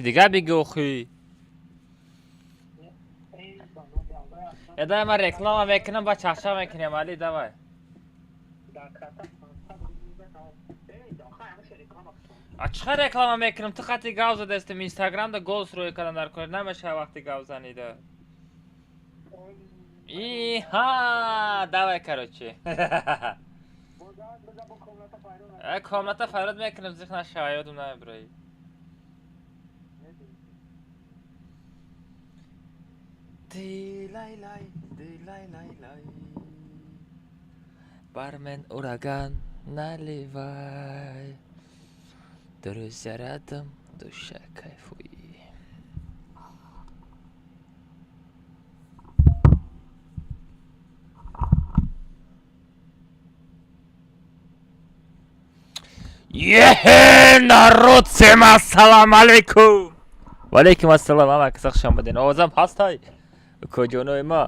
Дига бигӯ охи. Э, давай, ман реклама мекунам, ба чахчах мекунем, Али, давай. А чӣ хел реклама мекунам? Ту хати гав задастем, инстаграмда голос рӯй кардам, дар кор намешава вақти гав занида. Иҳа, давай, короче. Э, комната фарёд мекунам, зиқ нашава, ёдум намебироӣ. Дилай-лай, дилай-лай-лай. Бармен, ураган наливай. Друзья рядом, душа кайфуй. Ехе, народ, всем ассалам алейкум. Валейкум ассалам, ама каса хуш омадин. Овозам ҳастай? Куҷонои ма?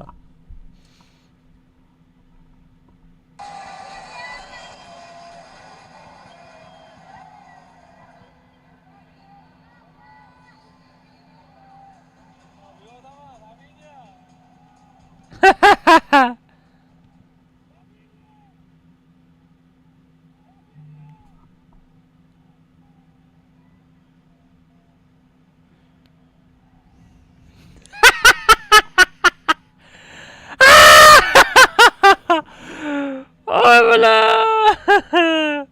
Ой, бля!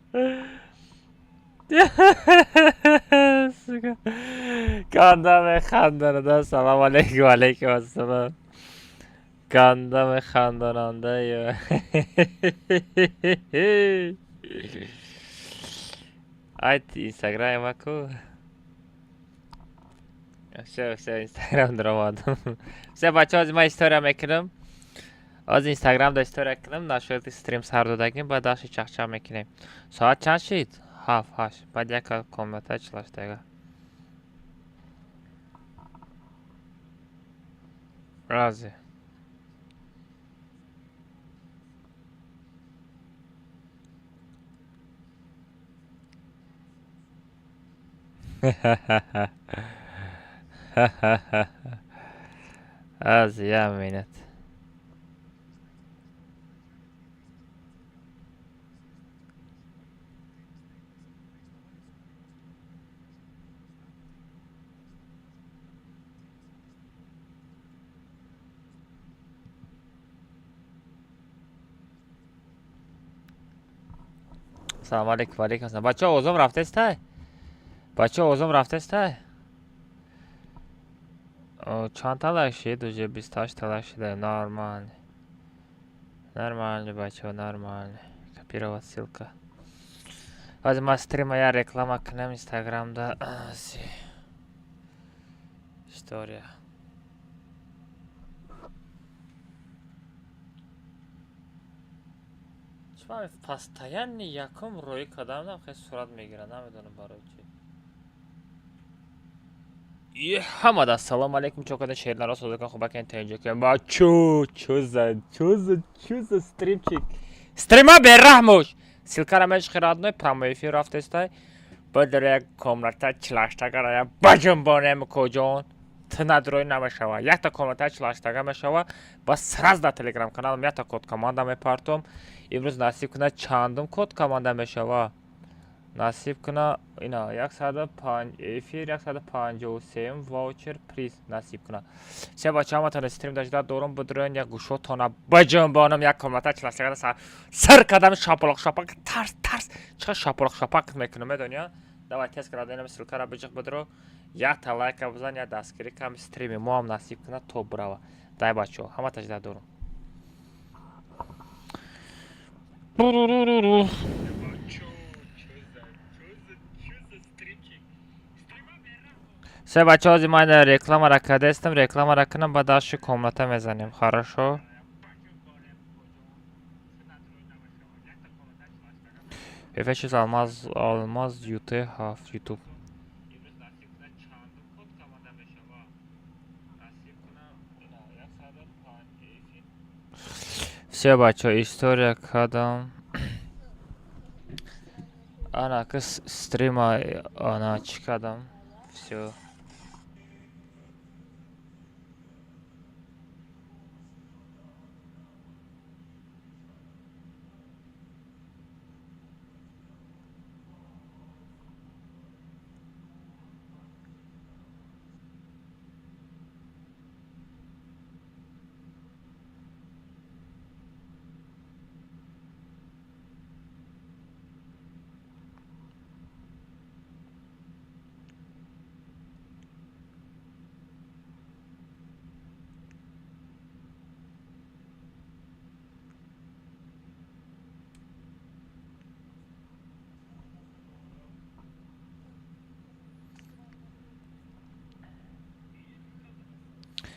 Сука. Ганда механданада. Салом алейкум, алейкум ассалом. Ганда механдонанда. Ай, инстаграм ку. Всё, всё, инстаграм даромадам. Всё, бачаҳо, ҳозир ман история мекунам. Ҳозир инстаграмда история кунам, нашояд стрим сар додагим, баъд дашти чахчах мекунем. Соат чанд шид? 7, 8. Баъд як комната 48 дақиқа. Рази. Ази, як минут. Салом алейкум, алейкум ассалом. Бачаҳо, овозом рафтестай? Бачаҳо, овозом рафтестай? Чанд та лайк шид? Уже 28 та лайк шида. Нормально. Нормально, бачаҳо, нормально. Копировать ссылка. Ҳозир ман стрима я реклама кунам инстаграмда. Ази. История. Чӣ постоянно якум рӯй кардам, хеле сурат мегирад, намедонам барои чӣ. Ҳамада ассалому алейкум, чо када шернаро созакан хубакен тенҷакен. Бачо, чо за, чо за, чо за стримчик? Стрима бераҳмош. Ссылкара мешхи, родной, прямой эфир рафтестай. Баъд як комната 48 дақиқа я баҷунбонем, куҷон. Ту надрои намешава. Якта комната 48 дақиқа мешава. Ба сразу дар телеграм каналам якта код команда мепартом. Имрӯз насиб кунад, чандум код команда мешава? Насиб куна, ина 105 эфир, 153 ваучер приз насиб куна. Се бача, ҳаматона стрим дажда дорум, бидроен, як гӯшотона баҷунбонам, як комната 48 дақиқа сир кардам, шапалоқ шапак, тарс тарс чӣ шапалоқ шапак мекунам, медони? Давай, тез кардам, ссылкара биҷиқ, бидро, якта лайка бизан, як дастгирӣ кам, стрими мо ҳам насиб кунад, то бирава. Дай, бачаҳо, ҳама тажда дорум. Се бачаҳо, ҳозир ман рекламара кардастам, рекламара кунам, баъд дашти комната мезанем. Хорошо? Эфешис Алмаз, Алмаз ют ҳафт ютуб. Все, бачаҳо, история кардам. Ана ки стрима, ана чӣ кардам. Все.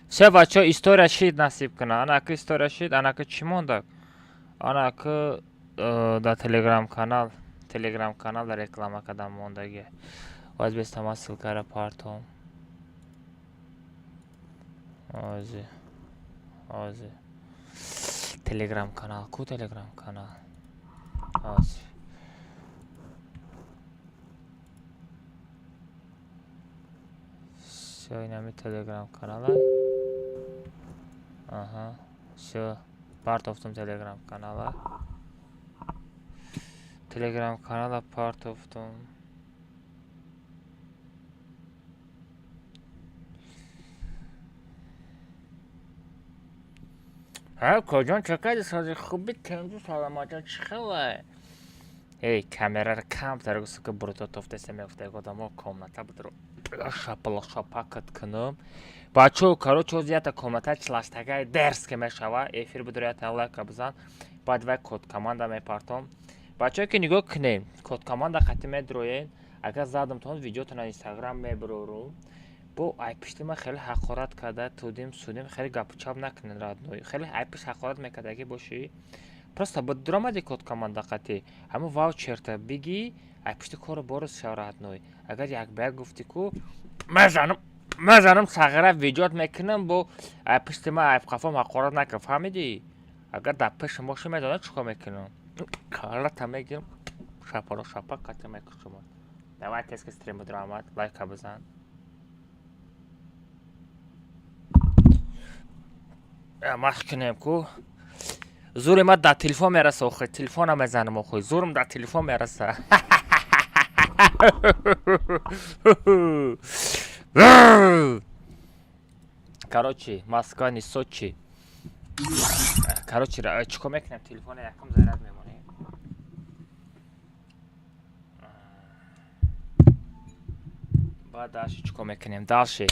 Все, бачо, история шид, насиб куна. Анаки история шид, анаки чӣ монда? Анаки дар Телеграм канал, Телеграм канал дар реклама кардам мондаги. Бояд бестама ссылкара партом. Ози. Ози. Телеграм канал, ку Телеграм канал? Ози. Всё, инами Телеграм канала. Аҳа, всё, партофтум Телеграм канала. Телеграм канала партофтум. Ҳа, коҷон, чӣ кардӣ? Сози хуби, тенҷу, саломатҷон, чӣ хелай? Эй, камерара камтар гуфт, ки бруто тофтеса мегуфта одамо, комната будро шапала шапакат кунам. Бачо, короче, оз ята комната чилаштагаи дерс ки мешава, эфир будро, ята лайка бизан, баъд вай код команда мепартом. Бачое ки нигоҳ кунем, код команда қати медроен, агар задамтон, видеотона Инстаграм мебурорум. Бо ай пишти ман хеле ҳақорат карда, тудим судим, хеле гапу чап накунед, родной. Хеле ай пишт ҳақорат мекардагӣ бошӣ, просто ба дуромади код команда қати ҳамун ваучерта бигӣ, ай пишти кору борус шав, родной. Агар як ба як гуфтӣ ку, мезанам, мезанам, сағира видеот мекунам, бо ай пишти ман, ай қафом ҳақорат накун, фаҳмидӣ? Агар дар пешам бошӣ, медонӣ чӣ кор мекунам? Калата мегирам, шапало шапа қати мекушам. Давай, тез ки стрим будро омад, лайка бизан. Мах кунем ку, зури ма дар телефон мераса, охи телефона мезанам, охи зурм дар телефон мераса. Короче, Москва не Сочи. Короче, чӣ кор мекунем? Телефона якум заряд мемонем, баъд дальше чӣ кор мекунем? Дальше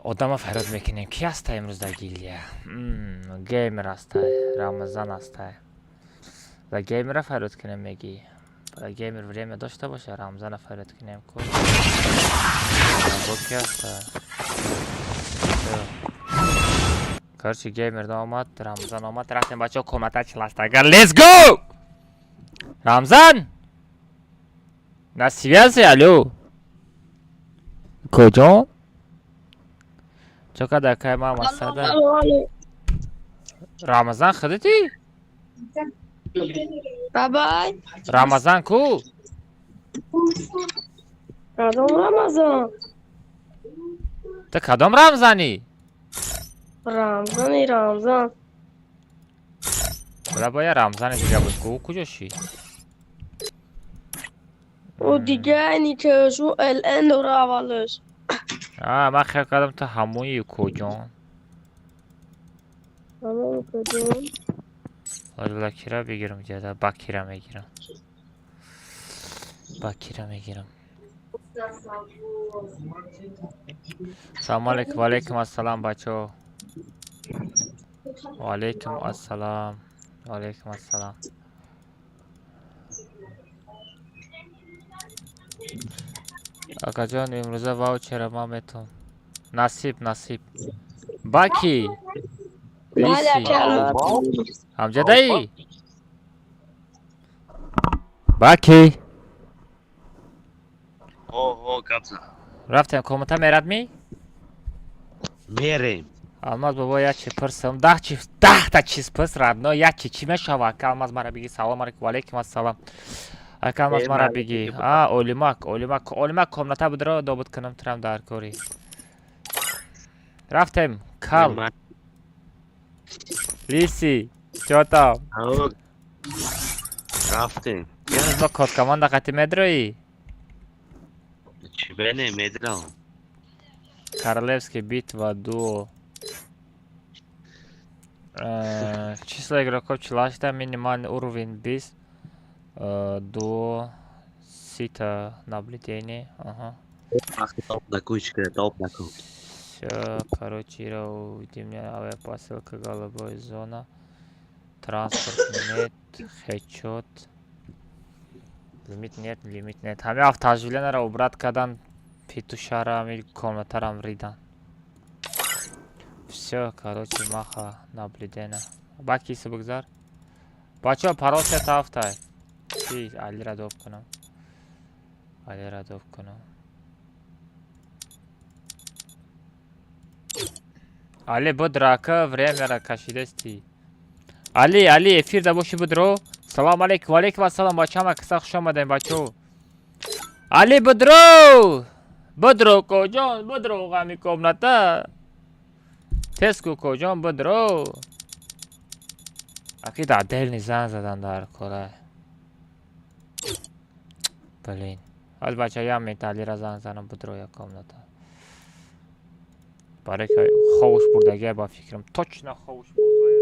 одама фарёд мекунем. Ки ҳаста имрӯз дар гильдия? Геймер ҳастай, Рамазан ҳастай. Ва геймера фарёд кунем, мегӣ? Геймер время дошта боша, Рамзана фарёд кунем ку. Бо ки ҳаста? Короче, геймер омад, Рамзан омад. Рафтем, бачаҳо, комната чиластага. Let's go! Рамзан на связи? Алло, куҷо? Чо када, кай ма масада? Рамазан худати? Бабай. Рамазан ку? Кадом Рамазан? Ту кадом Рамзанӣ? Рамзани Рамзан. Бала, боя Рамзани дига буд ку, куҷо шид? Ӯ дига ки шу ЛН дора аввалаш. А, ман хел кардам, ту ҳамои, куҷон. Ҳамон куҷон? Лакира бигирам, ҷада бакира мегирам, бакира мегирам. Салому алейкум. Ваалейкум ассалом, бачаҳо, ваалейкум ассалом, ваалейкум ассалом. Акаҷон, имрӯза ваучера ман метавон. Насиб, насиб. Баки лиси ҳамҷадаи баки. Ҳо, гап зан. Рафтем, комната мерад ми? Мерем. Алмаз бобо, як чи пурсам, 10 чи, 10-та чиз пурс, родной, як чи чӣ мешава? Ака Алмаз, мара биги. Салом алейкум. Ваалейкум ассалом. Ака Алмаз, мара биги. А, олимак, олимак, олимак, комната будро, добуд кунам, турам дар кори. Рафтем, кал лиси, чо там? Рафтем. Имрӯз ба код команда қати медроӣ? Чӣ бене, медрам. Королевский битва дуо. Число игроков 48, минимальный уровень 20. Дуо сита наблюдение. Ага. Топ наку. Всё, короче, увидим, авиапосылка, голубой зона. Транспорт нет, хедшот. Лимит нет, лимит нет. Ҳами автоживленаро убрать кардан, петушара, ҳами комнатарам ридан. Всё, короче, маха наблюдена. Баки бигзар. Бачаҳо, парол сета ҳафтай. Чи Алира доб кунам? Алира доб кунам. Али будрака времяра кашидести. Али, Али, эфир да боши будро. Салом алейкум, алейкум ассалом, бачама киса хуш омадем, бачо. Али будро! Будро коҷон, будро ғами комната. Теску коҷон будро. Аки да отдельный зан задан дар кора. Блин. Ҳоз бача ям металлира зан занам будро я комната. Барои ки ховуш бурдагия ба фикрам. Точно ховуш бурд вая.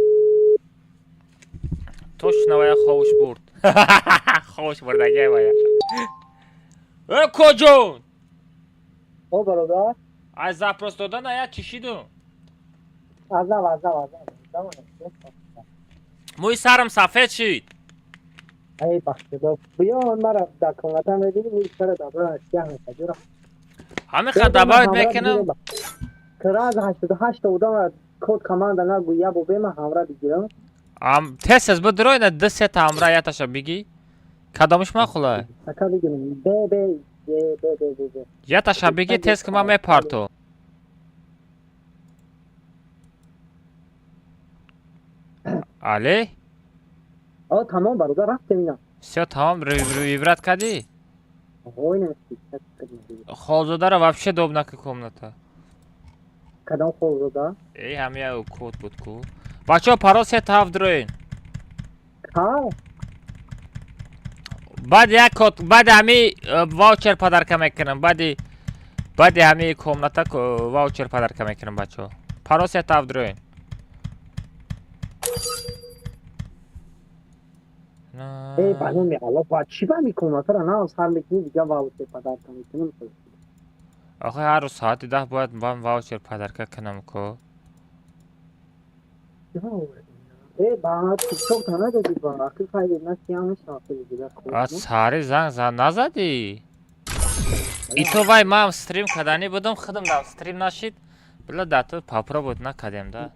Точно вая ховуш бурд. Ховуш бурдагия вая. Э коҷон! О, бародар. Аз запрос додана я чишидум. Азав, азав, азав. Мӯи сарам сафед шид. Эй, бахшидо. Биё, мара дар комната мебинӣ, мӯи сара дар сиёҳ мешавад. Ҷура. Ҳамин қад добавить мекунам. Краз 88 одам код команда нагӯ, я бо бема ҳамра бигирам. Ам тез тез бидро ина ду сета ҳамра яташа бигӣ. Кадомиш махула? Ака бигирам. Б Б Б Б Б Б Б. Яташа бигӣ тез ки ман мепарту. Али? О, тамом бародар, рафтем ина. Всё тамом, вибрат кардӣ? Ой, не. Холзодаро вообще доб наки комната. Кадом холзода? Эй, ҳамия код буд ку. Бачаҳо, парол сета ҳафт дроин. Ка? Баъд як код, баъди ҳами ваучер подарка мекунам. Баъди ҳами комната ваучер подарка мекунам, бачаҳо. Парол сета ҳафт дроин. Эй, ба номи Аллоҳ, ба чӣ ба ми комнатаро на сар мекунӣ, дига ваучер подарка мекунам. Охи ҳар рӯз соати 10 бояд ман ваучер подарка кунам ку. Э, ба TikTok та надодӣ ба ақл хайр на сиёҳ мешавад дига. А сари занг зан назадӣ? Ито вай ман стрим кардани будам, худам дар стрим нашид. Била да ту попробовать накардем да.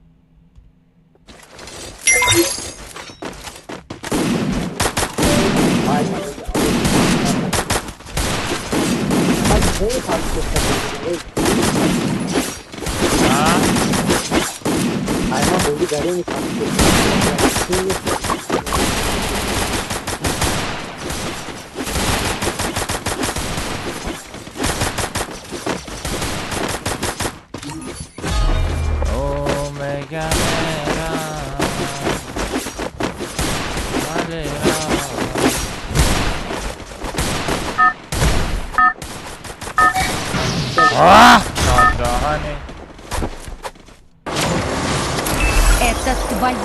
Омега мера. Валера. А! Даҳани. Это твоя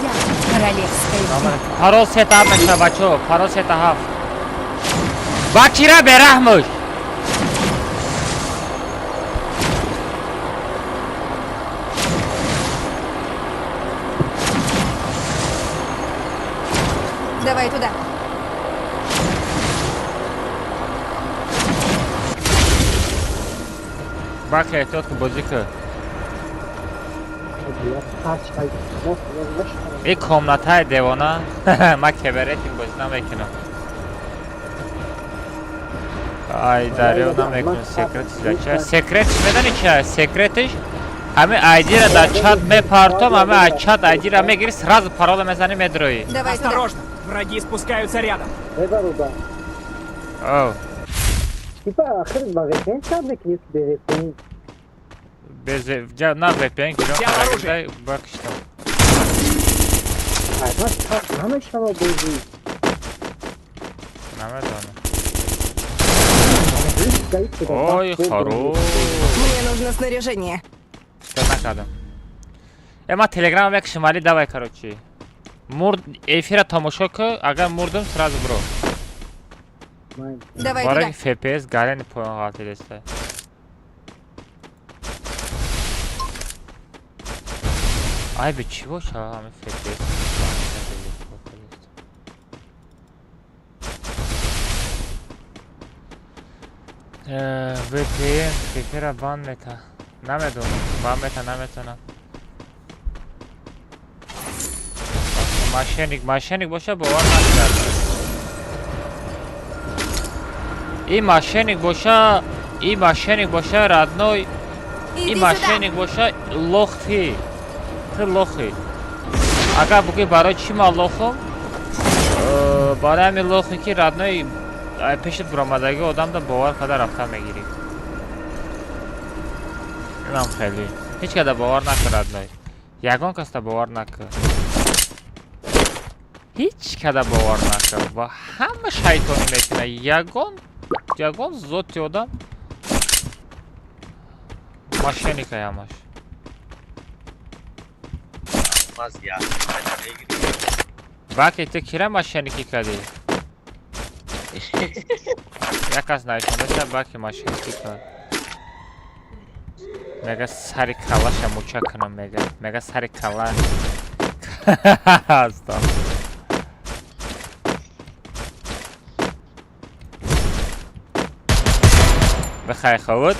королевская битва. Парол сета ҳафт мешава, бачаҳо, парол сета ҳафт. Бакира бераҳмуш. Давай туда. Баки эҳтиёт ку бозӣ ку. Ин комнатаи девона. Ман кеберетин бозӣ намекунам. Ай, дарё намекунам. Секретиш дар чи? Секретиш медонӣ чи аст? Секретиш ҳамин айдира дар чат мепартом, ҳамин аз чат айдира мегирӣ, сразу парола мезанӣ, медроӣ. Давай туда. Осторожно! Враги спускаются рядом. Э, бародар. О, Типа ахир ба VPN сар мекунӣ ки бе VPN? без на VPN гирам Взял оружие. карда бакиштам. Ай, ман сар намешава бозӣ. Намедонам. Ой, хорош. Мне нужно снаряжение. Чита накардам. Э, ман телеграмам як шимали давай, короче. Мурд эфира тамошо ку, агар мурдум сразу бро. Давай Барои туда. FPS гарени поён ғалтидаста. Ай, бе чӣ боша ҳамин FPS? VPN эфира бан мета. Намедонам, бан мета наметонам. Мошенник, мошенник боша бовар накард. И мошенник боша, и мошенник боша, родной, и Иди сюда. мошенник боша, лох ты. Ты лохи. Агар бугӯӣ барои чӣ ман лохам? Барои ҳамин лохе ки родной пешат буромадагӣ одамда бовар карда рафта мегирӣ. Инам хеле. Ҳеҷ када бовар накун родной. Ягон касда бовар накун. Ҳеҷ када бовар накун ва ҳама шайтонӣ мекунад. Ягон зоти одам мошенникай ҳамаш. Маз як мегирӣ. Баки ту кира мошенникӣ кардӣ? Як кас нависондаша баки мошенникӣ кард. Мега сари калаша муча кунам мега. Мега сари кала. Астағфируллоҳ. Бихай ховуд.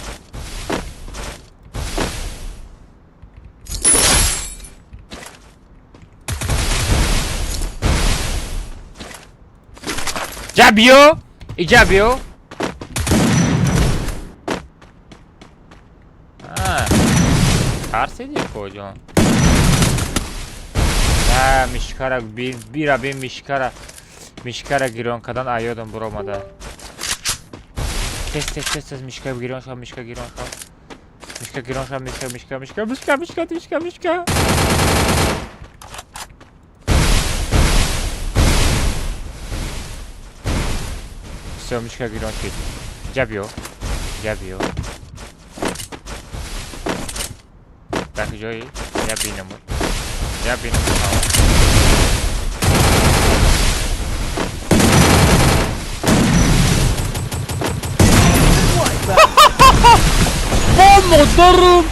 Ҷа биё! Иҷа биё! Тарсиди коҷон? На, мишкара бира бин мишкара. Мишкара гирён кардан аёдам буромада. Тез тез тез тез мишка гирён шав, мишка гирён шав. Мишка гирён шав, мишка мишка мишка мишка мишка мишка мишка. Всё, мишка гирён шид. Ҷа биё. Ҷа биё. Дар куҷоӣ? Я бинамуд. Я бинамуд. Бо модарам!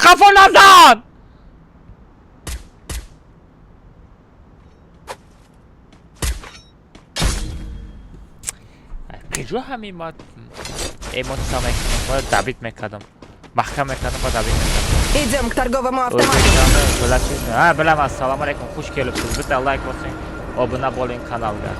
Хафо назан! Куҷо ҳамин ма эмоция мекунам, бояд добить мекардам. Маҳкам мекардам, бояд добить мекардам. Идем к торговому автомату. Ҳа, билам, ассалому алайкум, хуш келибсиз. Bitta лайк bosing, obuna bo'ling kanalga.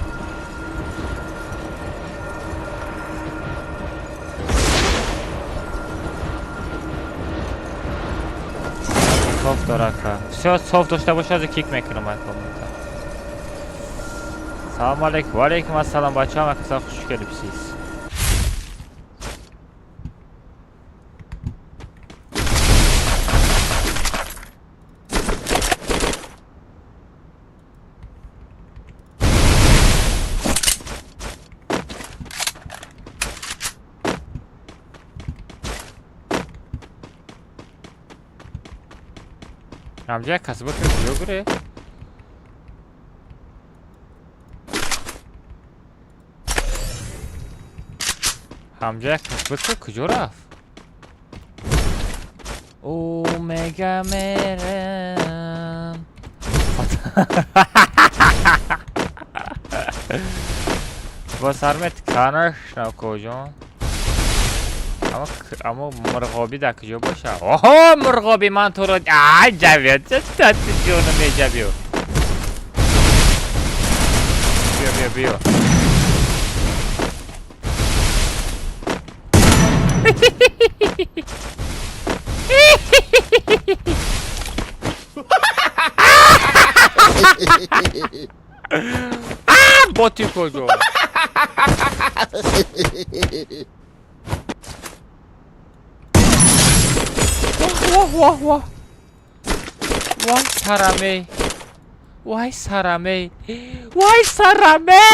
Соф дорака. Всё, соф дошта боша, кик мекунам ай комната. Салому алайкум. Ва алайкум ассалом, бачаҳо, ҳама хуш келибсиз. Ҳамҷа як касба ки куҷо гуре? Ҳамҷа як касба ки куҷо рафт? О, мега мерам. Бо сармет канашна коҷон. Аммо мурғобӣ дар куҷо боша? Оҳо, мурғобӣ ман туро ай ҷавиё, тати ҷону меҷавиё. Биё, биё, биё. Боти куҷо? Воҳ, воҳ, воҳ. Вай сараме. Вай сараме. Вай сараме.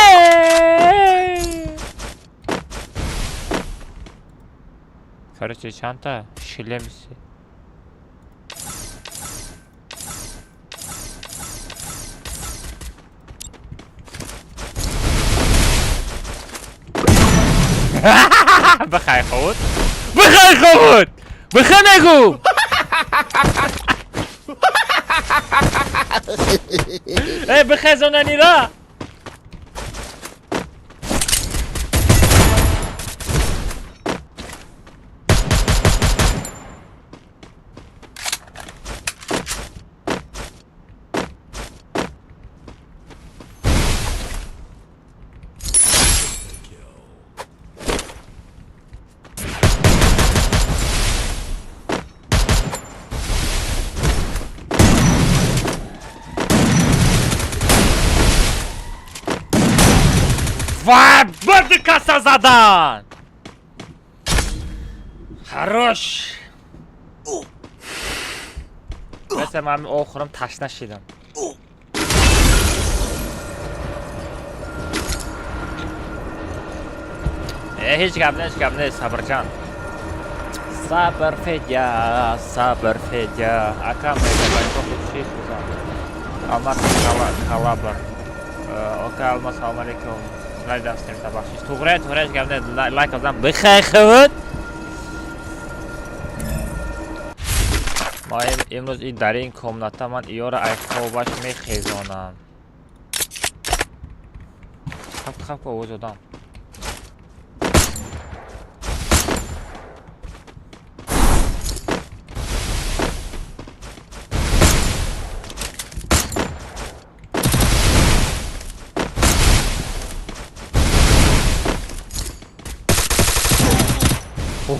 Короче, чандта шлемси. Бихай ховуд. Бихай ховуд. Бихай мегӯ. Э, бихезонанира. Вай, бади каса задан! Хорош! Mesela мен охурам ташна шидам. Ҳеҷ гап не, ҳеҷ гап не, сабрҷан. Сабр, Федя, сабр, Федя. Ака мегабайтҳо хуб шид бузан. Алмаз калабр. Ока Алмаз, салом алейкум. Надидам стримта, бахшиш. Туғре, туғре, ҳеҷ гап не, лайк бизан. Бихай худ. Ма имрӯз и дар ин комната ман иёра ай хобаш мехезонам. Хап хап овоз одам.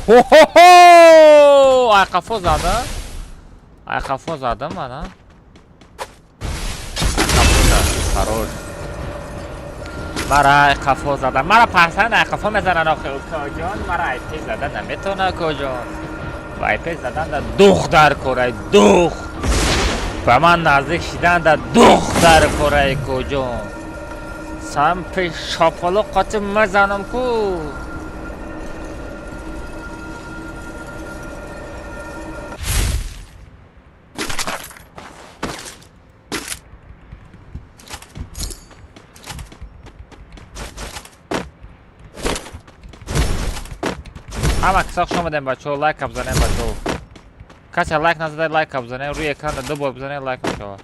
Хо-хо-хо! Ай қафо зада? Ай қафо зада мана? Ай қафо зад. Хорош. Мара ай қафо зада. Мара пасанд ай қафо мезанан охи укоҷон. Мара ай пеш зада наметона укоҷон. Ва ай пеш задан да дух дар корай дух. Ба ман наздик шидан да дух дар корай укоҷон. Сам пеш шапало қати мезанам ку. Ҳама киса хуш омадем бачаҳо, лайк бизанем бачаҳо. Касе лайк назада лайк бизанем, рӯи экран ду бор бизанем лайк мешавад.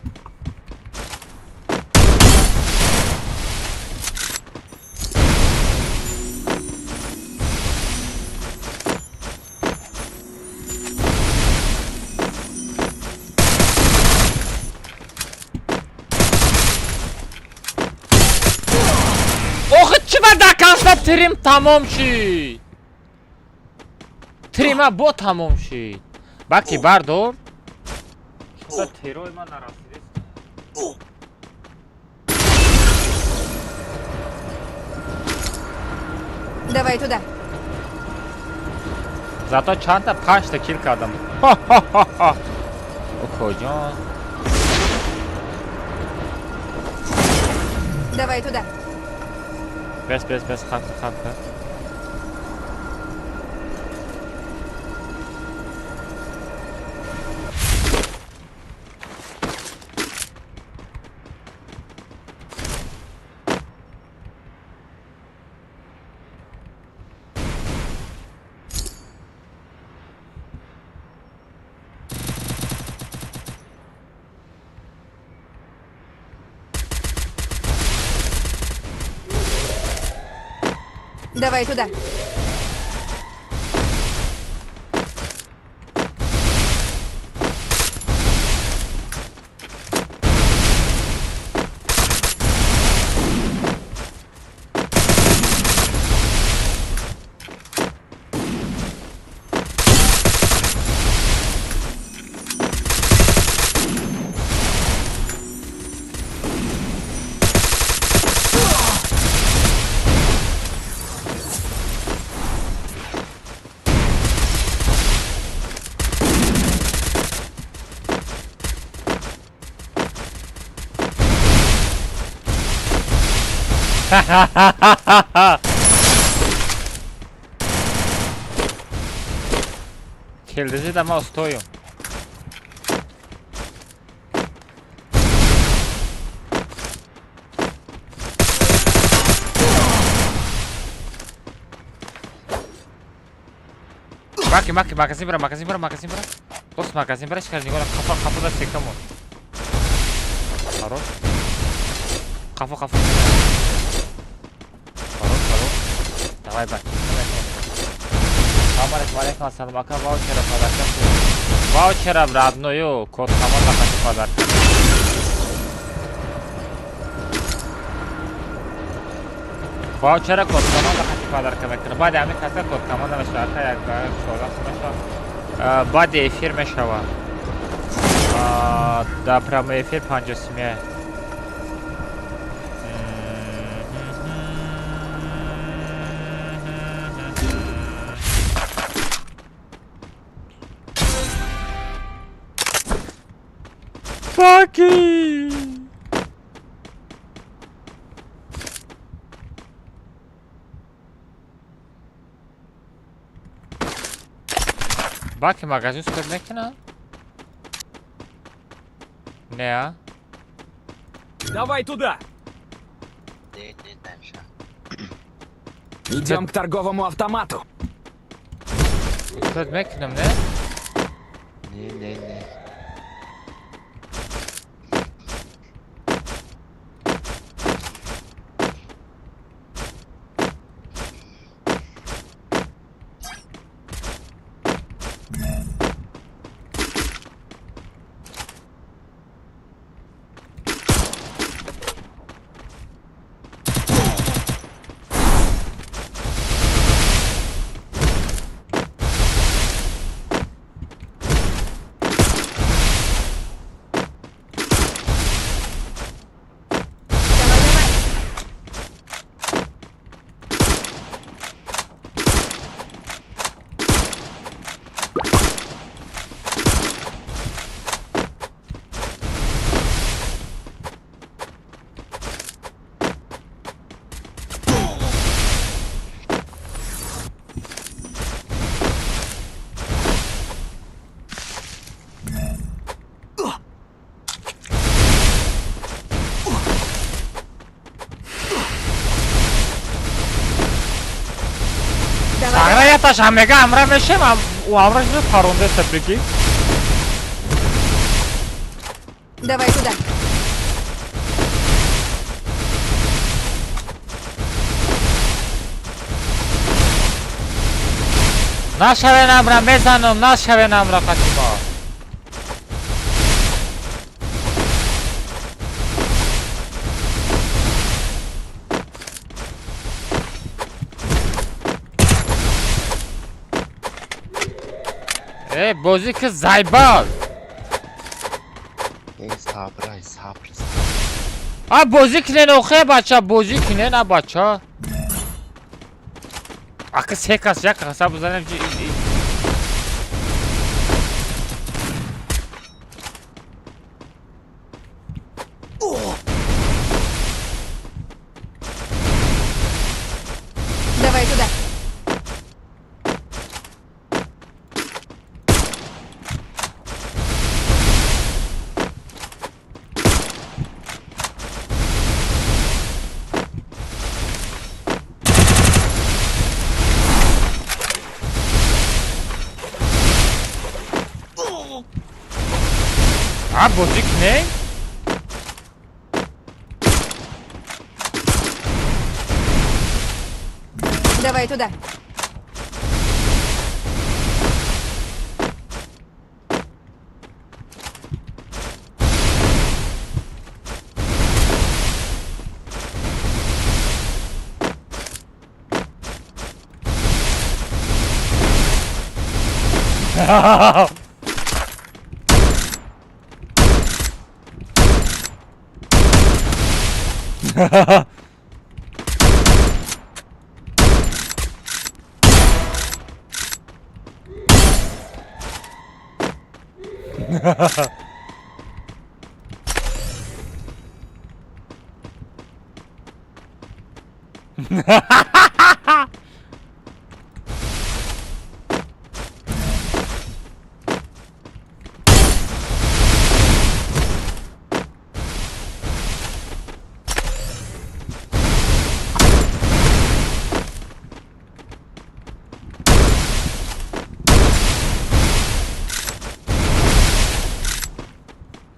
Охи чӣ ба даканса тирим тамом шид? Трима бо тамом шид. Баки бардор. Чуда терои ман нарасидест. Давай туда. Зато чандта панҷта кил кардам. Ха-ха-ха-ха. Окоҷон. Давай туда. Бес, бес, бес, хап, хап, хап. Давай туда. Келдизи ма устоюм. Маки, маки, магазин бара, магазин бара, магазин бара. Просто магазин бараш кард, нигоҳ, қафо, қафо да секамон. Хорош. Қафо, қафо. Хорош, хорош. Давай, бак. Салом алейкум, алейкум ассалом. Ака, ваучера подарка. Ваучера родную, код команда хочу подарка. Ваучера код команда хочу подарка мекунам. Баъди ҳамин каса код команда мешава. Ака, як 14 мешава. Баъди эфир мешава. Дар прямой эфир 57. Fucky! Баки магазин скор мекунам? Не, а? Давай туда. Не, не, дальше. Идем к торговому автомату. Скор мекунам, не? Не, не, не. Сагра яташ ҳамега амра мешем, у амраш ме паронде прикинь. Давай туда. Нашаве намра мезанам, нашаве намра Фатима. Э, бозӣ ки зайбал. Эй, сабр, ай, сабр. А бозӣ кинен охе бача, бозӣ кинен а бача. Ака се кас як каса бизанем. Давай туда. А бозӣ кинен? Давай туда.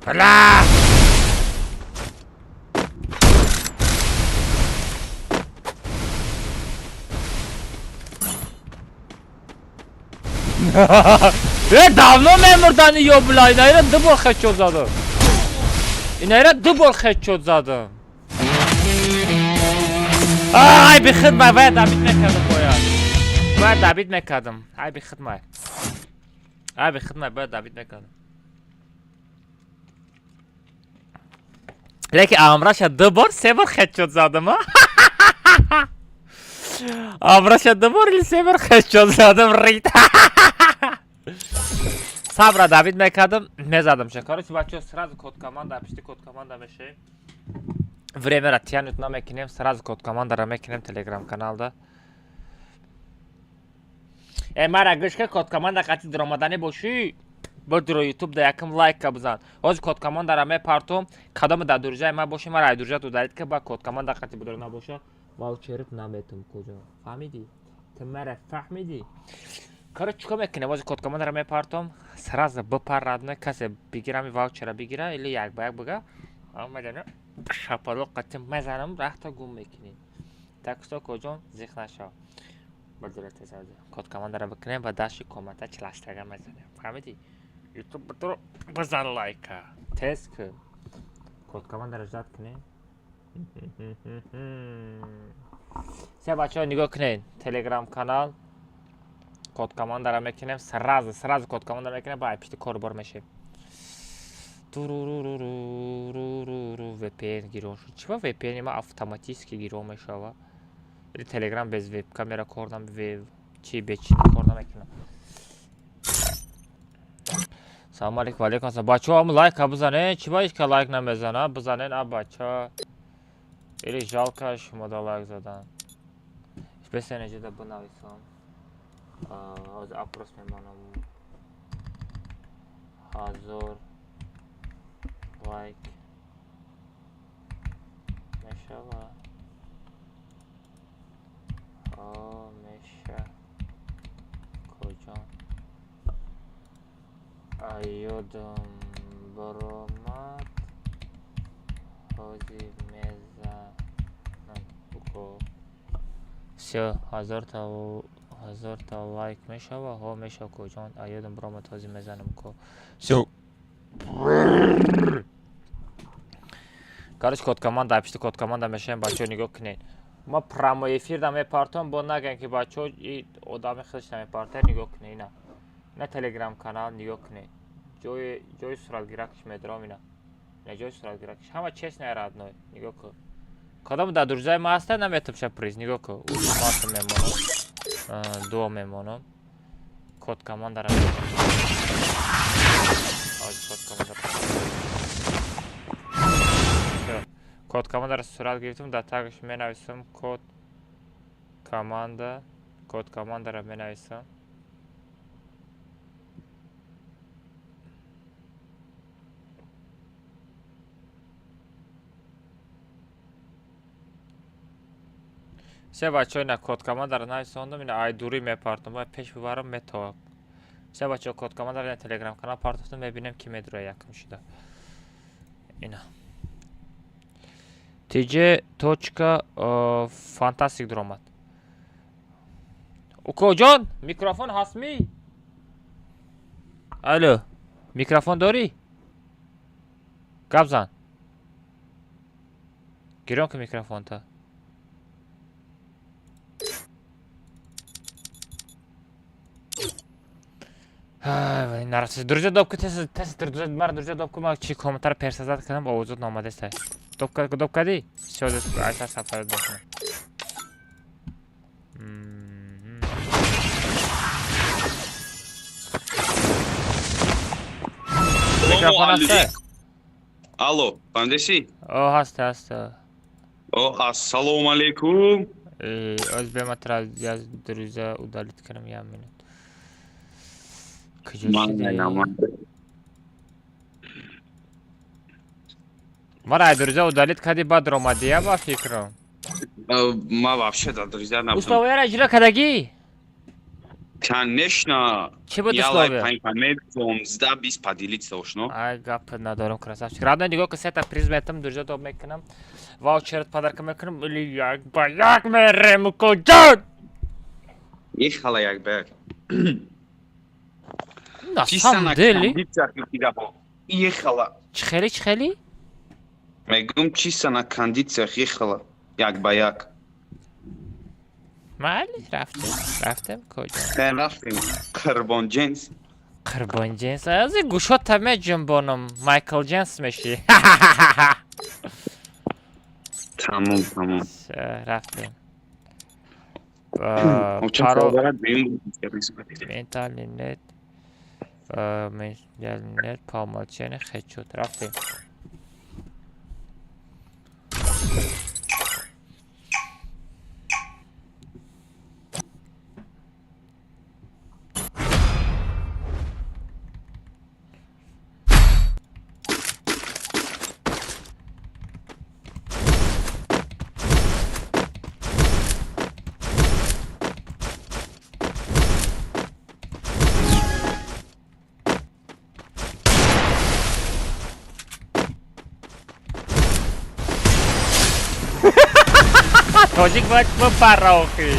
Бля! Э, давно мемурдани ё, бля, инайра ду бор хедшот задам. Инайра ду бор хедшот задам. Ай, бихидмай, бояд добить мекардам, бояд. Бояд добить мекардам. Ай, бихидмай. Ай, бихидмай, бояд добить мекардам. Лекин амраша ду бор, се бор хедшот задам, а? Амраша ду бор или се бор хедшот задам, рит. Сабра добить мекардам, мезадам ша. Короче, бачаҳо, сразу код команда, пишти код команда мешавем. Время ра тянуть намекунем, сразу код командара мекунем телеграм каналда. Э, мара гӯш ка, код команда қати дуромаданӣ бошӣ, бидуро ютуб да якм лайка бизан. Ҳозир код командара мепартом, кадоме дар дурҷаи ман бошӣ, мара ай дурҷат удалить ка, ба код команда қати бидуро набоша, ваучерит наметум куҷо. Фаҳмидӣ? Ту мара фаҳмидӣ? Короче, чикор мекунем? Ҳозир код командара мепартом, сразу бипар, родной, касе бигирами ваучера бигира или як ба як бига. Омадана шапалоқ қати мезанам, рахта гум мекунӣ. Так что, коҷон, зиқ нашав. Бидура тезази. Код командара бикунем ва дашти комната чилаштага мезанем. Фаҳмидӣ? Ютуб бидуро бизан лайка. Тез ки. Код командара ждать кунем. Се бачаҳо, нигоҳ кунед. Телеграм канал код командара мекунем, сразу, сразу код командара мекунем, ба пишти корбор мешем. Туруруруруруру VPN гирон шуд. Чӣ ба VPN ма автоматически гирон мешава? Или Телеграм без веб камера кор нам веб чи бе чи кор намекунам. Салом алейкум, ва алейкум ассалом. Бачаҳо, ҳам лайка бизанед. Чӣ ба ҳеч ка лайк намезана? Бизанед, а бача. Или жалко шумо да лайк задан. Бесен иҷода бинависам. Ҳозир опрос мемонам. 1000 лайк мешава? О, меша. Куҷо? Аёдам баромад. Ҳозир мезанам. Уко. Всё, 1000 та лайк мешава? Ҳо, мешава, куҷон. Аёдам баромад, ҳозир мезанам, ко. Всё. Короче, код команда, пишти код команда мешавем, бачаҳо, нигоҳ кунед. Ма прямой эфир да мепартом, бо нагӯям ки бачаҳо и одами худаш намепарта, нигоҳ кунед ина. Ина телеграм канал, нигоҳ кунед. Ҷои суратгиракш медорам ина. Ина ҷои суратгиракш. Ҳама честно, родной, нигоҳ кун. Кадом дар дурҷаи ма ҳаста, наметабша приз, нигоҳ кун. Ультиматум мемонам. Дуо мемонам. Код командара. Ҳозир код командара. Всё. Код командара сурат гирифтам, дар тагаш менависам код команда, код командара менависам. Се бачаҳо, ина код командара нависондам, ина ай дурӣ мепартам, бояд пеш бибарам метавад. Се бачаҳо, код командара ина телеграм канал партофтам, мебинем ки медура якм шуда. Ина. tj точка фантастик дуромад. Укоҷон, микрофон ҳастми? Алло, микрофон дорӣ? Гап зан. Гирён ки микрофонта. Нараси. Друзья, допка тез тез, друзья, мара друзья допка, ма чи комментар персазат кардам, овозот наомадеста. Допка доп кардӣ? Всё, айсар сафар допка. Микрофон ҳаста? Алло, фаҳмидеси? О, ҳаста, ҳаста. О, ассалому алейкум. Оз бема тра я друзья удалить кардам, як минут. Куҷо шудӣ? Мара ай друзья удалить кардӣ, баъд омадӣ, я ба фикрам. Ма вообще дар друзья набудам. Условияро иҷро кардагӣ? Конечно. Чӣ буд Я лайк условия? паин памет, 15 20 поделиться ошно. Ай, гап надорам, красавчик. Родной, нигоҳ ки, сета приз метам, друзья тоб мекунам. Ваучерат подарка мекунам, или як ба як мерем куҷо? Ехала як ба як. На Чисто самом на деле, кондициях мекидаҳо. Ехала. чӣ хеле, чӣ хеле? Мегум, чисто на кондициях ехала. Як ба як. Майли, рафтем, рафтем куҷо? Не рафтем. Қурбон ҷинс. Қурбон ҷинс, аз ин гӯшота меҷунбонам, Майкл Ҷинс мешӣ. Тамом, тамом. Рафтем. Оча Парол фародарат беюм. Ментальный нет. Ментальный нет, по умолчанию хедшот. Рафтем. Тоҷик бояд бипара охи.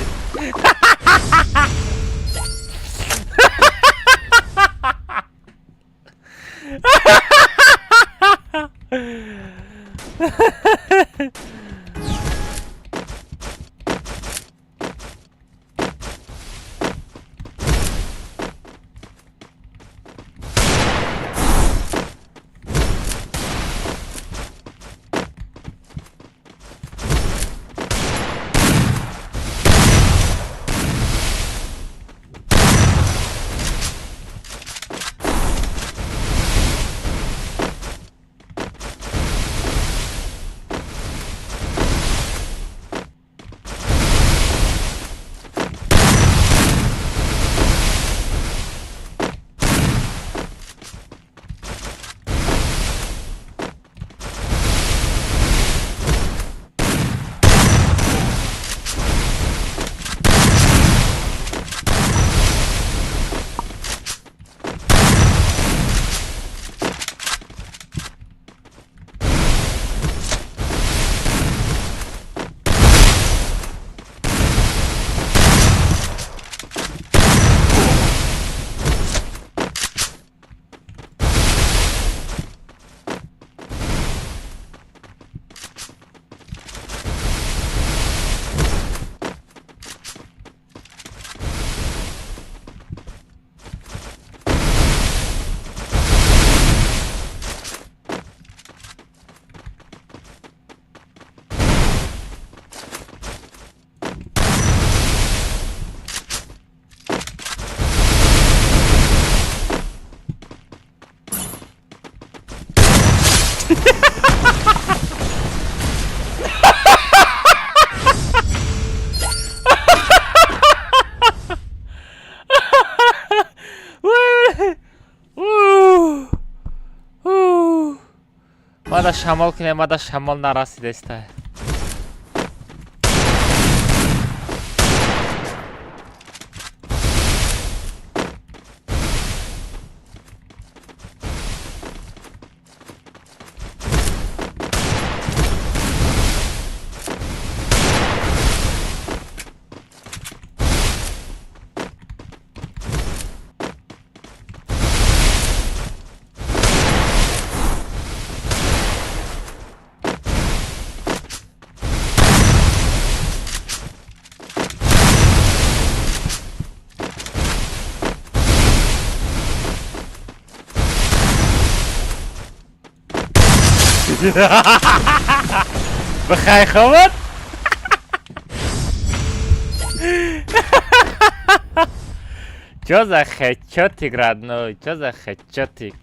Мада шамол кунем, мада шамол нарасидаста. Бихай хобат? Чё за хедшотик, родной? Чё за хедшотик?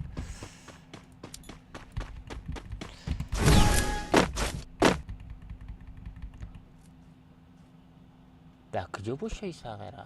Дар куҷо боша и сағира?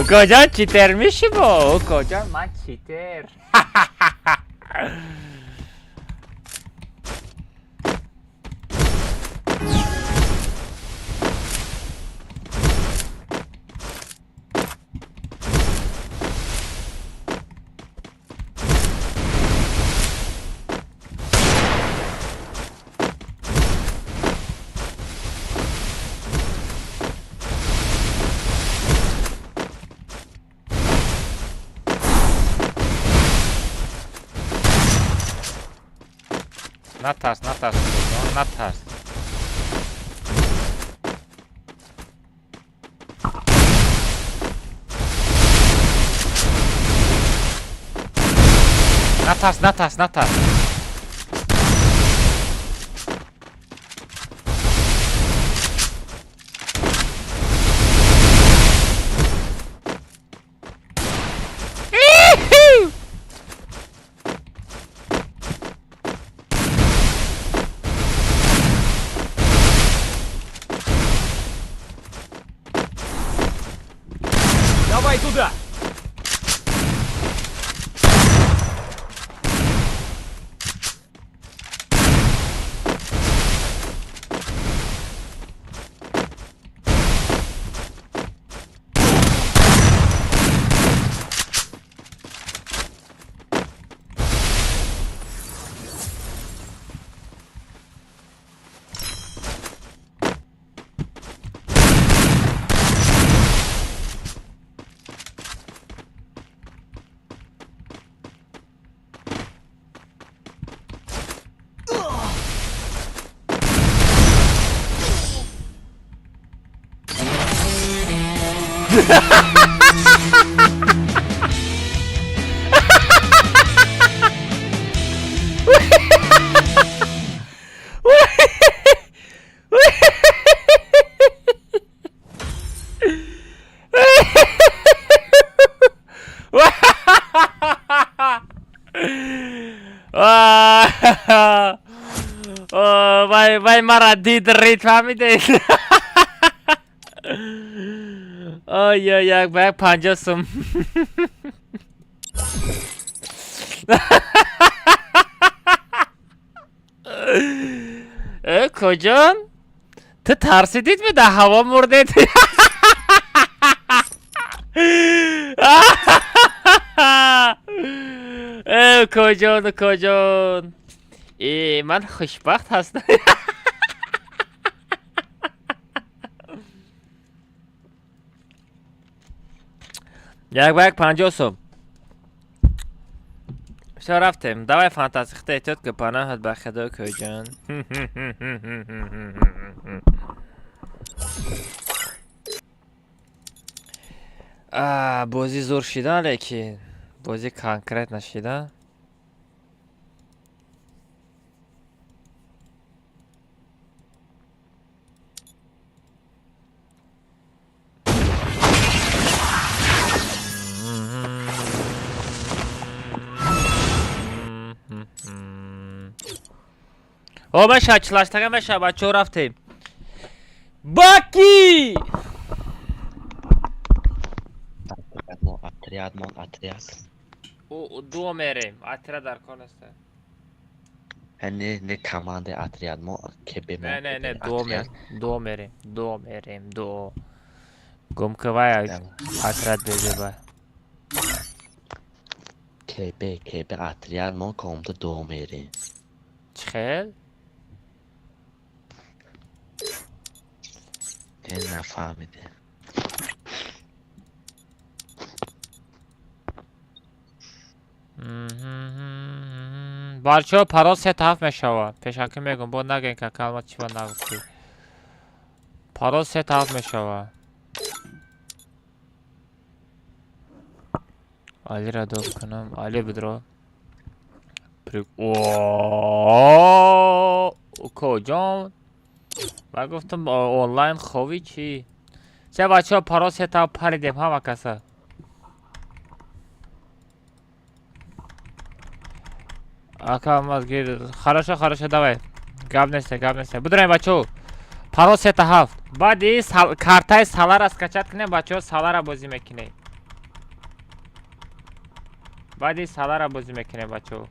Укоҷон, читер меши бо? Укоҷон, ман читер. Натарс, натарс, натарс. Натарс, натарс, натарс. Давай туда! Вай, вай, мара дид, рид, фаҳмидед? Ой, як ба як 50 сум. Э, куҷон? Ту тарсидид ми дар ҳаво мурдед? Э, куҷон, куҷон? Э, ман хушбахт ҳастам. Як ба як 50 сум. Всё, рафтем. Давай фантастикта эҳтиёт ки, паноҳат ба худо, куҷон. Бозӣ зур шида, лекин бозӣ конкрет нашида. О, меша, чилаштага меша, бачаҳо, рафтем. Баки! Отряд мон, отряд. Дуо мерем, отряд дар кор нест. Не, не, командаи отряд мо КБ. Не, не, не, дуо мерем, дуо мерем, дуо мерем, дуо. Гум ки вай отряд безеба. КБ, КБ отряд мо комда дуо мерем. Чӣ хел? Не, нафаҳмидем. Бачаҳо, пароз 3-7 мешавад. Пешакӣ мегӯм, бо нагӯем, ка калма чиба нагуфтӣ. Пароз 3-7 мешавад. Алиро доб кунам. Али бидро. Коҷон? Ман гуфтам онлайн ховӣ чӣ? Се бачаҳо паро сета паридем ҳама каса. Ака мазгир. Хорошо, хорошо, давай. Гап нест, гап нест. Бидурем бачаҳо. Паро сета ҳафт. Баъди картаи салара скачать кунем, бачаҳо салара бозӣ мекунем. Баъди салара бозӣ мекунем, бачаҳо.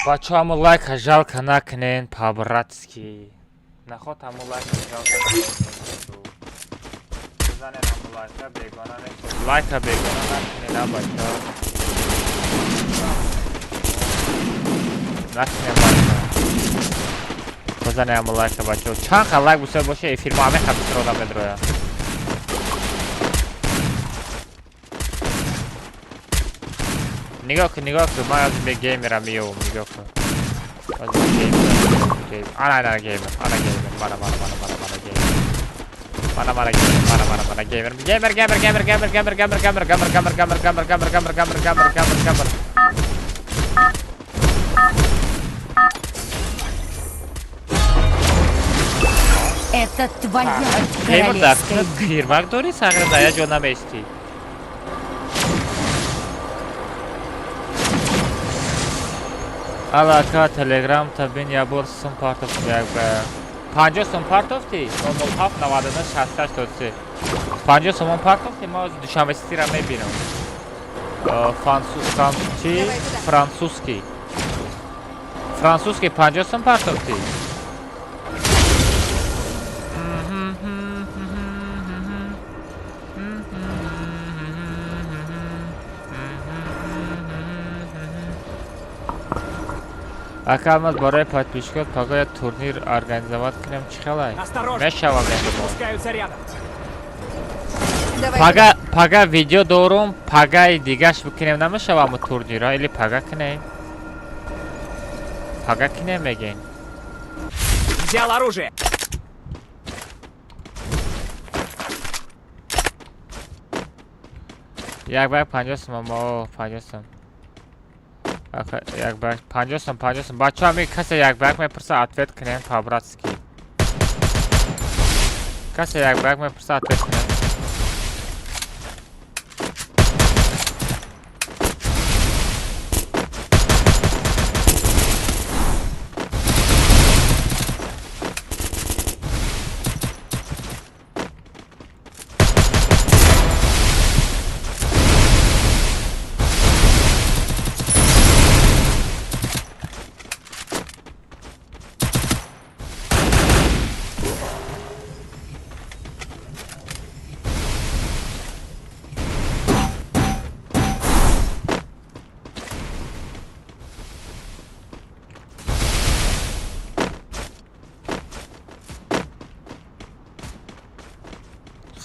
Бачаҳо, ҳамо лайка жалко накунен, по-братски. Наход ҳамо лайка жалко накунен. Бизанен ҳамо лайка, бегона нешед. Лайка бегона накунен, а бачаҳо. Накунен лайка. Бизанен ҳамо лайка, бачаҳо. Чанд ха лайк бисёр боша, эфир мо ҳамин ха бисёр одам медрояд. Нигоҳ кун, нигоҳ кун, ман аз геймера меёвам, нигоҳ кун. Аз геймера, ана ана геймер, ана геймер, мана мана мана мана мана геймер. Мана мана геймер, мана мана мана геймер. Геймер, геймер, геймер, геймер, геймер, геймер, геймер, геймер, геймер, геймер, геймер, геймер, геймер, геймер, геймер, геймер, геймер. Это твоя Геймер дар королевская кирмак дорӣ, сағир дар як ҷо намеистӣ. Алака телеграм та бин я бор сум партофти як ба 50 сум партофти 07 99 68 83 50 сумон партофти ма душанбе ситира мебинам. Француз чи французский французский 50 сум партофти. Ака алмаз барои подписчикот пага я турнир организовать кунем, чӣ хелай? Осторожно! Мешава меҳрубон. Спускаются рядом. Давай Пага пага видео дорум, пагаи дигаш бикунем намешава мо турнира или пага кунем? Пага кунем мегин. Взял оружие. Як ба 50 сум мо 50 сум. Ака як ба 50 сум 50 сум. Бачаҳо ҳамин касе як ба як мепурса ответ кунем по-братски. Касе як ба як мепурса ответ кунем.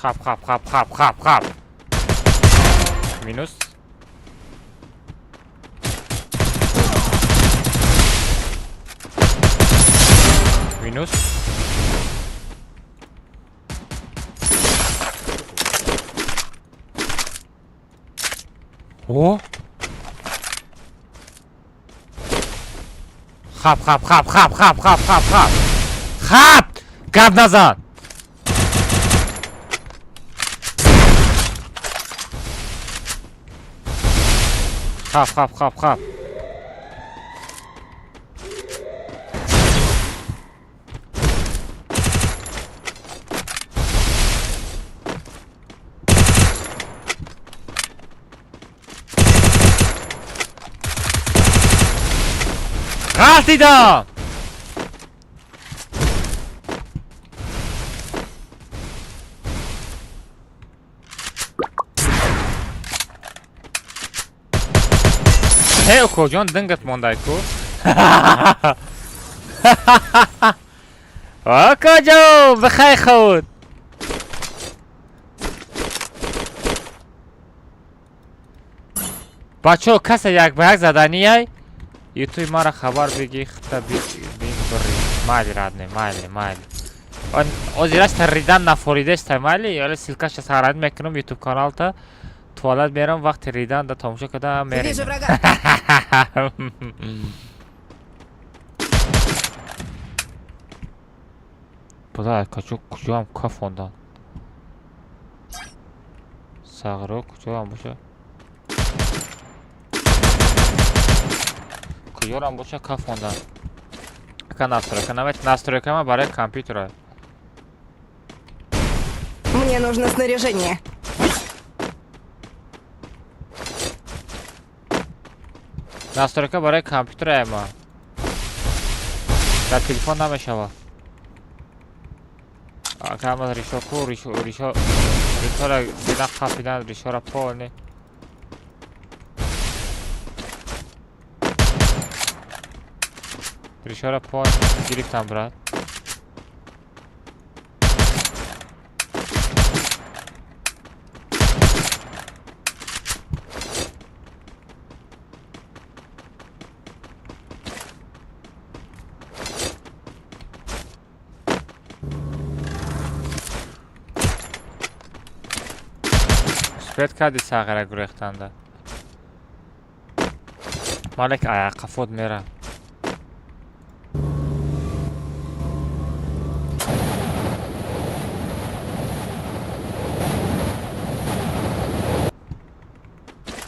Хап хап хап хап хап хап. Минус. Минус. О! Хап хап хап хап хап хап хап хап. Хап! Гап назад! Хап хап хап хап. Ғалтидам! Э, укоҷон, дингат мондай ку. Окоҷон, бихай худ. Бачаҳо, касе як ба як заданияй, ютуби мара хабар бигӣ, хита бибирӣ. Майли, родной, майли, майли. Озираста ридан нафоридеста, майли, ёли ссылкаша сарад мекунам ютуб каналта. Туалет мерам, вақти ридан да тамошо карда мерем. Вижу врага. Буда качо куҷоам кафондан. Сағро куҷоам боша? Куҷорам боша кафондан. Ака настройка, навет настройка ма барои компютера. Мне нужно снаряжение. Настройка барои компютера ма. Дар телефон намешава. Ака ма ришо ку ришо ришо ришора дина қапидан ришора полни. Ришора пол гирифтам, брат. Успеть карди сағира гурехтанда. Малек аяққафот мера.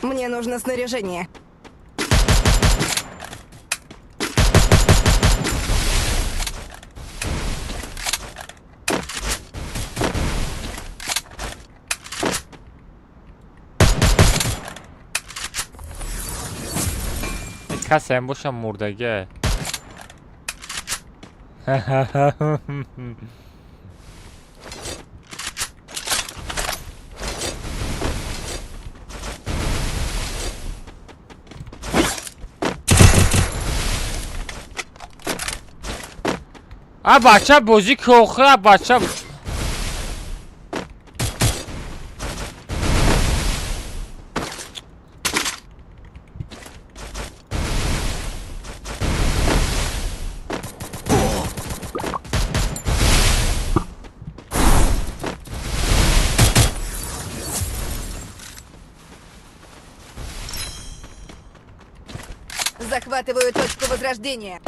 Мне нужно снаряжение. Касеам боша мурдагӣ. А бача бозӣ ки охир, а бача Захватываю точку возрождения.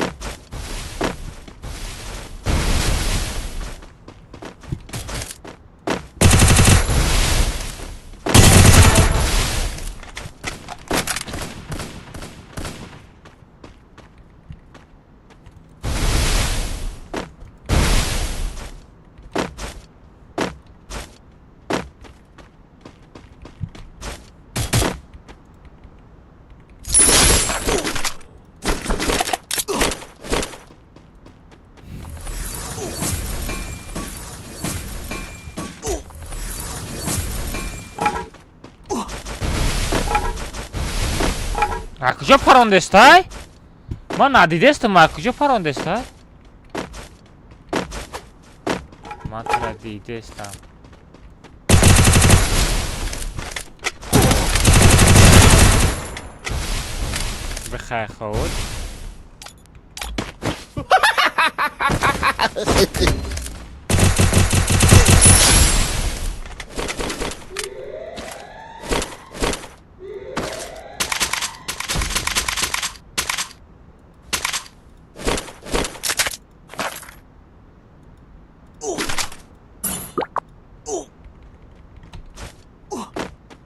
А куҷо парондестай? Ман надидестам, а куҷо парондестай? Ман тура дидестам. Бихай худ.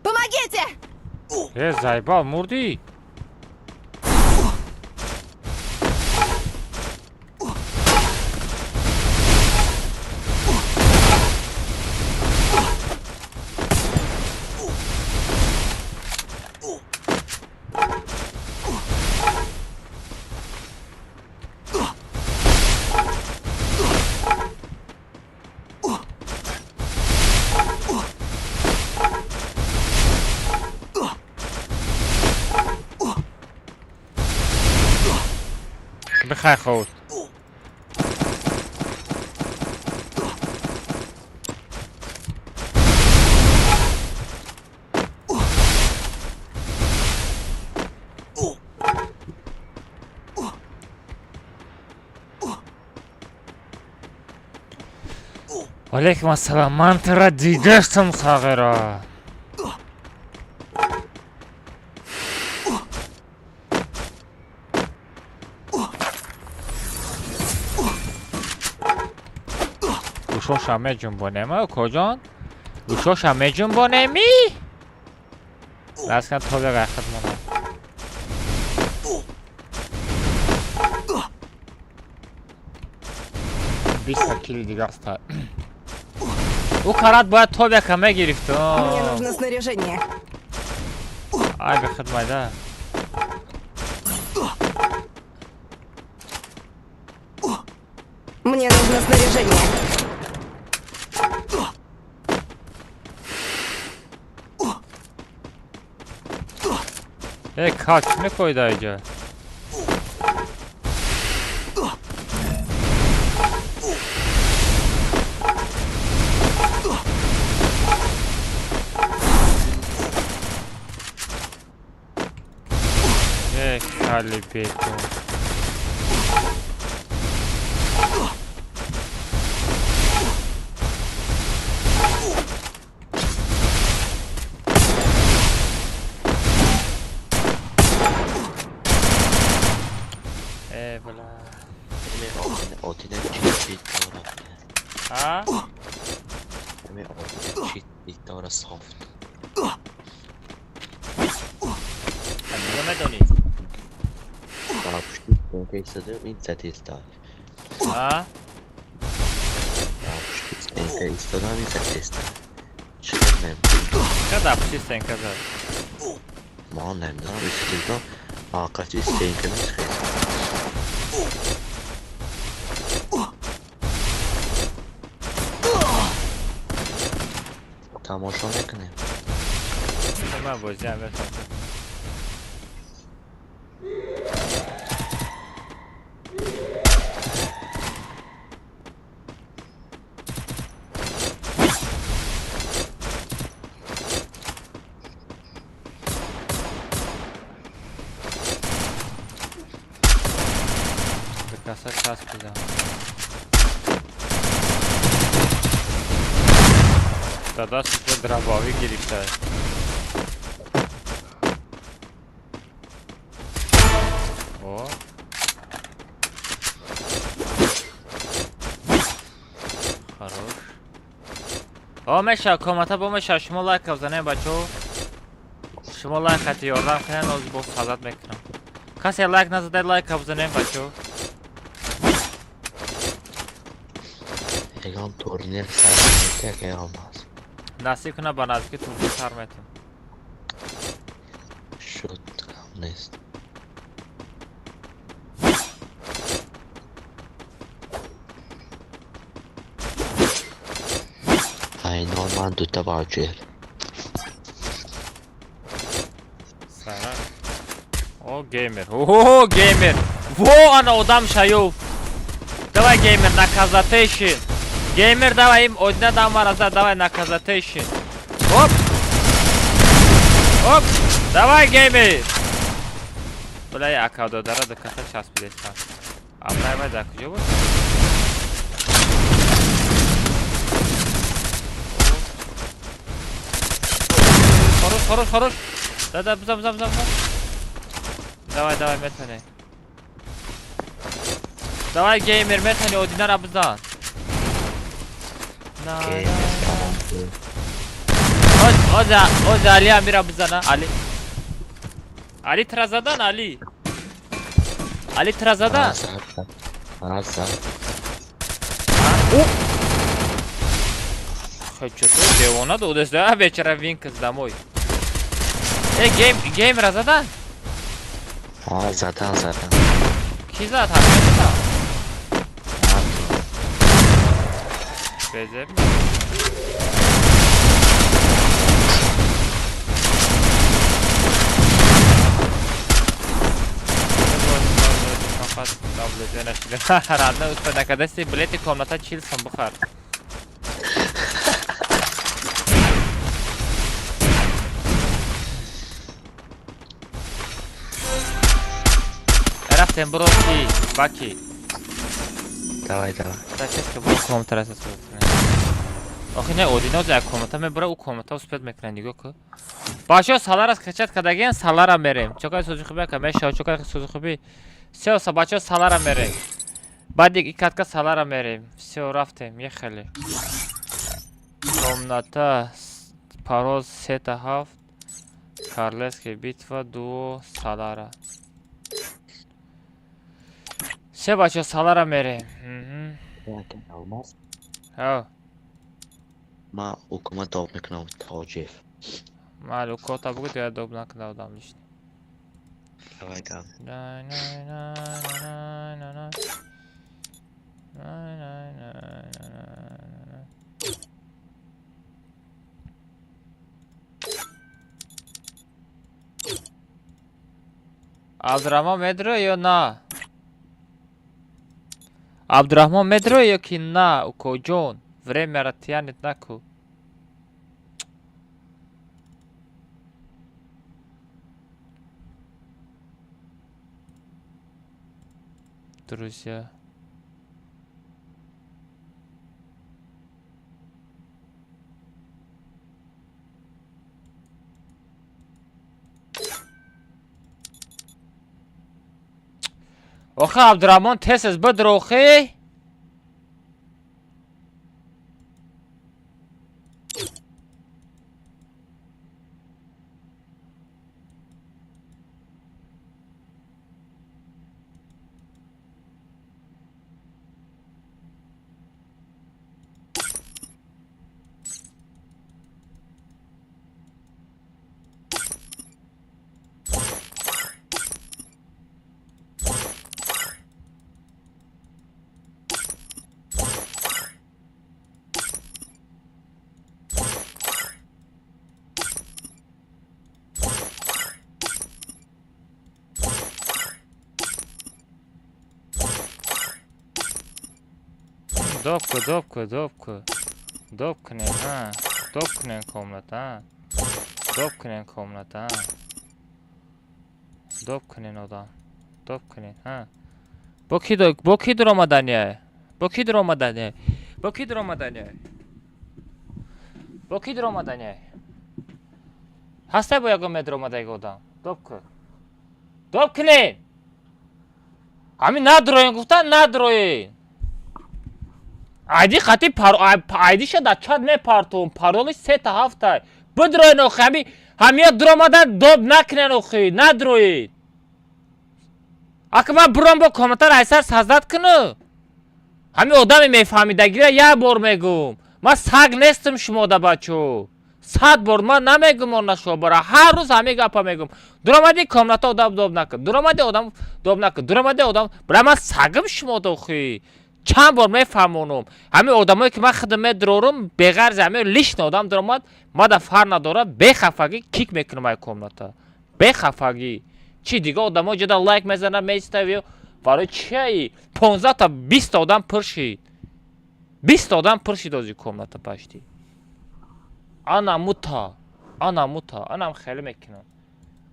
Помогите! Э, заебал, мурдӣ? Хай ход. Алейкум ассалам, ман тура дидаштам, сағира. Гӯшоша меҷунбонем, куҷон? Гӯшоша меҷунбонеми? Даст кан то беғай хидмона. Биста кили дига аста. Ӯ карат бояд тобяка мегирифт. Мне нужно снаряжение. Ай бехид майда. Мне нужно снаряжение. Э, как мекои дар иҷа? Э, кали бетон. Э, бля. Одина чит дора. А? Ами одина чит дора софт. Дига медонӣ? Пушти стенка истодем, ин задеста. А? Пушти стенка истодам, ин задеста. Чиқар намедонам. Ча дар пушти стенка зад? Ман намедонам, истодам, қати стенка нехез. Тамошо мекунем. Ман бозиам метавонам. Каса часпида. Дадаш дробовик гирифта. О. Хорош. О, меша, комната бо меша, шумо лайк бизанем, бачо. Шумо лайк хати ёрдам кунен, оз бо сазат мекунам. Касе лайк назадай, лайк бизанем, бачо. Ягон турнир сар мекунем, ягон бас. Насиб кунам, ба наздики турнир сар метам. Шуд, кам нест. Айнон ман дута ваучер. Сара. О, геймер. О, геймер. Во, ана одам шаюв. Давай, геймер, наказатейшн. Геймер, давай им одна дама раза, давай наказатейшн. Оп! Оп! Давай, геймер! Бля, я акадо дара до каса часпидеста. Амрай вай да куҷо буд? Хорош, хорош, хорош! Да, да, бзам, бзам, бзам, бзам. Давай, давай, метане. Давай, геймер, метане, одинара бзан. Оз Али Амира бизана. Али. Али тразадан, Али. Али тразадан. Аза. О! Хочу то девона додеста, вечера винкс домой. Э, гейм, гейм разадан? А, задан, задан. Ки зад, ҳамин задан? Безеб. Фақат Билет нашидем. Родной, успеть накадаси, билети комната 40 сом бихар. Рафтем, бро, ки баки. Давай, давай. Таческа бро, комната раса Охи не, одиноз як комната мебура, ӯ комната успеть мекунад, нигоҳ ку. Бачаҳо, салара скачать кардагиан, салара мерем. Чокай сӯзи хуби ака мешава, чокай сӯзи хуби. Всё, бачаҳо, салара мерем. Баъди и катка салара мерем. Всё, рафтем, ехали. Комната, парол сета ҳафт, Королевская битва, дуо, салара. Се, бачаҳо, салара мерем. Алмаз. Ҳав. Ман ҳукумат доб мекунам, тоҷиф. Майли, укота бугӯ, дигар доб накунда одам лишний. Давай, давай. Най, най, най, най, най, най. Най, най, най, най, най, най. Абдурахмон медро ё на? Абдурахмон медро ё ки на, укоҷон? Время тянет, наку. Друзья. Охи, Абдурахмон, тез бидро, охи. Доб ку, доб ку, доб ку. Доб кунем, ҳа. Доб кунем комната, ҳа. Доб кунем комната, ҳа. Доб кунен одам. Доб кунен, ҳа. Бо ки бо ки дуромадания? Бо ки дуромадания? Бо ки дуромадания? Бо ки дуромадания? Ҳастай бо ягон медуромадаги одам? Доб ку. Доб кунен! Ҳамин надуроен гуфтан, надуроен. Айди қати айдиша дар чат мепартом, пароли сета ҳафтай. Бидроен охи, ҳами ҳамия дуромада доб накунен охи, надроед. Ака ман буром бо комментар айсар создать куну. Ҳами одаме мефаҳмидагира як бор мегум. Ман саг нестам шумода, бачо. 100 бор ман намегум он шумо бара. Ҳар рӯз ҳамин гапа мегум. Дуромади комната одам доб накун. Дуромади одам доб накун. Дуромади одам. Бира, ман сагим шумода охи. Чанд бор мефаҳмонум. Ҳамин одамое ки ман худам медурорум, беғарзи ҳамин лишний одам дуромад, мада фар надорад, бехафагӣ кик мекунам ай комната. Бехафагӣ. Чи дига одамо ҷода лайк мезанад, меистави, барои чиаи? 15 та 20 та одам пур шид. 20 та одам пур шид ози комната пашти. Ана мута. Ана мута. Анам хеле мекунам.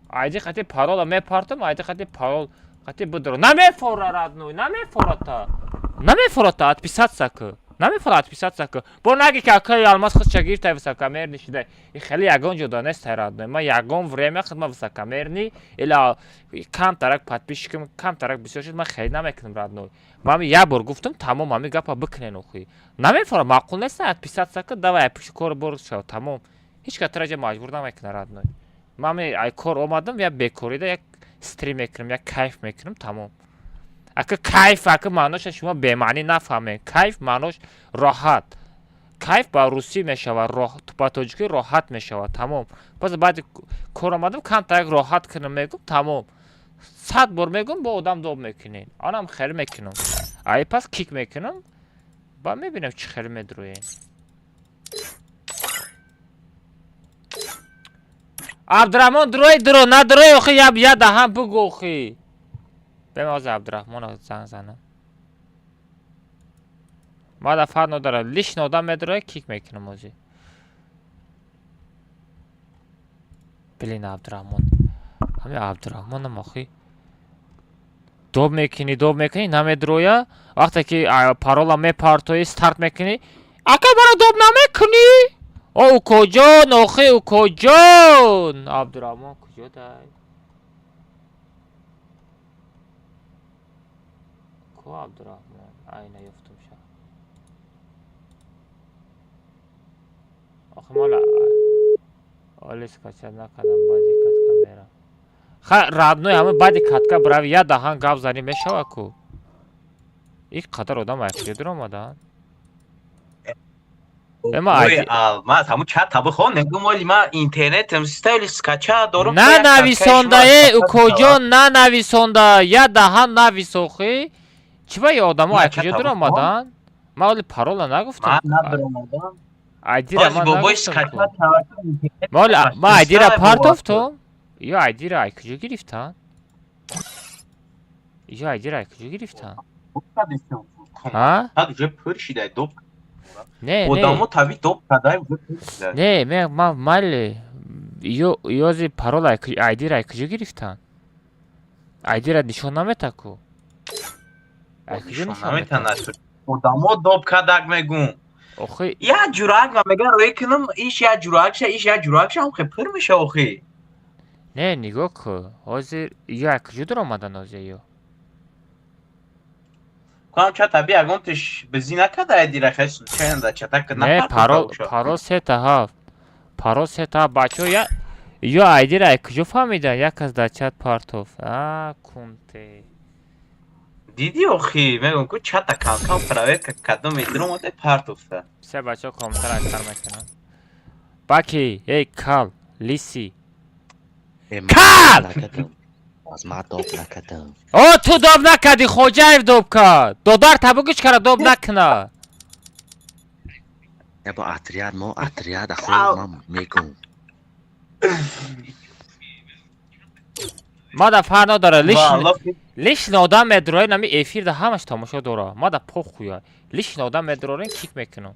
Айди қати парола мепартам, айди қати парол қати бидро. Намефора, родной, намефората. Намефората, отписаться ку. Намефора, отписаться ку. Бо наги ки акаи Алмаз худша гирифта высокомерный шида. И хеле ягон ҷода нест, родной. Ман ягон время худ ман высокомерный ила камтарак подписчикам камтарак бисёр шуд, ман хеле намекунам, родной. Ман як бор гуфтам, тамом, ҳамин гапа бикунен охи. Намефора, маъқул нест, отписаться ку, давай пиши кор бор шав, тамом. Ҳеҷ кас тура ҷа маҷбур намекунад, родной. Ман ай кор омадам, як бекорида як стрим мекунам, як кайф мекунам, тамом. Ака кайф, ака маъноша шумо бемаънӣ нафаҳмед. Кайф маънош роҳат. Кайф ба русӣ мешавад, ба тоҷикӣ роҳат мешавад, тамом. Пас баъди кор омадам, камтар як роҳат кунам мегум, тамом. 100 бор мегум, бо одам доб мекунед. Анам хеле мекунам. Ай пас кик мекунам, ба мебинам чӣ хеле медурӯед. Абдураҳмон, дурои, дуро, надурои охи, я даҳан бугӯ охи. Бем, ҳозир Абдураҳмонро занг занам. Мада фарқ надорад, лично одам медорад, кик мекунам ҳозир. Блин, Абдураҳмон, ҳами Абдураҳмонам охи доб мекунӣ, доб мекунӣ, намедроя. Вақте ки парола мепартоӣ, старт мекунӣ, ака, маро доб намекунӣ. О, укоҷон, охи укоҷон, Абдураҳмон куҷо дай? Ку Абдураҳмон? Ай, наёфтумша. Охи мола оли скачать накардам. Баъди катка мерам. Ха, родной, ҳама баъди катка бирави, як даҳан гап занӣ мешава ку. Ин қадар одам аз куҷо дуромаданд? Эма Ой, алмаз, ҳамун чата бихон, мегум, оли ма интернетам стайли скачать дорум. На нависондае, укоҷон, на нависонда, як даҳан навис. Охи чӣ ба ё одамо На, аз куҷо чата бихон. дуромаданд? Ман оли парола нагуфтам. Ман надуромадам. Айдира Ҳози ман бобои нагуфтам ку. скачать тавассути интернет. Ман айдира Стайли партофтум. Ё айдира ай куҷо гирифтанд? Ё айдира ай куҷо гирифтанд? Ҳа? Ҳад уже пур шидай доб. Не, не. Одамо таби доб кадай, уже пур шидай. Не, ме ман майли. Ёзи парол айдира ай куҷо гирифтанд? Айдира нишон намета ку. Ай куҷо нишон мета? Наметанад. Одамо доб кадак мегум. Охи Як ҷурак ман мегам рӯй кунам, иш як ҷурак ша, иш як ҷурак ша, ҳам хе пур меша охи. Не, нигоҳ ку. Ҳозир ё ай куҷо дуромадан ҳозир ё? Кам чата би ягон тиш бизӣ накарда айдира хе случайно да чата ка Не, парол, парол сета ҳафт. Парол сета ҳафт. Бачаҳо, я ё айдира ай куҷо фаҳмидан? Як кас дар чат партоф. А, кунте. Диди охи, мегум ку чата кам кам проверка кадом медиромада партофта. Се бачаҳо комментар аксар мекунанд. Баки, эй кал, лиси. Э, ман Кал! накардам. Аз ман доб накардам. О, ту доб накардӣ, Хоҷаев доб кард. Додар табугиш кара, доб накуна. Не, бо отряд, мо отряд ахо Кал! ман мегум. Мада фарқ надорад. Лично Валлоҳ. Лично одам медурои, нами эфирда ҳамаш тамошо дора. Мада похуя. Лично одам медурорен, кик мекунам.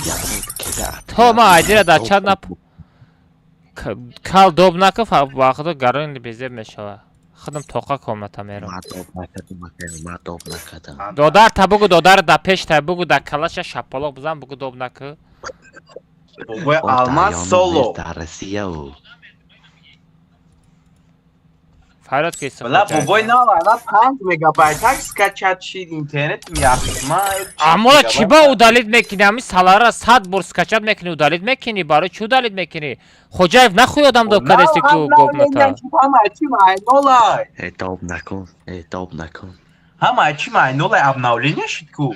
Як кеда То ман айдира дар доб чат нап кал доб нака, ба худо гарон безеб мешава. Худам тоқа комната мерам. Ман доб накардам, ака, ман доб накардам. Додар та бугу, додар да пеш та бугу, да калаша шапалоқ бизан, бугу доб нака. Бобои О, алмаз дарёно соло. нест дар Россия у. Фарёд ки. Бала бобои нава, на 5 мегабайт так скачать шид интернет мияхма. Амола чӣ ба удалить мекунӣ? Ҳами салара 100 бор скачать мекунӣ, удалить мекунӣ. Барои чӣ удалить мекунӣ? Хоҷаев, нахуй одам доб кардести ку гобната. Ҳама чи майнолай. Э, доб накун. Э, доб накун. Ҳама чи майнолай, обновление шид ку.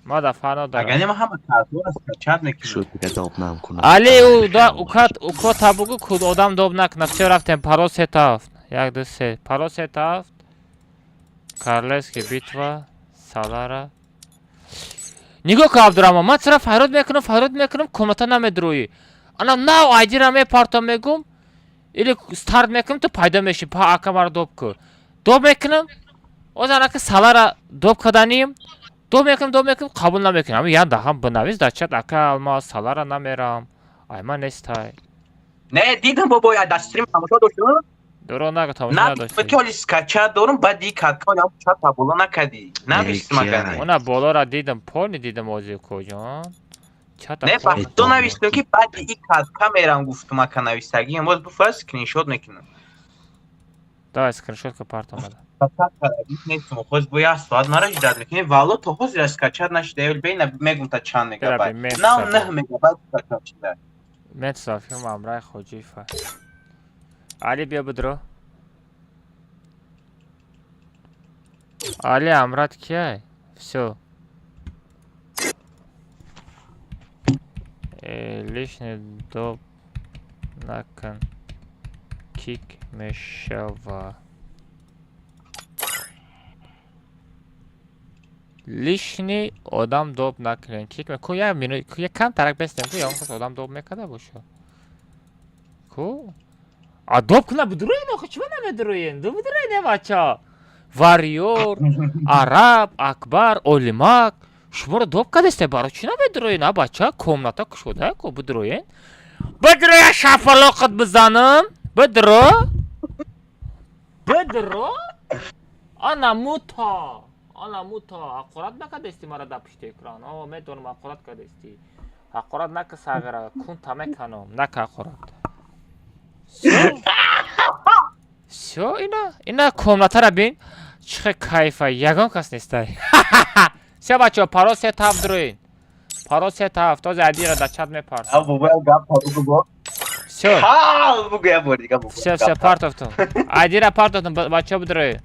Мада фарқ надорад. Агар не, ман ҳама картора скачать мекунам. Шуд, дига доб намкунам. Али, ӯ да укат уко та бугу ку одам доб накунад. Все, рафтем. Парол сета ҳафт. Як, ду, се. Парол сета ҳафт. Королевский битва салара. Нигоҳ кун, Абдураҳмон, ман чара фарёд мекунам, фарёд мекунам, комната намедроӣ. Ана нав айдира мепартом, мегум или старт мекунам, ту пайдо мешӣ. Па, ака, маро доб ку. Доб мекунам, оз анака салара доб карданим, доб мекунам, доб мекунам, қабул намекунам. Ами як даҳам бинавис дар чат: ака Алмаз, салара намерам, ай ман нестай. Не, дидам бобои, дар стрим тамошо доштам. Дурӯғ нагӯ, тамошо Надиштам надоштӣ. ки ҳоли скачать дорум, баъд ди катколи ҳам чата боло накардӣ. Навиштам Э, агар. кия? Она болора дидам, пони дидам ози куҷон. Чата Не, пон. ба худо навиштам ки баъди и катка мерам, гуфтум ака навистагиам, боз буфа скриншот мекунам. Давай, скриншот ка, парт омада. Скачать кардагӣ нестам, хоз бо як соат мара ждать мекунем. Валло то ҳозир скачать нашида, эл бейна мегум та чанд мегабайт. Бира, Нав бе, 9 мегабайт скачать шида. Мен филм амрай Хоҷиева. Али, биё бидро. Али амрат кияй? Всё. Лишний доб накун. Кик мешава. Лишний одам доб накунен. Кик ку як минут, ку як кам тарак бестем, ку ягон кас одам доб мекарда боша. Ку? А доб куна бидуроен охи, чима намедуроен? Ду бидуроен е бача. Варьёр, Араб, Акбар, Олимак. Шуморо доб кадесте, баро чӣ намедуроен, а бача? Комната кушода ко бидуроен. Бидуроя шафалоқат бизанам. Бидуро. Бидуро. Ана мута. Ана мута. Ҳақорат накадести мара дар пушти экран. О, медонам ҳақорат кадести. Ҳақорат нака сағира, кун тамеканам, нака ҳақорат. Всё, ина, ина комнатара бин. Чӣ хел кайфа, ягон кас нестай. Всё бачаҳо, парол 37 дуроин. Парол 37, този адира дар чат мепарс. А бобоя гап бугу. Всё. Ха, бугу я бор дига бугу. Всё, всё, партофтум. Адира партофтум, бачаҳо бидуроин.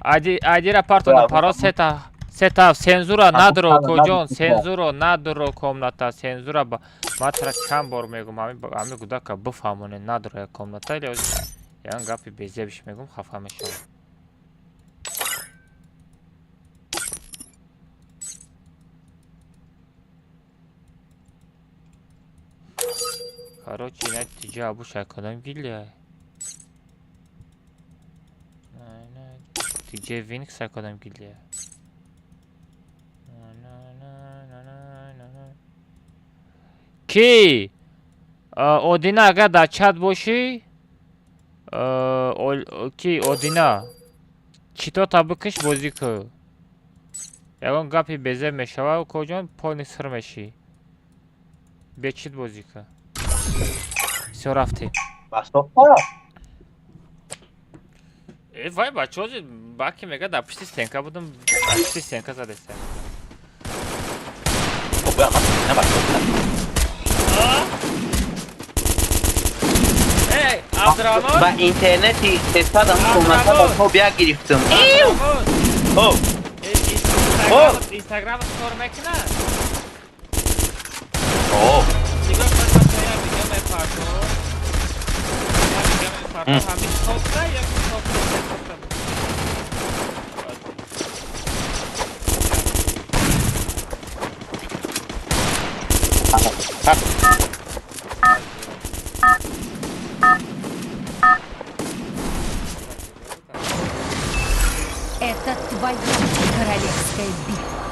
Адира партофтум, парол 37. Сета сензура надро коҷон, сензура надро комната, сензура ман тара чанд бор мегум, ҳами гудака бифаҳмоне надро як комната, или ягон гапи безебиш мегум, хафа мешавам. Короче, ина тиҷа абу шайкодам гилия. Тиҷа винкс шайкодам гилия. Ки Одина агар дар чат бошӣ, ки Одина читота бикиш бозӣ кӯ. Ягон гапи безеб мешава, коҷон полни сир мешӣ. Бечит бозӣ кӯ. Всё рафтем. Э вай бачаҳо баки мега дар пушти стенка будам, дар пушти стенка задестем. Эй, Абдураҳмон! Ба интернети тестадам комната ба бия гирифтам. О! Инстаграм кор мекунад? О! Нигоҳ кун, бачаҳо, як видео мепартом. Як видео мепартом. Ҳамин сохта як сохта сохта. Это твоя королевская битва.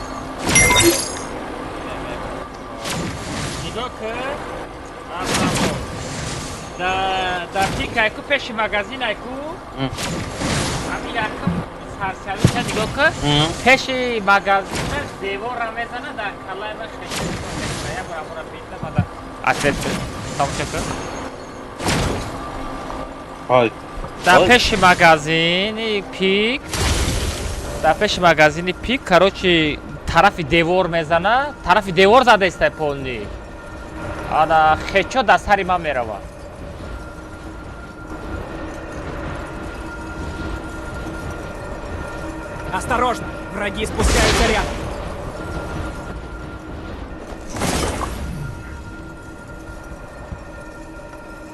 Нигоҳ кун, Абдураҳмон. Дар пик айку пеши магазин айку. Ҳамин якум сарсавиша нигоҳ кун. Пеши магазина деворра мезана, дар каллаи ман хеша мекунад. Як бор амора бинда бада. Ответ тамошо кун. Дар пеши магазини пик, дар пеши магазини пик, короче, тарафи девор мезана, тарафи девор задаистай полни. Ана хечо дар сари ман меравад. Осторожно, враги спускаются рядом.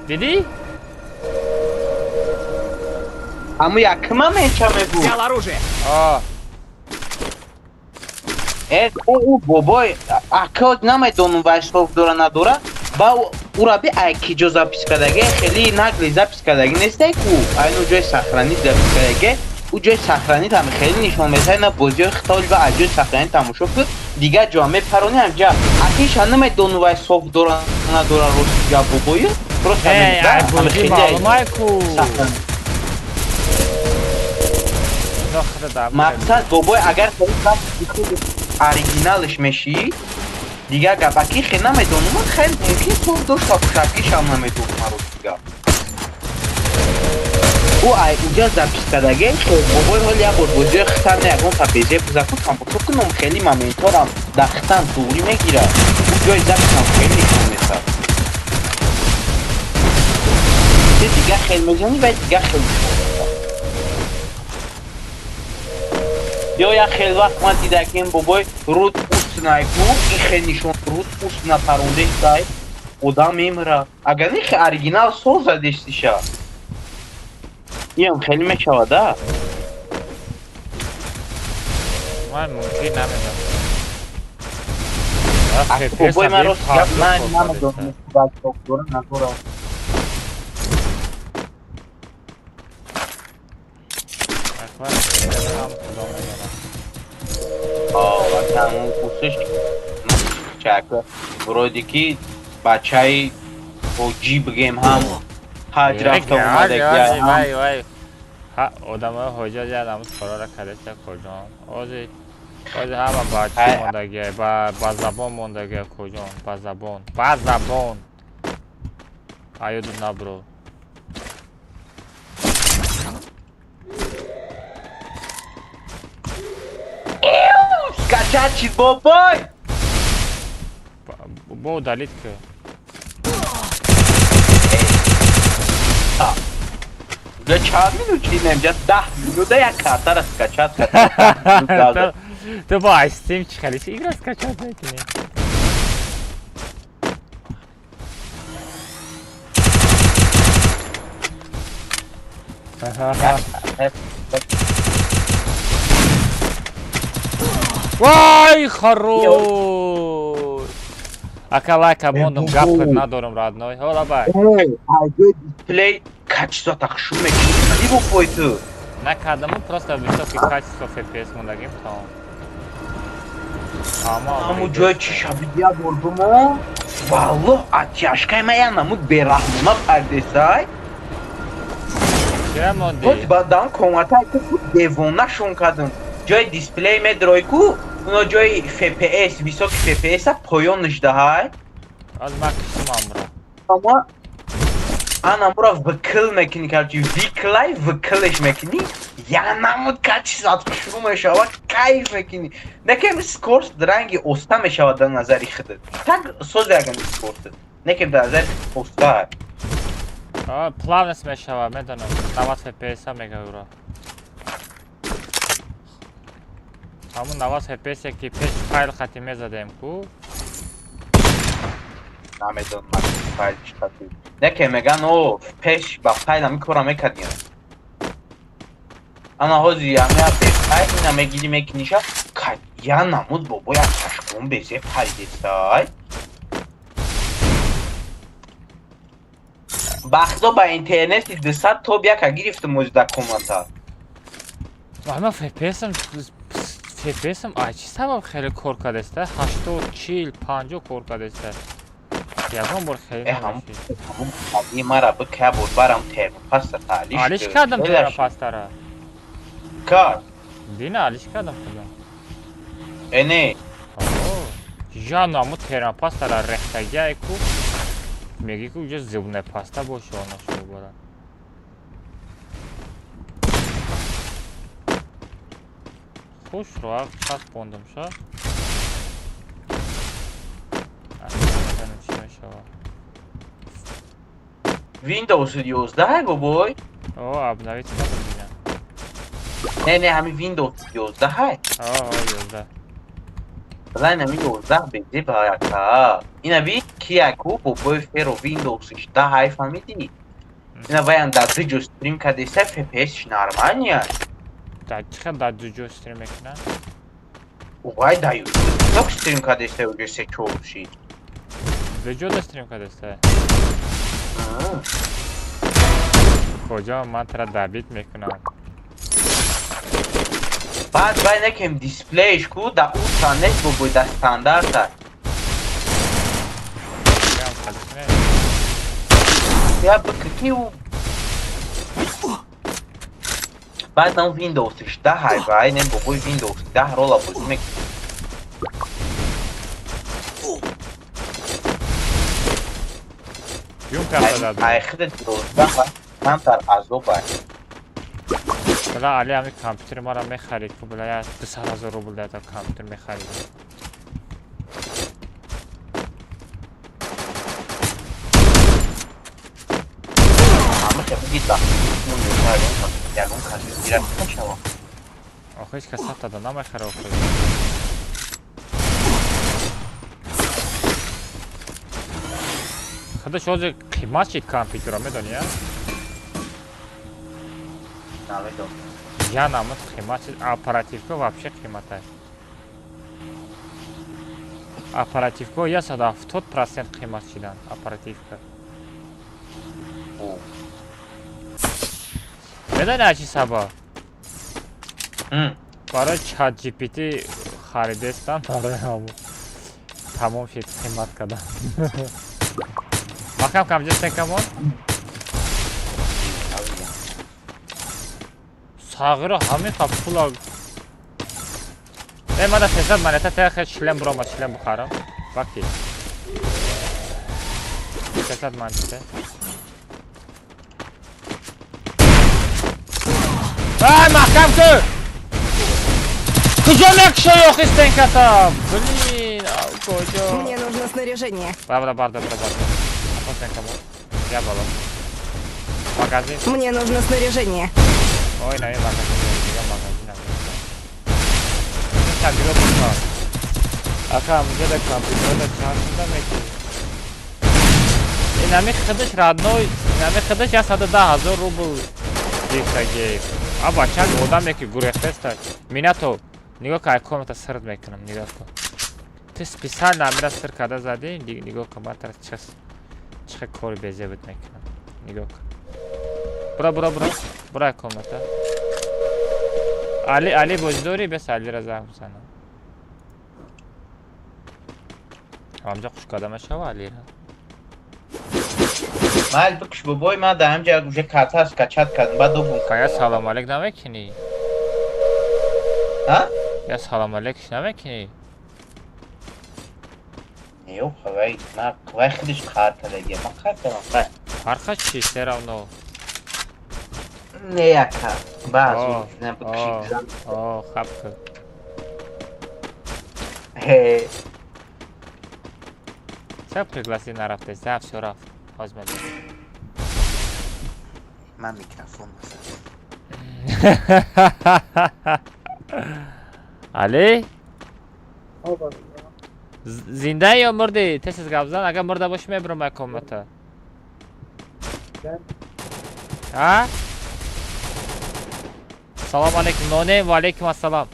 Дидӣ? Аму якма меча мегу. Взял оружие. А. Э, у бобой, ака намедонам вай софт дора надора, ба ура би ай киҷо запись кардаге, хеле нагли запись кардаги нестай ку. Айну ҷои сохранить запись кардаге, у ҷои сохранить ҳам хеле нишон медиҳад, на бозиҳои хитои ба ай ҷои сохранить тамошо кун, дигар ҷо мепарони ҳамҷа. Акиша намедонам вай софт дора надора рости гап бобою. Просто ай бозӣ маълумай ку. Мақсад бобой агар оригиналш мешӣ, дигар гап аки хе намедонам, хеле мумкин софт дошта бошад, акишам намедонам рости гап. У ай уҷа запись кардаге, бобой ҳол як бор бозиҳои хитан ягон та безе бизаку тамошо кунам, хеле моментҳорам дар хитан туғрӣ мегирад. У ҷои записам хеле нишон медиҳад. Дигар хел мезанӣ ва дигар хел нишон медиҳад. Ё як хел вақт ман дидакем бобой руд уснайку, ин хел нишон руд усна парондестай, одам мемирад. Агар не хе оригинал созадестиша. Иам хеле мешавад, да? Ман мумкин намедонам. Бобой, ман рост гап, ман намедонам вайшок дора надора. Ватан кусиш чака вроде ки бачаи ҳоҷӣ бигем, ҳам ҳаҷ рафта омадагия. Вай вай, ҳа, одамои ҳоҷа ядам корора кардеста, коҷон. Ози ози ҳама ба чӣ мондагия, ба забон мондагия, коҷон, ба забон, ба забон. Аёду набро. Скачать чиз, бобой. Бо удалить ки. Уже чанд минут чинем, ҷа 10 минута як картара скачать кардам. Ту бо Steam чӣ хеле игра скачать мекунӣ? Вай, хорош! Ака, лайка мондум, гап надорум, родной. Ҳола бай. Дисплей качество тахшу мекунӣ, бобой, ту. Накардаму, просто высокий качество FPS мондагим, тамом. Ҳаму ҷои чӣ шабидия бурдумо, валлоҳ, оттяжкаи ма як намуд бераҳмона пардесай. Чира монди? Хоть бадан коматай ку девона шон кардум. Ҷои дисплей медрой ку, уно ҷои FPS, высокий FPS-а поён нишдаҳай. Аз ман киштум амра. Ама анамура вкл мекунӣ, короче, виклай вклш мекунӣ, я намуд качество шурӯъ мешавад, кайф мекунӣ. Некем скорость ранги оста мешавад дар назари худат. Так соз яган скорость. Некем дар назари оста. Плавность мешавад, медонам. 90 FPS-а мегӯра. Ҳамун 90 FPS ки пеш файл хати мезадем ку. Намедонам файл чӣ хати. Неке меган, о, пеш ба файл ҳами кора мекардем. Ана ҳозир ҳами файл ина мегири, мекуниша, я намуд, бобо, як чашкон безе паридесай. Бахто ба интернети 200 тоб яка гирифтум ози дар комната. Ама FPS-ам, FPS-ам ай чӣ сабаб хеле кор кардеста? 80, 40, 50 кор кардеста. Ягон бор хеле намешид. Мара бика буд барам термопаста алиш. Алиш кардам термопастара. Кар. Дина алиш кардам худам. Э, не. Я наму термопастара рехтагиай ку. Меги ку уже зубная паста боша она шо бара. Хуш роак часпондам ша. Чӣ мешава? Windows 11 бобой? О, обновить кардам дина. Не, не, ҳами Windows 11. О, 11. Бала, ҳами 11 безе барака. Ина би кияку, бобой, феро Windows 10 фаҳмидӣ? Ина ваян дар ду ҷо стрим кардеса, FPS нормальный. Дар чӣ хел дар ду ҷо стрим мекунад? Вай, дар YouTube стрим кардеса, уже се чор шид. Ду ҷо да стрим кардеса? Куҷо ман тра добить мекунам? Баъд вай некем дисплееш ку да ултра нест, бобой, да стандарта. Ям хали. Я бикки у баъд нам Windows 10 ҳай, вай не, бобой, Windows 10 рола бозӣ мекунӣ. Юм карда. Ай хида 12 камтар азоб ай. Бала, али ҳами компютери маро мехарид ку, бала, я 200 000 рубл дада компютер мехарид. Ҳама хел бигид, ягон каси гирад мешава. Охи, ҳеч кас сатада намехара охи. Худаш ҳозир қимат шид компютера, медонӣ, я? Намедонам. Я намуд қимат шид, оперативка вообще қиматай. Оперативка 170% қимат шидан, оперативка. Медони, аз чӣ сабаб? Барои чат GPT харидестам, барои ҳамо тамом шид, қимат кардам. Махкам камҷа стенкамон сағиро ҳамин қа пула. Э, мада 300 монета техе, шлем буромад, шлем бухарам. Баки. 300 монета. Ай, маҳкам ку! Куҷо мекушои охи стенката? Блин, ав куҷо? Мне нужно снаряжение. Бара, бара, бара, бара. Апа стенкамо. Я бало. Магазин. Мне нужно снаряжение. Ой, на магазин, я магазин. Компьютер бухар. Ака, амҷода компютерда чанд шуда мекунӣ? Инами худаш, родной, инами худаш 110 000 рубл гирифтагӣ. А бачак одаме ки гурехтеста. Минато, нигоҳ кун, ай комната сирд мекунам, нигоҳ кун. Ту специально амира сир карда задӣ, нигоҳ кун, ман тара чӣ кори безебит мекунам. Нигоҳ кун. Бура, бура, бура. Бура ай комната. Али, Али бозӣ дорӣ? Бес Алира занг бизанам. Ҳамҷа хуш карда мешава Алира. Майл, бикш, бобой, ман дар ҳамҷа уже карта скачать кардам, баъд дубум. Я салом алейк намекунӣ? Ҳа? Я салом алейкш намекунӣ? Не, вай ман вай худиш қар кардагия, ман қар кардам, хай. Фарқа чи, все равно. Не, яка баъз не бикши. О, хаб ку. Хе. Ча пригласи нарафте? За всё рафт. Ҳоз медонам. Ман микрофон масалан. Али? Зинда ё мурдӣ? Тез тез гап зан. Агар мурда бошӣ, мебурам ай комната. А? Салом алейкум, нонем, ва алейкум ассалом.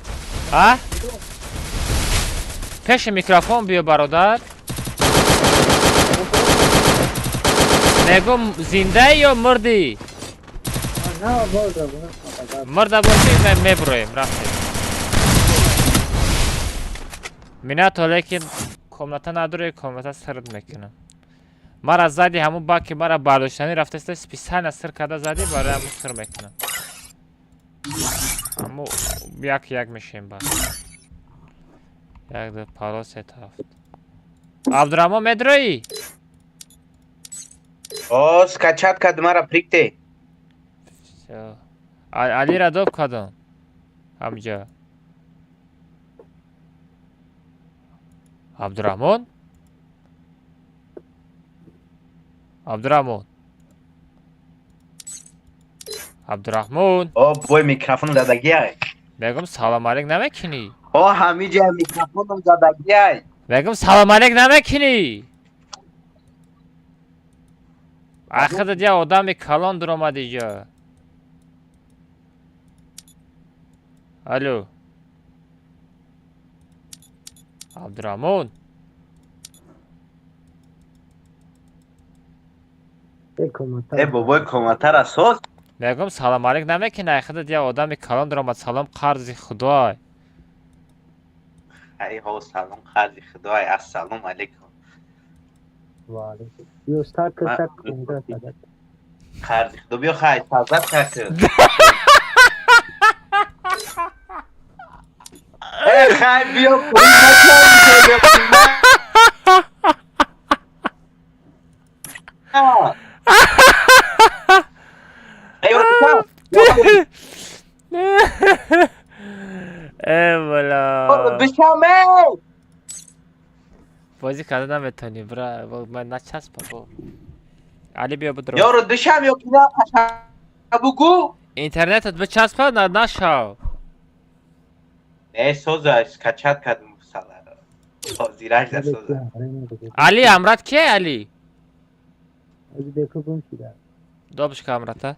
А? Пеши микрофон биё, бародар. Мегум, зинда ё мурдӣ? Мурда бошӣ, мебуроем, рафтем. Минато, лекин комната надорӣ, комната сирд мекунам. Мара зади, ҳамун баки мара бардоштанӣ рафтаста, специально сир карда задӣ, барои ҳамун сир мекунам. Ҳаму як як мешем баъд. Як, ду, паро, се, ҳафт. Абдураҳмон, медроӣ? О, скачать кардам, мара прикте. Всё. Алира доб кардам. Ҳамҷа. Абдураҳмон? Абдураҳмон. Абдураҳмон. О, бой, микрофон задагиай. Мегум, салом алейк намекунӣ? О, ҳамиҷа микрофоном задагиай. Мегум, салом алейк намекунӣ? Ахида я одами калон дуромад иҷо. Алло. Абдураҳмон. Э, бобой, коматара соз. Мегум, салом алейк намекунӣ? Ахида я одами калон дуромад, салом қарзи худой. Ай ҳо, салом қарзи худой, ассалому алейкум. Қарзи худо, биё, хай, сазат какр. Э, хай, биё, пул. Э, бала. Бишаме! Бозӣ карда наметавонӣ, бра, ман начаспа бо. Али, биё, бидро. Ёро, душам ё ки на, паша бугу? Интернетат бичаспа, на нашав. Не, соза, скачать кардам саларо. Ҳозираш да соза. Али, амрат ке, Али? Добушка амрата.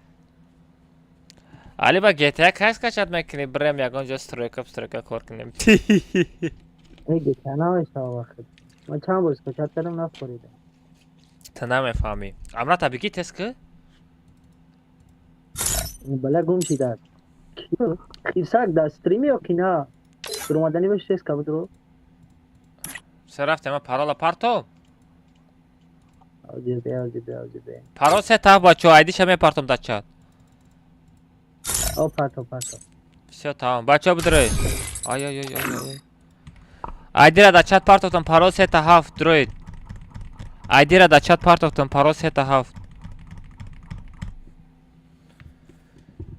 Али, ба GTA кай скачать мекунӣ? Брем ягон ҷо стройка, стройка кор кунем. Ман чанд бор скачать кардам, нафоридам. Ту намефаҳмӣ. Амрата бигӣ тест ки. Бала гум шидад. Хирсак дар стрими ё ки на? Дуромадани бош, тест ка будро. Се рафтем, ман парола партом. Ози бе, ози бе, ози бе. Парол се та, бачо, айдиша мепартом дар чат. О, парто, парто. Всё, тамом. Бачо, бидроед. Ай ай ай ай ай. Айдира дар чат партофтам, парол се та ҳафт, дроед. Айдира дар чат партофтам, парол се та ҳафт.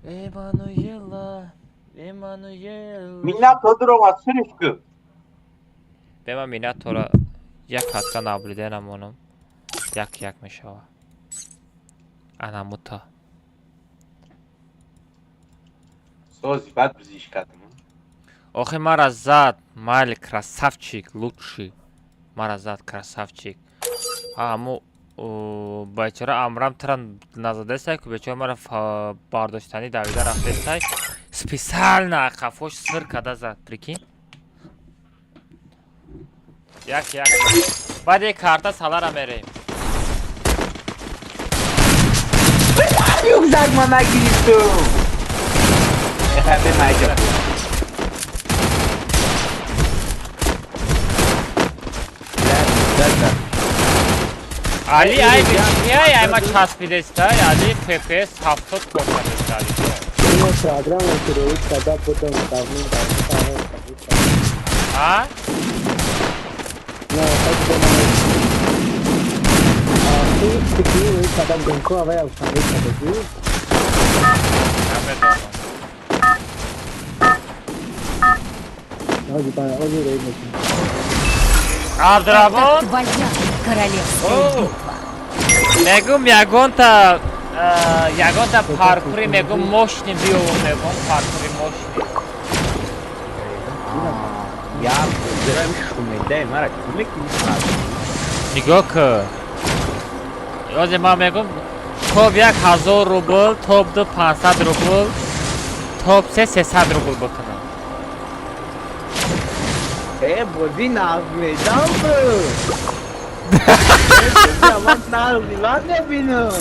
Эммануела, Эммануела. Минат Тодорова сириф ку. Бема Минатора як хатка наблюдение намонам. Як як мешава. Анамута. Сози бад бизиш кардам. Охи мара зад, майли красавчик, лучший. Мара зад красавчик. А аму бечора Амрам тра назадесай ку, бечора мара бардоштанӣ давида рафтесай. Специально қафош сир када зад, прикинь. Як як. Баъд карта салара мерем. Рюкзак ма нагирифтум. Эхай бемайҷа. Али ай бичи ай ма часпидестай, Али ФПС 70 кошадеста Али. Ино программа ки роид када будам давным давно. А? Не, так думаю. А ти роид када гонко авай установить кадаги. Намедонам. Ози ба, ози роид мекунам. Абдураҳмон. Это твоя королевская битва. Мегум ягонта паркури, мегум, мощный биёвум, мегум, паркури мощный. Я бозирам шумедай мара киме ки. Нигоҳ кӣ, озе ман мегум: топ 1000 рубл, топ ду 500 рубл, топ се 300 рубл бикунам. Э, бозӣ нағз медам бу. Бозӣ нағзи ман мебинам.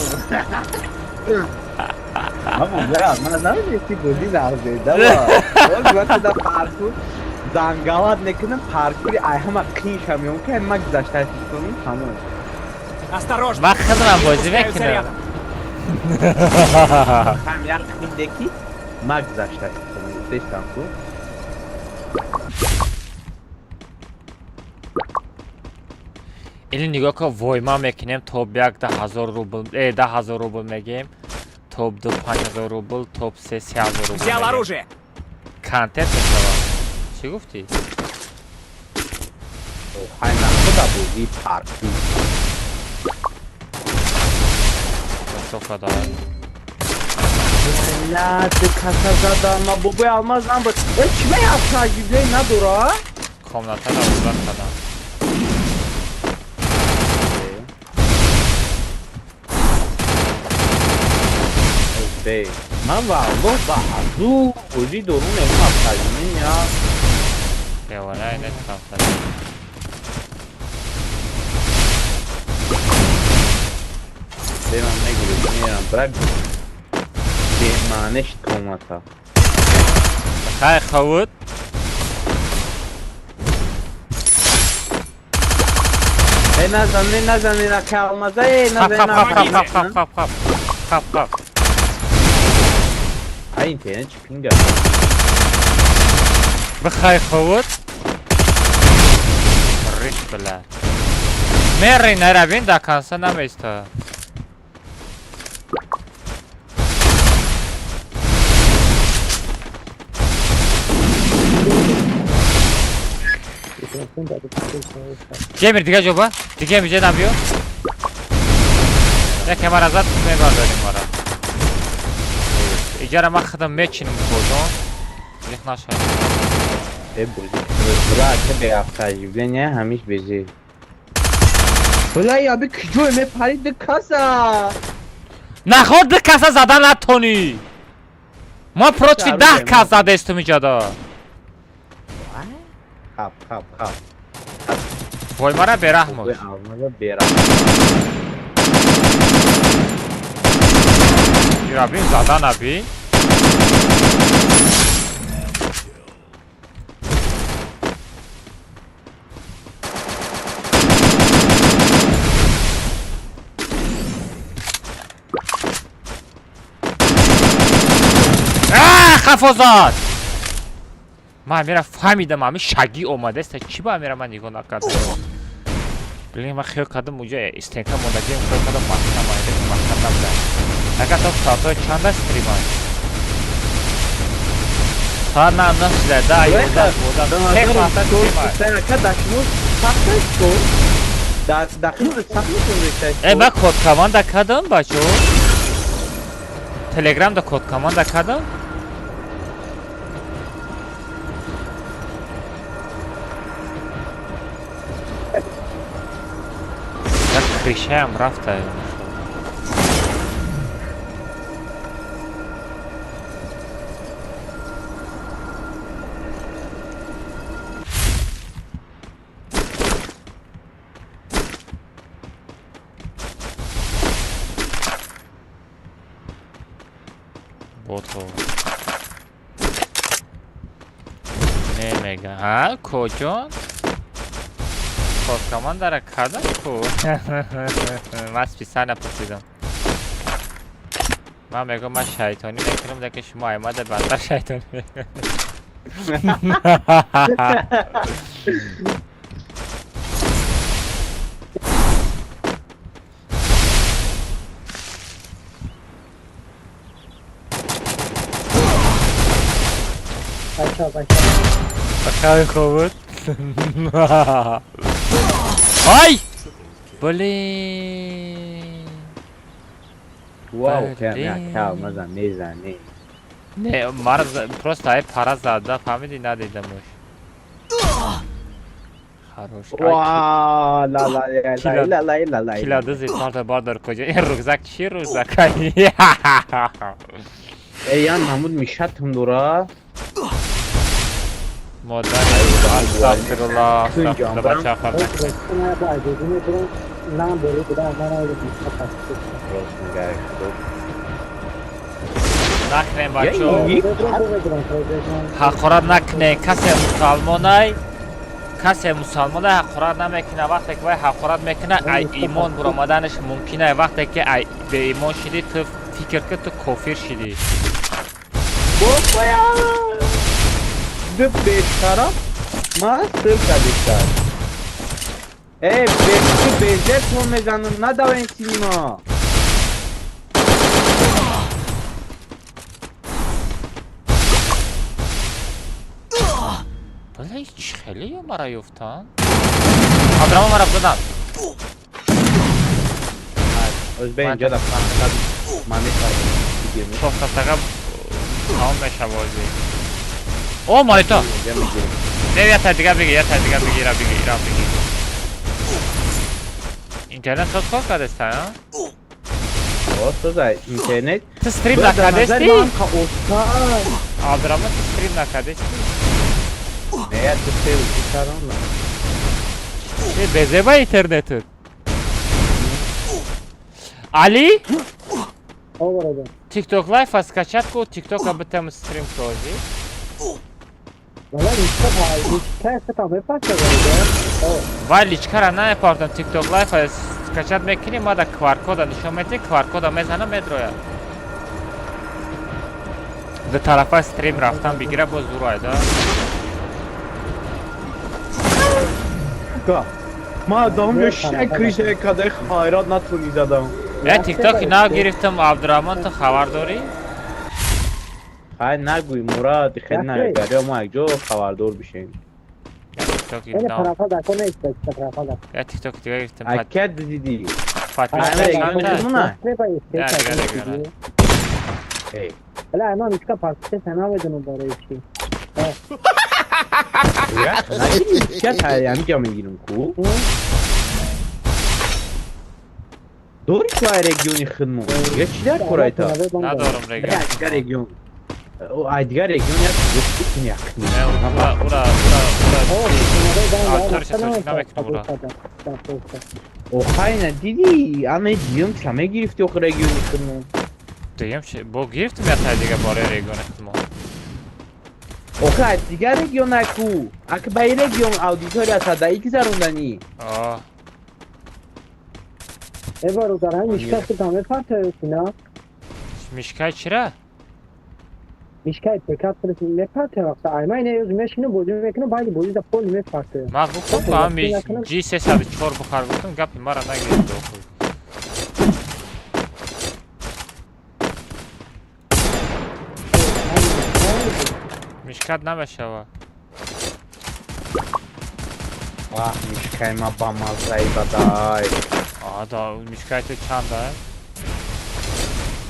Ман намедонисти бозӣ нағз медам. Боз вақте дар паркур зангалат мекунам, паркури ай ҳама қин шамиём ки ман гузаштаи кунам, тамом. Осторожно! Ман худам бозӣ Спускаются мекунам. рядом. Ҳам як қинде ки ман гузаштаи кунам, гуфтестам ку. Или нигоҳ кун, войма мекунем: топ як 10 000 рубл, 10 000 рубл мегем, топ ду 5000 рубл, топ се 3000 рубл. Взял мегем. оружие. Контент мешавад. Чӣ гуфтӣ? Ҳай нахуда бозии паркур. Софа. На, ты каса задам, ма бобои алмаз набуд. Э, чӣ ма автоживление надора? Комнатара узар кардам. Бе, ман валлоҳ ба ҳазур бозӣ дорум, мегум автоживление. Девона нетрафта. Бе, ман мегирем, мерам, брат. Бемаънеш комната. Хай хавуд. Э, назан, не назан, не на алмаза, э, Хап. назан. Хап, хап, хап, хап, хап, хап, хап, хап. Ай, интернет чӣ пинга? Бихай хавуд. Риш била. Мери наравин до конца намеиста. Микрофон дар. Ҷемир, дига ҷоба? Дига миҷа набиё? Яке мара зад, мебардорим мара. Иҷара ман худам мечинам, кожон. Зих нашав. Э, бозӣ бра, ке бе автоживление ҳамиш безӣ. Бля, яби киҷое мепарид каса? Наход ду каса зада натонӣ. Ма против 10 кас задестум иҷада. Хап, хап, хап. Бой мара бераҳмош. Бой алмаза бераҳм. Ира бин зада наби. Хафо зад. Ман амира фаҳмидам, ами шагӣ омадааст. Чӣ ба амира ман нигоҳ накардам? Блин, ман хиёл кардам уҷа стенка мондагиам, хиёл кардам маҳкам, маҳкам набуда. Агар то соатҳои чанд аст стримай? Соат на нашида, да, 11, 12, се соата стримай. Э, ман код команда кардам, бачо. Телеграм да код команда кардам. Крышаям рафта. Ботҳо. Немега. Ҳа, коҷон? Командара кардам ку. Ман специально пурсидам. Ман мегӯям ман шайтонӣ мекунам, лекин шумо аймада бадтар шайтонӣ мекунед. Бача, бача. Бахайр хуб. Ай! Блин. Вау, кам мезани. Не, мара просто ай пара зада, фаҳмиди, надидамуш. Хорош. Ва, ла ла ла ла ла ла. Кила дзи парта бардор куҷо? Ин рюкзак чи рюкзак? Эй, ян Маҳмуд мишатм дора. Модар, астағфируллоҳ, астағфируллоҳ, бача хабар. Накунем, бачо. Ҳақорат накунем. Касе мусалмонай, касе мусалмонай ҳақорат намекунад. Вақте ки вай ҳақорат мекунад, ай имон буромаданаш мумкин ай. Вақте ки ай беимон шидӣ, ту фикр ки ту кофир шидӣ. Ду бешараф ман ссылка бештар. Эй, ту безер тон мезанам, надавен синима. Бала, ҳеч хеле ё мара ёфтан? Абдурahмон мара задан. Оз бе инҷа да ман мехоҳам. Чортатага тамом мешава бозӣ. О, монито. Не, я та дига бигир, я та дига бигир, ира бигир, ира бигир. Интернет соз кор кардеста, а? О, соза интернет. Ту стрим накардести? Абдурahмон, ту стрим накардести? Не, я ту стрим кардам. Не, безеба интернетут. Али? TikTok Live аз скачать ку, TikTok а битам стрим козӣ. Вай личкара намепартам, TikTok Live аз скачать мекунӣ, ма да QR-кода нишон медиҳӣ, QR-кода мезанам, медрояд. Ду тарафа стрим рафтан бигира боз зурай, да? Ма дам ё шакри шакадай хайрат натуни задам. Я TikTok нав гирифтам, Абдурahмон, ту хабар дорӣ? Хай нагӯй, Мурад, хел нагарё ма якҷо хабардор бишем. Я TikTok Я TikTok дига гирифтам. Ака дидӣ. Подписка чанда? Не, Эй. Бля, ман ичка подписка намедонам барои чӣ. Я ҳамиҷа мегирам ку. Дори ку ай региони хидмон. Я чӣ дар корайта? Надорам регион. Дигар регион. Ай дигар регион як як. Ура, ура, ура, ура. Бизорша тоҷик намекунам ура. Охай на диди, ана дуюм ча мегирифти охи региони худмон. Дуюм чи бо гирифтум я тай дига бораи региони худмон. Охи аз дигар регион аку. Ак ба ин регион аудитория садаи гузаронданӣ. А. Э бародар, ҳамин мишка худам мепартояд на? Мишкаи чира? Мишкаи ПК худат мепартояд вақта. Ай ман ина ёз мешинам бозӣ мекунам, байни бозӣ да пол мепартояд. Ман гуфтам ку ҳами G304 бухар гуфтам, гапи мара нагирифт охи. Мишкат намешава. Вах, мишкаи ма ба маззаи бадай. А, да, мишкаи ту чанда?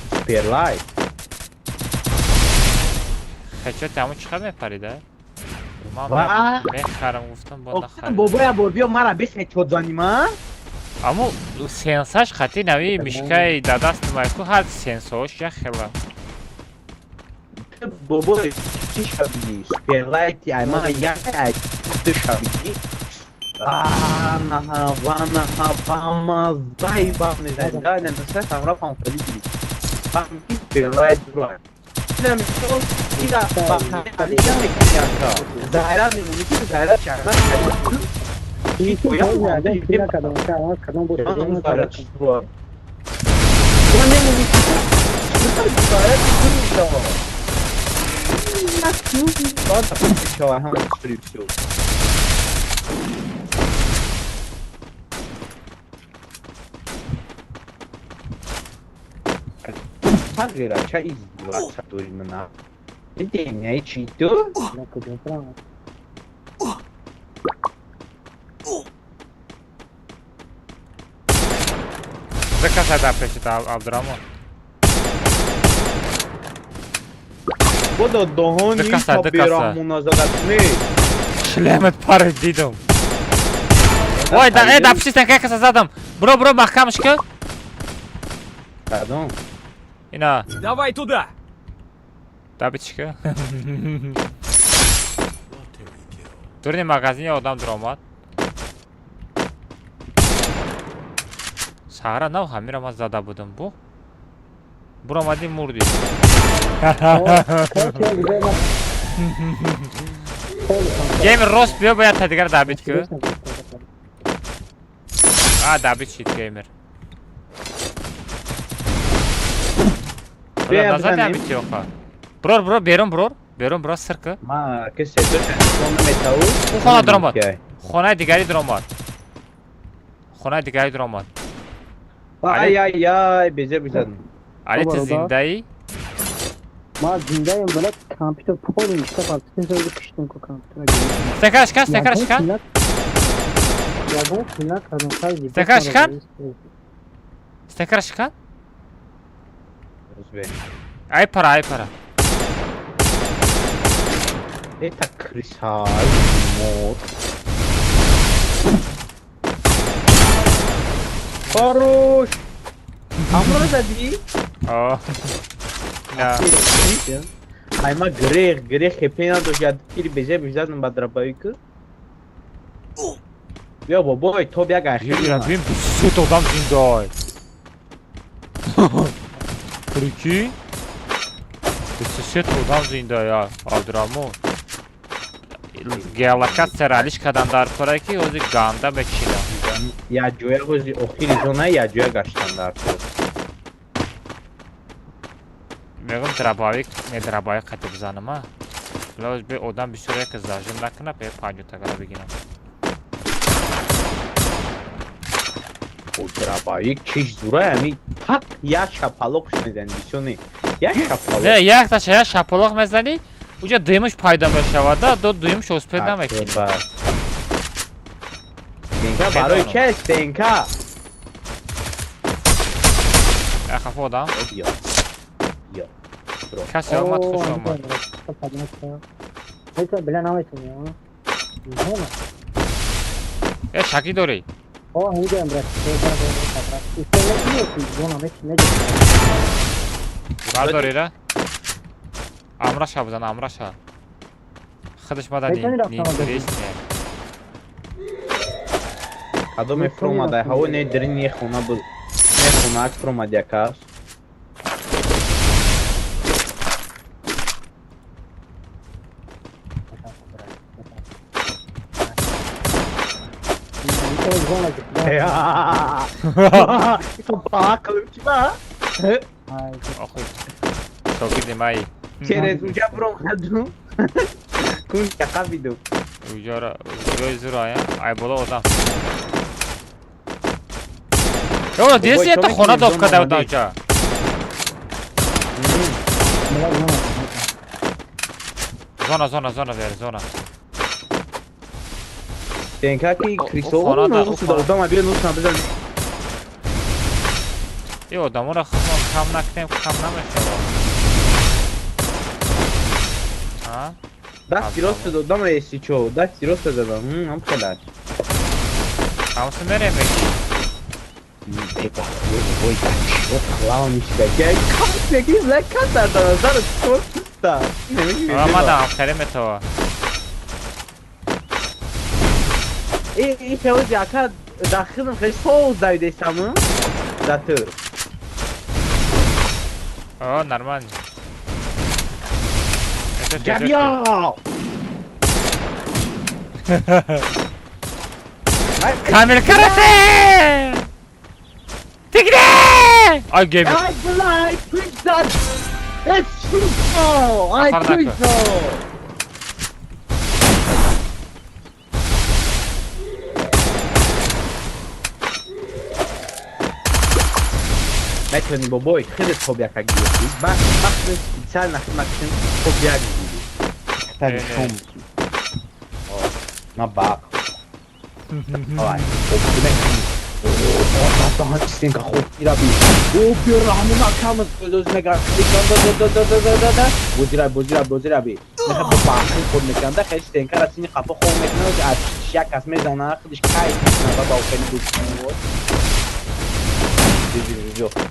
Суперлайт. Хечо таму чӣ қадр мепарида? Ман Ва? мехарам гуфтам, бо нахаридам. Бобоя бор биё мара бехе чот занима? Аммо сенсаш хати нави мишкаи дадаст майку ҳар сенсош як хела. Бобой чӣ шавидӣ? Суперлайти ай ман як ай ду шавидӣ? Анаҳа, ванаҳа, бамаззаи ба мезанӣ. Да, не, насиҳат ҳамра фаҳм кардӣ. Фаҳмидӣ суперлайт дура. Ина мисол, ина ба ҳамин али намекунӣ ака. Зайра мемонӣ ки зайра чарна Чӣ накардам, кадом бор. Зайра чӣ дура. Ту намемонӣ ки зайра чӣ мешавад? Баъд мешавад ҳама чӣ всё. Тағйира ча издиваться дори мана? Дидем, чи ту? Накуҷо бирам. Закаса да пеши Абдураҳмон. Бодо доҳони Дикаса, та дикаса. бераҳмона задат не. Шлемат парид дидам. Ой, да, э, да пиши стенка каса задам. Бро, бро, маҳкамш ки. Кадом? Ина, Давай туда! да бичи ки. Дурни магазини одам дуромад. Саҳара нав ҳамира ман зада будам бу. Буромадӣ мурдӣ. Геймер рост биё бояд та дигар добить ки. А, добить шид геймер. Бро, Бия, назад бизанем. добить ёха. Брор, бро, берун брор. Берун бро сир ки. Ма ки сетоша нишон наметаву. Ӯ хона дуромад. Хонаи дигари дуромад. Хонаи дигари дуромад. Ай ай ай, безе бизадам. Али ту Бародар. зиндаӣ? Ман зиндаем, вале компютер пол мишка партофтем, киштем ку компютер. Стекара шикан, стекара шикан. Ягон хина кардам, хайди. Стекара шикан? Стекара шикан? Узбе. Ай пара, ай пара. Это крыса, мод. Хорош! Амро задӣ? О. На. Ай ма грех, грех хепе надошт, я тири безе бизадам ба дробовик. Биё бобой, то бия гашти. Ира бин 23 одам зиндай. Прикинь? 23 одам зиндай, я, Абдураҳмон. Геолокатсия ралиш кадан дар кора ки ҳозир ганда мечинам. Я ҷоя ҳози охири зона я ҷоя гаштан дар кор. Мегӯм дробовик, не дробовик қати бизанам, а? Лоз бе одам бисёр як зажим накунад, бе панҷотагара бигирам. О, дробовик чиш зура, ами так я шапалоқ мезани, бисёр не. Я шапалоқ. Не, якташа як шапалоқ мезанӣ, уҷа дуюмаш пайдо мешавад, да, до дуюмаш успед намекунӣ. Стенка барои ча стенка? Я хафа одам. Биё. Биё. Касе омад, хуш омад. Бля, наметонӣ, а? Э, шакӣ дорӣ? О, ҳамиҷаям, брат. Зона мекунӣ. Бардорӣ ра? Амраша бизан, амраша. Худаш мада Метавонӣ рафтан неинтересне. Кадоме фромадай, ҳаво не дрин не хона буд. Не хона ак фромад якаш. Охи. Шогирди май. Через уҷа фромаду. Кун яқабиду. Уҷара, ҷои зура, ай боло одам. О, дес это хона доб када одам ҷа. Зона, зона, зона вер, зона. Денка ки Крисо, ну одам абиё нус набизан. Е одаморо худмон кам накунем, кам намешавад. А? Дасти рост додам еси чо, дасти рост задам. Ам хелаш. Ҳамса мерем беки. Епа, ой, так, клаун шуда. Ки леката да, зар чоста. Омадам, хеле метава. Э, и хеле ака дахилм хеле соз давидесам. Да ту. О, нормально. Габио! Камил карате! Тигре! Ай гейм. Ай, блай, пизда! It's Ай, пизда! Метавонӣ бобой хеле хоб яка гирифтӣ. Бахт специально хидмат хоб як гирифтӣ. Так шум. На бак. Давай. Стенка хоб ираби. О, бирахмона камаз доз мега. Да. Бозира, бозира, бозира би. Меха бо бахи хоб меканда, хеле стенка ра сини қафо хоб мекунад, аз як кас мезана, худиш кай на ба хеле буд.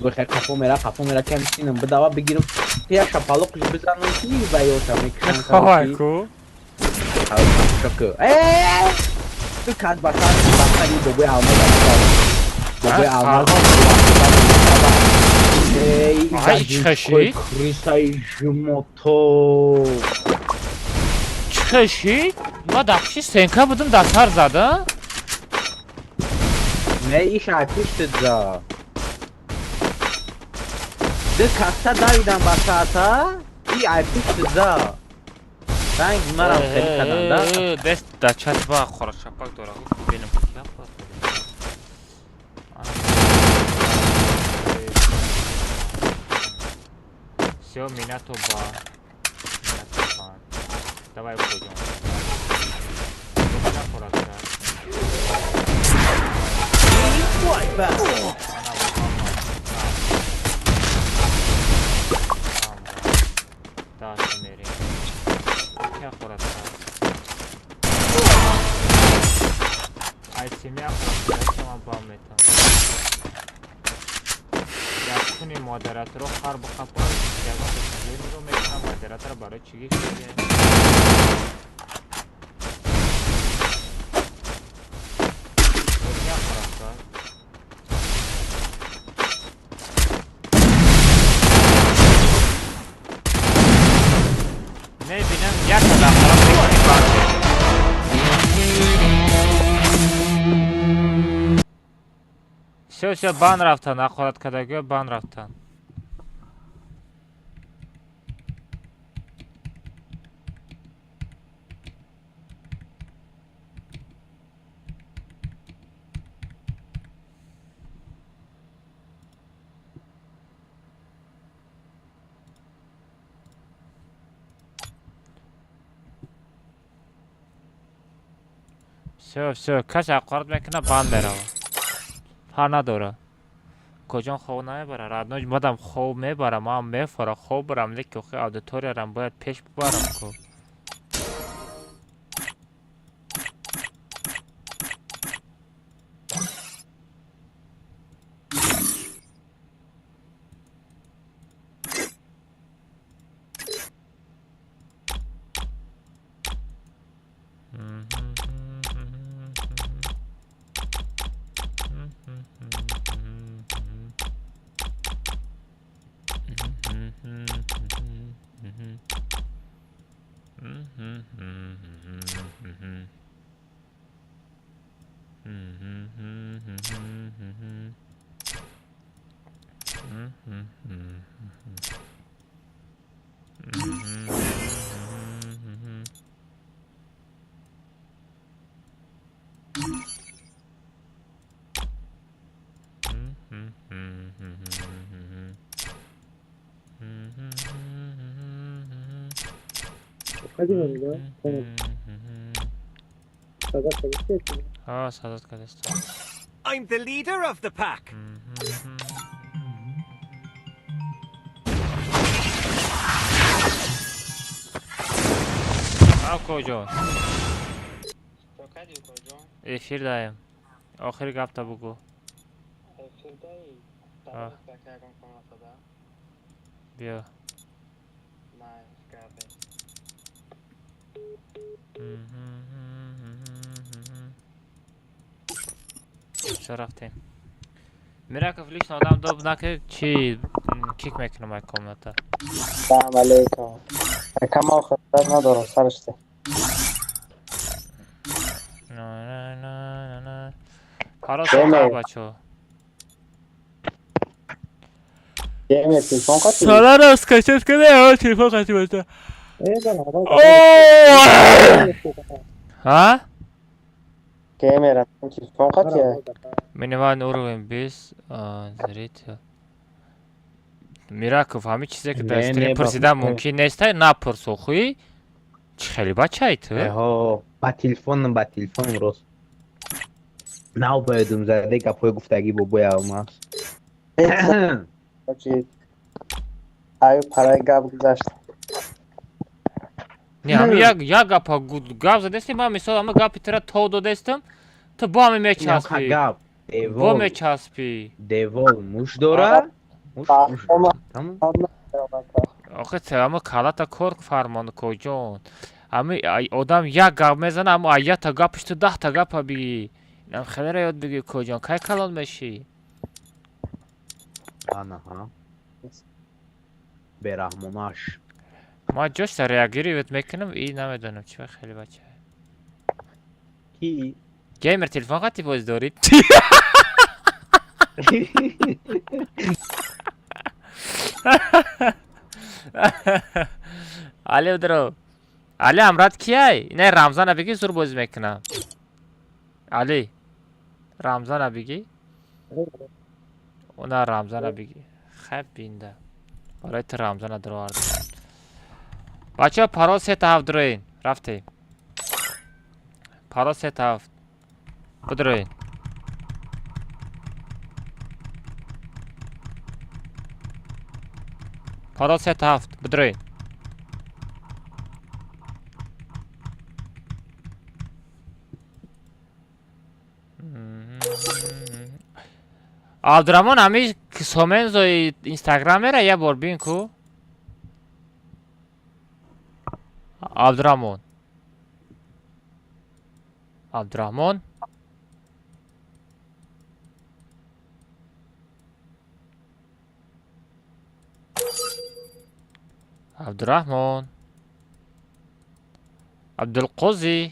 Бихай қафо мера, қафо мера, кам синам бидава бигирам. Я шапалоқш бизанам ки ва ёта мекунам. Хай ку. Шоку. Э! Ту кас басар, басари бобои алмаз. Бобои алмаз. Эй, ай чхаши? Крисай жмото. Чхаши? Ма дапши сенка будам дастар зада? Не, иш айпишт за. Ду каста давидан ба саата, и айпишт за. Ранг марам хеле кадан, да? Дест да чат ба хорашапак дора. Бинам кия па. Всё, меня то ба. Меня то ба. Давай пойдем. Меня хорашапак. Модераторро хар бихапа, ягон нигоҳ мекунам, модератора барои чӣ гирифтагӣ? Мебинам як одам дорам мекунӣ барме. Всё, всё, бан рафтан, ҳақорат кардагиҳо бан рафтан. Всё, всё, кас ҳақорат мекунад, банд меравад. Фар надора. Куҷон хоб намебара, родной мадам хоб мебара, ман мефора хоб барам, лекин охи аудиториярам бояд пеш бибарам ку. Садат кадаст. I'm the leader of the pack. Акоҷон, эфир даем, охири гапта бугӯ. Биё. Чо рафтем? Мираков, лично одам доб накард, чи кик мекунам ай комната. Салом алейкум. Камал хабар надорам, сараште. Паро бачо. Геймер телефон қати? Салара скачать када, телефон қати бача. А? Геймер телефон қати? Минимальный уровень без зритель. Мираков, ҳамин чизе ки дар стрим пурсидан мумкин нестай, напурс, охуи. Чӣ хеле бачаи ту? Эҳо, ба телефонам, ба телефонам рост. Нав боядум заде гапҳои гуфтагӣ бобоям аст. Аю параи гап гузашт. Не, ҳами як гапа гап задестем, ман мисол ҳама гапи тира то додестам, ту бо ҳами мечаспӣ. Гап. Бо мечаспӣ. Девол муш дора? Муш муш. Тамом. Охи ама калата кор фармон коҷон. Ами одам як гап мезана, аммо аята гапиш ту 10та гапа бигӣ. Инам хелера ёд бигӣ, коҷон, кай калон мешӣ? Ана ҳа. Бераҳмонаш. Ма ҷошта реагировать мекунам и намедонам чи хеле бача. Ки? Геймер телефон қати боз дорӣ? Али дро. Али амрат кияй? Ина Рамзана бигӣ, зур бозӣ мекунам. Али. Рамзана бигӣ? Она Рамзана бигӣ. Хаб бинда. Барои ту Рамзана даровардам. Бачаҳо, парол 3 7 дуроен. Рафтем. Парол 3 7. Бидроен. Парол 3 7 бидроен. Абдураҳмон, ҳами Сомензои инстаграмера як бор бин ку. Абдураҳмон. Абдураҳмон. Абдураҳмон. Абдулқозӣ.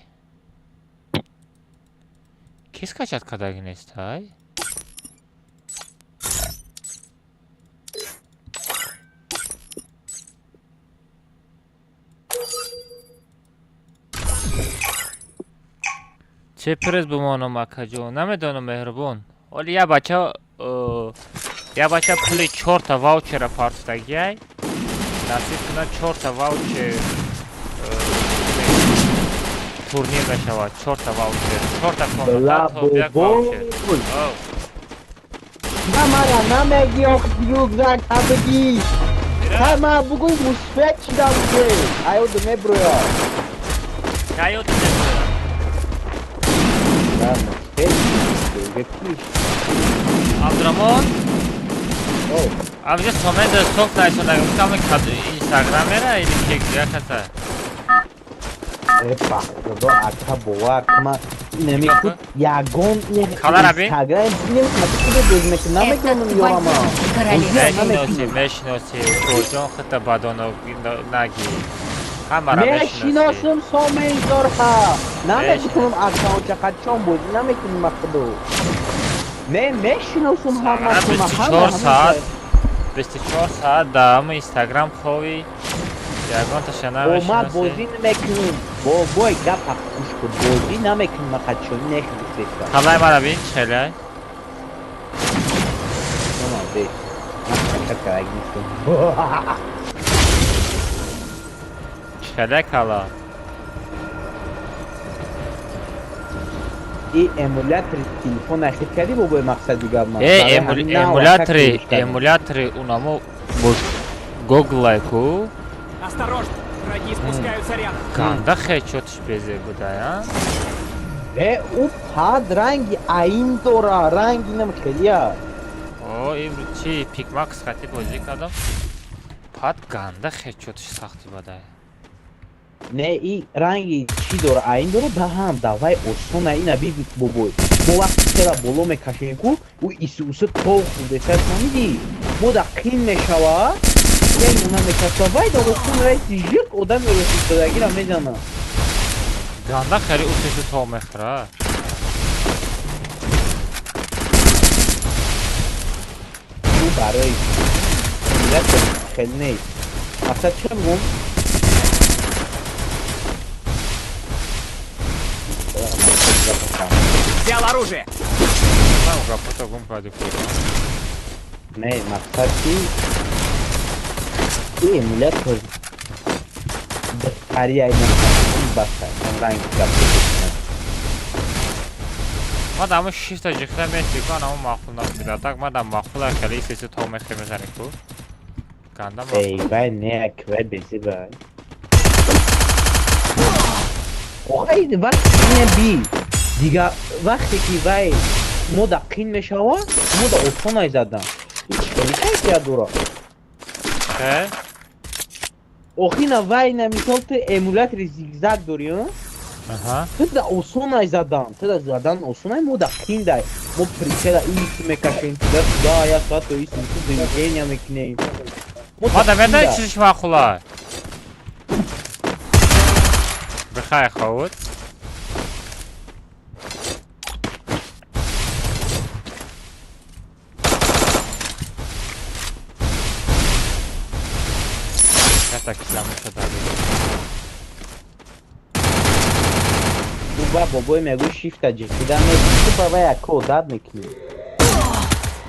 Ки скачать кардаги нестай? Чӣ приз бимонам, акаҷон? Намедонам, меҳрубон. Оли як бача пули чорта ваучера партофтагиай. Насиб кунад, чорта ваучер турнир мешавад. Чорта ваучер. Чорта комната то як ваучер. На мара намеги ох рюкзак табги. Ма бугӯй мусфек шидам ке. Аёду меброя. Каёду меброя. Абдурамон. Амҷа Сомензо софт найсондаг. Гуфтам инстаграмера или ки як каса. Эпа, худо ака бовар кума инами худ ягон Калара бин? Инстаграм инами худо боз мекунам, намедонам ёрама. Мешиноси, мешиноси, коҷон, хита бадоно наги. Ҳамара мешиносӣ. Мешиносум сомеизорҳа. Намекунам аккаунт қачон бозӣ намекунам худо. Не мешиносум ҳаматуна. 24 саат, 24 саат дар ҳама Инстаграм ховӣ, ягонташа Бо ман намешиносӣ. Бозӣ намекунам. Бобой, гапа гӯш кун. Бозӣ намекунам қачон нехӯрдеса. Қалай мара бин, чӣ хелай? Бе. Ман ҳаракат кардаг нестам. Чӣ хелай кала? И эмулятори телефон ахир кардӣ, бобои, мақсади гап ман. Э, Барои ҳамин нав эмулятори ҳаракат кардам. Эмулятори унамо бо гоглай ку. Осторожно! Враги спускаются рядом. Ганда хечотш безе буда, а? Э, ӯ пад ранги аин дора, ранги нам хелия. О, имрӯз чи пикмакс хати бозӣ кардам. Пад ганда хечотш сахти бадай. Не, и ранги чӣ дора, аин дора, ба ҳам давай осона ина би, бобой. Мо вақти тера боло мекашем ку, ӯ исуса то хурдеса фаҳмидӣ? Мо да қин мешава, як уна мекаша, вай да осон раиси жиқ одами росистодагиро мезана. Ганда хеле усесу то мехӯра. Ӯ барои эмулятор хеле нест. Мақсад чӣ мегӯм? Взял оружие! Ман гапото гум кардӣ ку. Не, мақсад ки и эмулятор беҳтари ай баста ранги гап. Ма да ҳамон шифта ҷихта мести ку, ана ҳамон маъқул нашуда. Так ма да маъқул хеле исесу то мехӯ мезанӣ ку. Ганда маъқул. Эй, вай не, вай бези вай. Охай, вақте не би. Дига вақте ки вай мо да қин мешава, мо да осон ай задан. Ич хеле кайфият дора. Хе? Охина вай на мисол ту эмулятори зигзаг дорӣ, а? Аҳа. Ту да осон ай задан. Ту да задан осон ай, мо да қин дай. Мо прицела ис мекашем, туда туда, як соат то ис ис движения мекунем. Мо Ма да қин медонӣ дай. чизиш маъқула? Бихай ховуд. Ята киламуша дари. Ту ба бобой мегӯй шифта ҷихида мекунӣ, ту ба вай яка одат мекунӣ.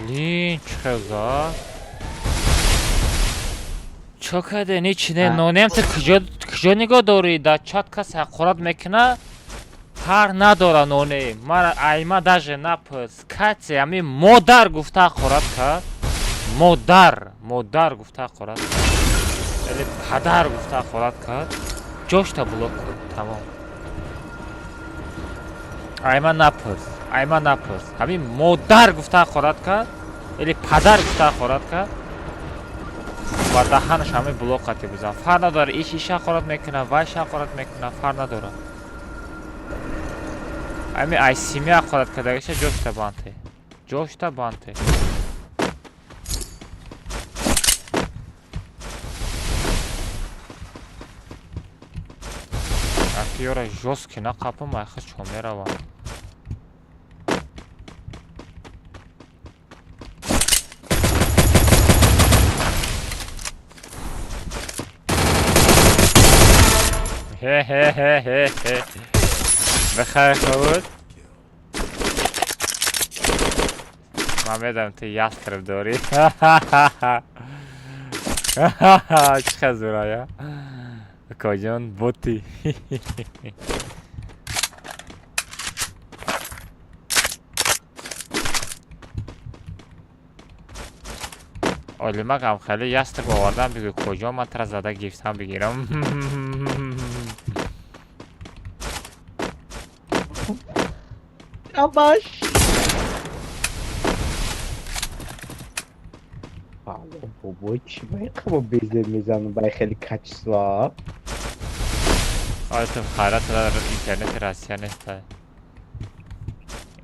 Лин чӣ хел за? Чо каде ничи не А. нонем ту куҷо куҷо нигоҳ дорӣ? Дар чат касе ҳақорат мекуна, фарқ надора ноне. Мара айма даже напурс. Касе ҳами модар гуфта ҳақорат кард. Модар, модар гуфта ҳақорат кард. Или падар гуфта ҳақорат кард. Ҷошта блок кун, тамом. Айма напурс, айма напурс. Ҳамин модар гуфта ҳақорат кард, или падар гуфта ҳақорат кард. Ба даҳанаш ҳамин блок қати бизан. Фарқ надора, иш иш ҳақорат мекунад, вай ҳақорат мекунад, фарқ надора. Ҳамин ай сими ҳақорат кардагиша ҷошта банте. Ҷошта банте. Аки ёра жёстко нақапам, айхи чо меравам. Хе-хе-хе-хе-хе. Бихайр ховуд. Ман медонам ту ястреб дорӣ. Чӣ хел зурая? Акоҷон, боти. Олимак хеле ястреб овардан бигӯ куҷо ман тара зада гирифтам бигирам. Шабаш. Алло, бобой, чӣ ба ин қаба безеб мезанам ба хеле качество? Ой, ту хайрат дар интернети Россия нестай.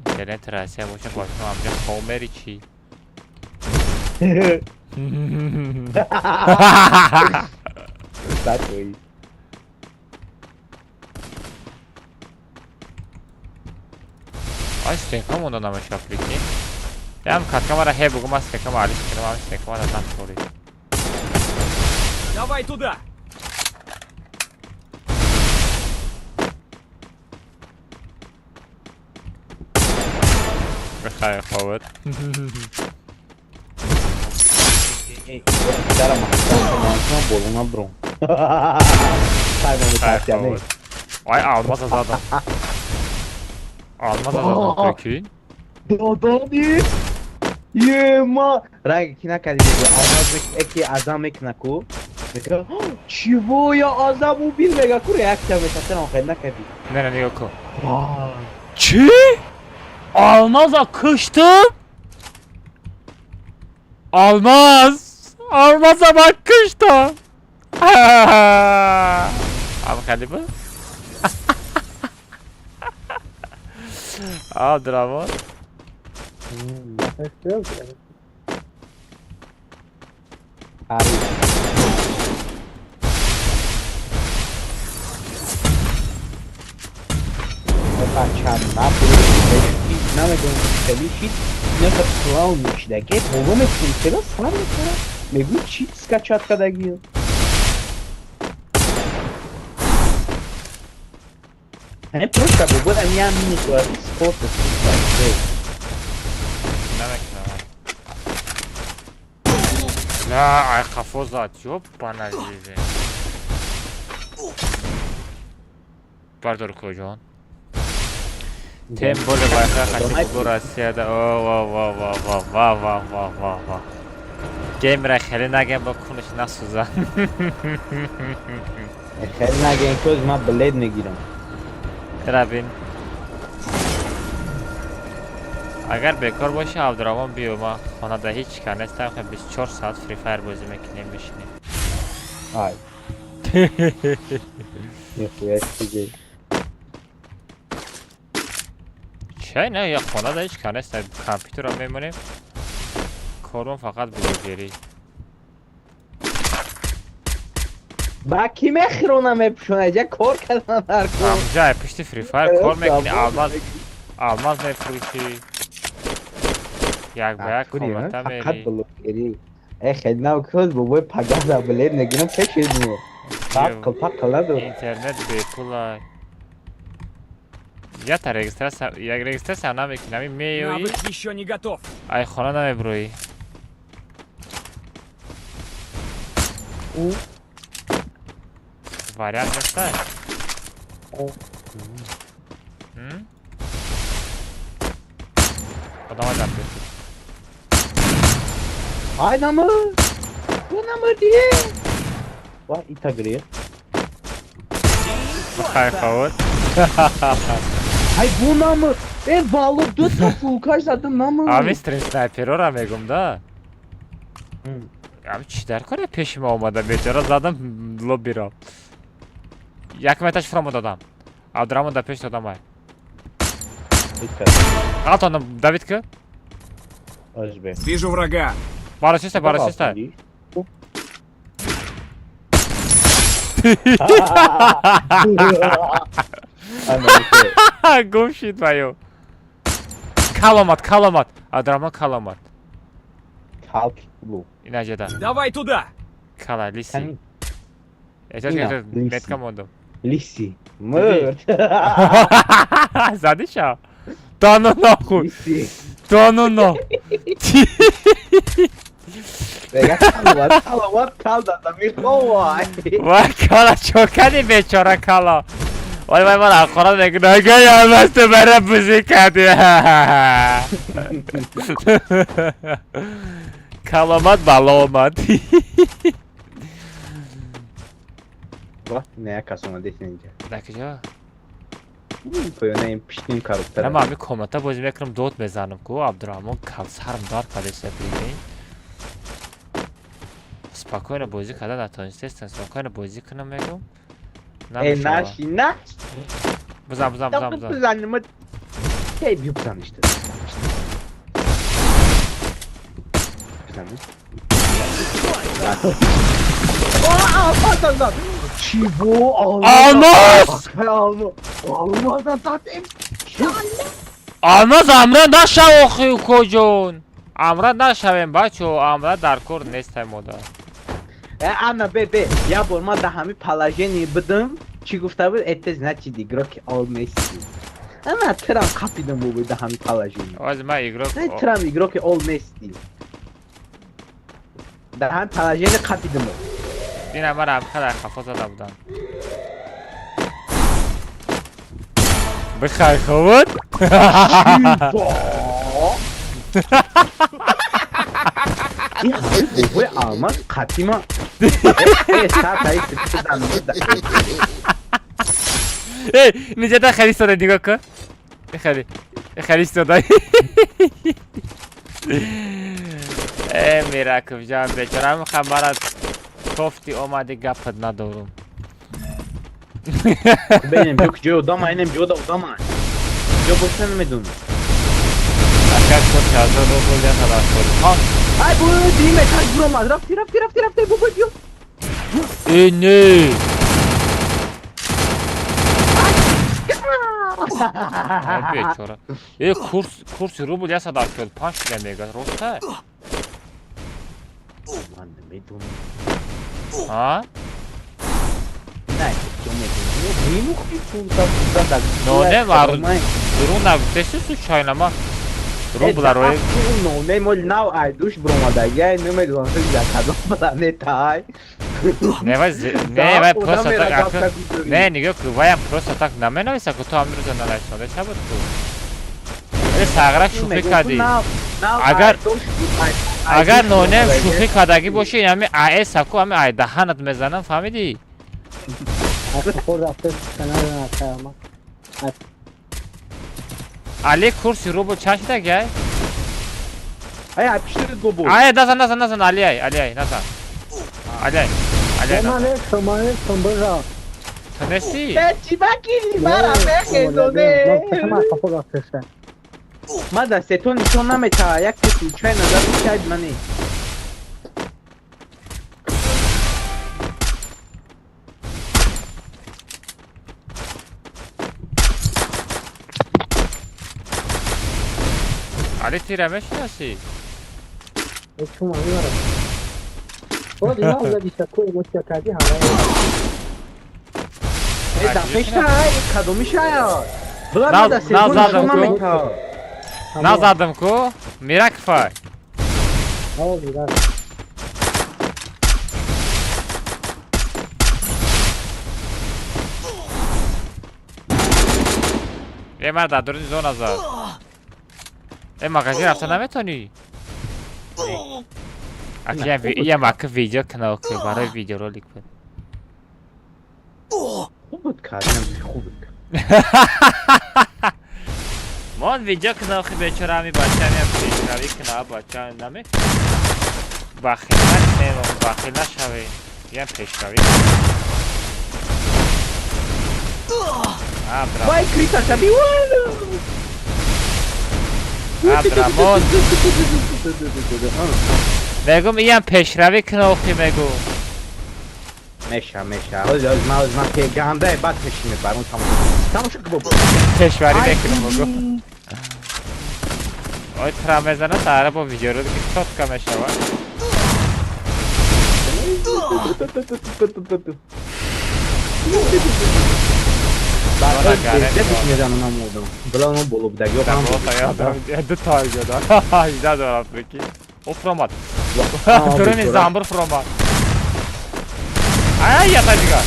Интернети Россия боша бошма амҷа хомери чӣ? Сатои. Ай стенка монда намеша, прикинь. Ям каткамара хе бугум, ма стенкама алиш кунам, ам стенкама дадам кори. Давай туда! Бихайр ховат. Ай алмаз задам. Алмаз задам, прикинь. Додони! Ема! Ранг ки накарди, алмаз эки азам мекуна ку. Мега, чего я азам убил, мега ку реакция мекунам, охир накарди. Не, не, нигоҳ кун. Чӣ? Алмаза куштум? Алмаз! Алмаза ман куштам! Ам хеле буд? Абдураҳмон. Бачам намедонам хеле шид, инака клаун мешидаге, боло мекунем, чера сар мекунам, мегӯ чӣ скачать кардагӣ. Ҳамин просто бобод ам ям минус дорад, спорт намекунам. На, ай қафо зад, ёбана жизнь. Бардор куҷон. Тем более вайха хати бу Россияда. О ва ва ва ва ва ва ва ва ва. Геймера хеле нагем, бо кунаш насӯза. Хеле нагем, кӯз ман билет мегирам. Рабин. Агар бекор боши, Абдураҳмон, биё, ман хонада ҳеҷ кар нестам, 24 соат Free Fire бозӣ мекунем, мешинем. Ай. Нихуя себе. Чай не, я хонада ҳеҷ кар нестам, компютерро мемонем. Корон фақат блогерӣ. Ба ки мехӯрона мепӯшона, ҷа кор кардан дар кор. Ҳамҷа пишти Free Fire кор мекунӣ, алмаз алмаз мефурӯшӣ. Як ба як комната мери. Фақат блогерӣ. Э хеле нав кӯз бобои пагада билет мегирам пеши мо. Пақл пақл надорам. Интернет бепула. Я та регистрация, як регистрация намекунӣ, ами меоӣ. Навык еще не готов. Ай хона намеброӣ. Вариант нестай? Одама дар пеши. Ай намыр! Бу намыр дие! Ва ита гирифт. Хай хавот. Ай бу намыр! Э вало ду та фулкаш зада намыр. Ами стрим снайперора мегум да. Ами чӣ дар коре пеши ма омада бечора, задам лоббиро. Як меташ фромо додам. Абдураҳмон дар пеш додам ай. Ғалтонам Давид ки? Вижу врага. Бара чиста, бара чиста. Гум шид ваю. Кал омад, кал омад. Абдураҳмон кал омад. Кал бу. Ина ҷада. Давай туда. Кала лиси. Эҳтиёҷ метка мондам. Лиси. Мурд. Задиша? Да ну нахуй. Да ну на. Вай кала чо кардӣ бечора кала? Вай вай ман ахорат мекунам. Ага ялмаз ту бара бузӣ кардӣ. Кал омад, бало омад. Вақти не як кас омада инҷа. Дар куҷо? Поёна ин пиштим коробка. На ман ҳамин комната бозӣ мекунам, дод мезанам ку Абдураҳмон кал сарам дард кардеса, прикинь. Спокойно бозӣ карда натонистестам, спокойно бозӣ кунам мегум. Э наши наш. Бизан, бизан, бизан, бизан. Бизан, Эй, бью бизан ишта. Бизан. О, Чего? Алмаз! Алмаз! Алмаз задем! Алмаз, амра нашав охи, укоҷон. Амра нашавем, бачо, амра дар кор нестай мода. Э, ана бе бе, як бор ман дар ҳамин положение будам, чӣ гуфта буд? Это значит игроки ол нести. Ана трам қапидам бобой дар ҳамин положение. Оз ма игрок. Не, трам игроки ол нести. Дар ҳамин положение қапидам. Дина мара хала хафо зада будам. Бихай ховуд? Бобой алмаз қатима. Эй, ниҷата хеле истода, нигоҳ кун. Хеле. Хеле истода. Э, Мираков ҷон, бечора мехам мара тофти омади, гапат надорум. Бенем, ҷо ҷо одама, инем ҷо одама. Ҷо боша намедонам. Ака курс 1000 рубл я хала. Ай, бо диме так буромад. Рафти, рафти, рафти, рафти, бобой биё. Э, не. Бечора. Э, курси рубл 185 шуда мегӯяд, роста? Ман намедонам. А? Не, ҷо медонам. Нимухи пулта. Но не, дурӯғ нагуфтеси случайно ма рубла рои. Не, мол нав ай душ буромада. Я намедонам дар кадом планета ай. Не, вай, не, вай просто так. Не, нигоҳ кун, ваям просто так наменависа, ку ту ҳамин рӯза нанависонда ча буд ку? Э, сағрак шӯхӣ кардӣ. Агар нонем шӯхӣ кардагӣ бошӣ, ҳами АС ку ҳами ай даҳанат мезанам, фаҳмидӣ? Али, курси рубл чанд шудаги ай? Ай, ай, пишти бобой. Ай, назан, назан, назан, Али ай, Али ай, назан. Али ай. Али ай. Ман нестам, ман нестам, бижа. Ту нести? Э, чӣ бакили мара мехезоне. Ма дар сето нишон наметава, як случай назар шайд мани. Али, тира мешинасӣ? Чума мебарам. Боз ина задиша ку эмоция кардӣ ҳама. Э, дафешта ай, кадомиша ай? Бла, ма дар сето нишон наметава. Назадам ку? Миракфай. О, мирак. Э, мара дар дуруни зона зад. Э, магазин рафта наметонӣ? Аки ям ака видео канал ки барои видеоролик буд. Хуб буд кардам, хуб буд. Мон видео канал хи бечора ҳами бача ҳами пешравӣ кана бача наме. Бахил накунем, бахил нашавем. Ям пешравӣ. А, браво. Вай, криса шаби. Абдрамон. Мегум иям пешравӣ кана охи мегум. Меша, меша. Ҳози, ҳози, ман ҳози ман пеганда баъд пеши мебарам тамошо. Тамошо ки бобо. Пешварӣ мекунам бугу. Ой, тра мезана сара бо видеоролики чётко мешавад. Пеш мезанам намудам. Била он боло будаги. Ду та иҷода. 18 дорам прики. О, фуромад. Дуруни замбур фуромад. Ай, я дигар.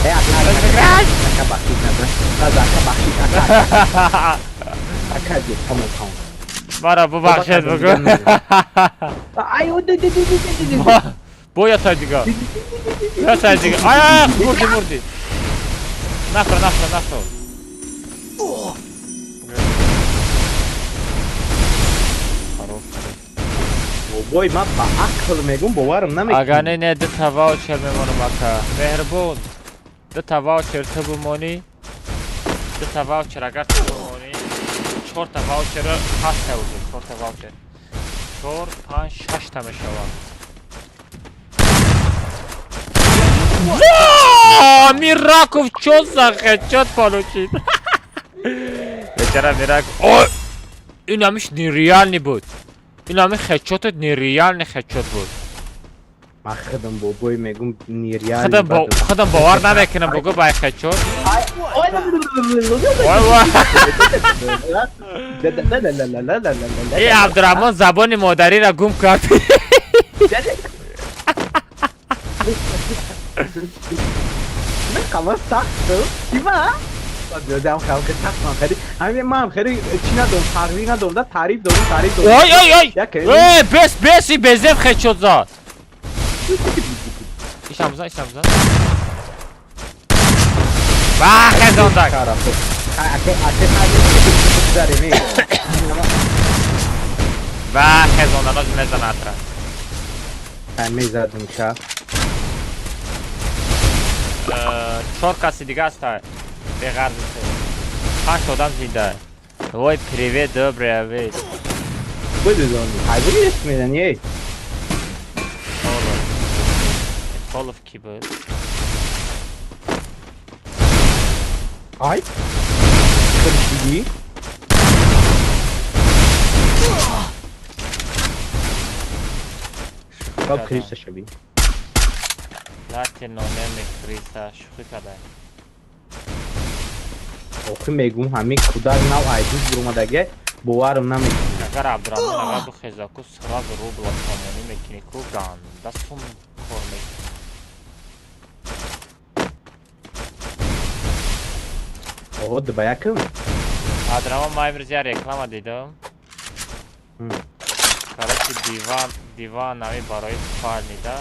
Э, ака, бахшиш, ака, бахшиш, ака. Ака, тамом, тамом. Мара бубахшед бугу. Ай, о, ди, ди, ди, ди, ди, ди. Бо я дигар. Я дигар. Ай, ай, мурди, мурди. Нахро, нахро, нахро. Бобой, ман ба ақл мегум, боварам намекунӣ. Агар не, не, ду та ваучер мемонам ака. Меҳрубон. Ду та ваучер ту бимонӣ. Ду та ваучер агар ту бимонӣ, чор та ваучер ҳаста уже, чор та ваучер. 4, 5, 6 та мешавад. Ва! Мираков чё за хедшот получит? Бечара мирак. Ой! Ин ҳамиш нереальный буд. Ин ҳами хедшотат нереальный хедшот буд. Ман худам бобой мегум нереальный. Худам худам бовар намекунам бугу бай хедшот. Ой вой. Э Абдурахмон забони модариро гум кард. Қама сахт шуд. Чӣ ба? Дам халқи сахт ман хеле. Ҳамин ман хеле чӣ надорам, фарқӣ надорам, да таъриф дорам, таъриф дорам. Ой ой ой. Як Э бес бес и безеб хедшот зад. Ишам бизан, ишам бизан. Ба хезондак. Ба хезондак мезанад атра. Мезадум ша. Чор каси дига аста. Беғарзи ту. Панҷ одам зинда. Ой, привет, добрый вечер. Бидони. Ҳайбури рес мезани эй. Холов. Холов ки буд? Ай. Худш дидӣ? Хоб криса шави. Лати нонеми криса шӯхӣ кардай. Охи мегум ҳамин кӯдак нав айдуз буромадаге боварам намекунад. Агар Абдурахмон агар бихеза ку сразу рубла сомонӣ мекунӣ ку ганда сум кор мекунӣ. Оҳо ба якм. Абдурахмон ман имрӯз як реклама дидам. Короче диван диван ҳами барои спальнида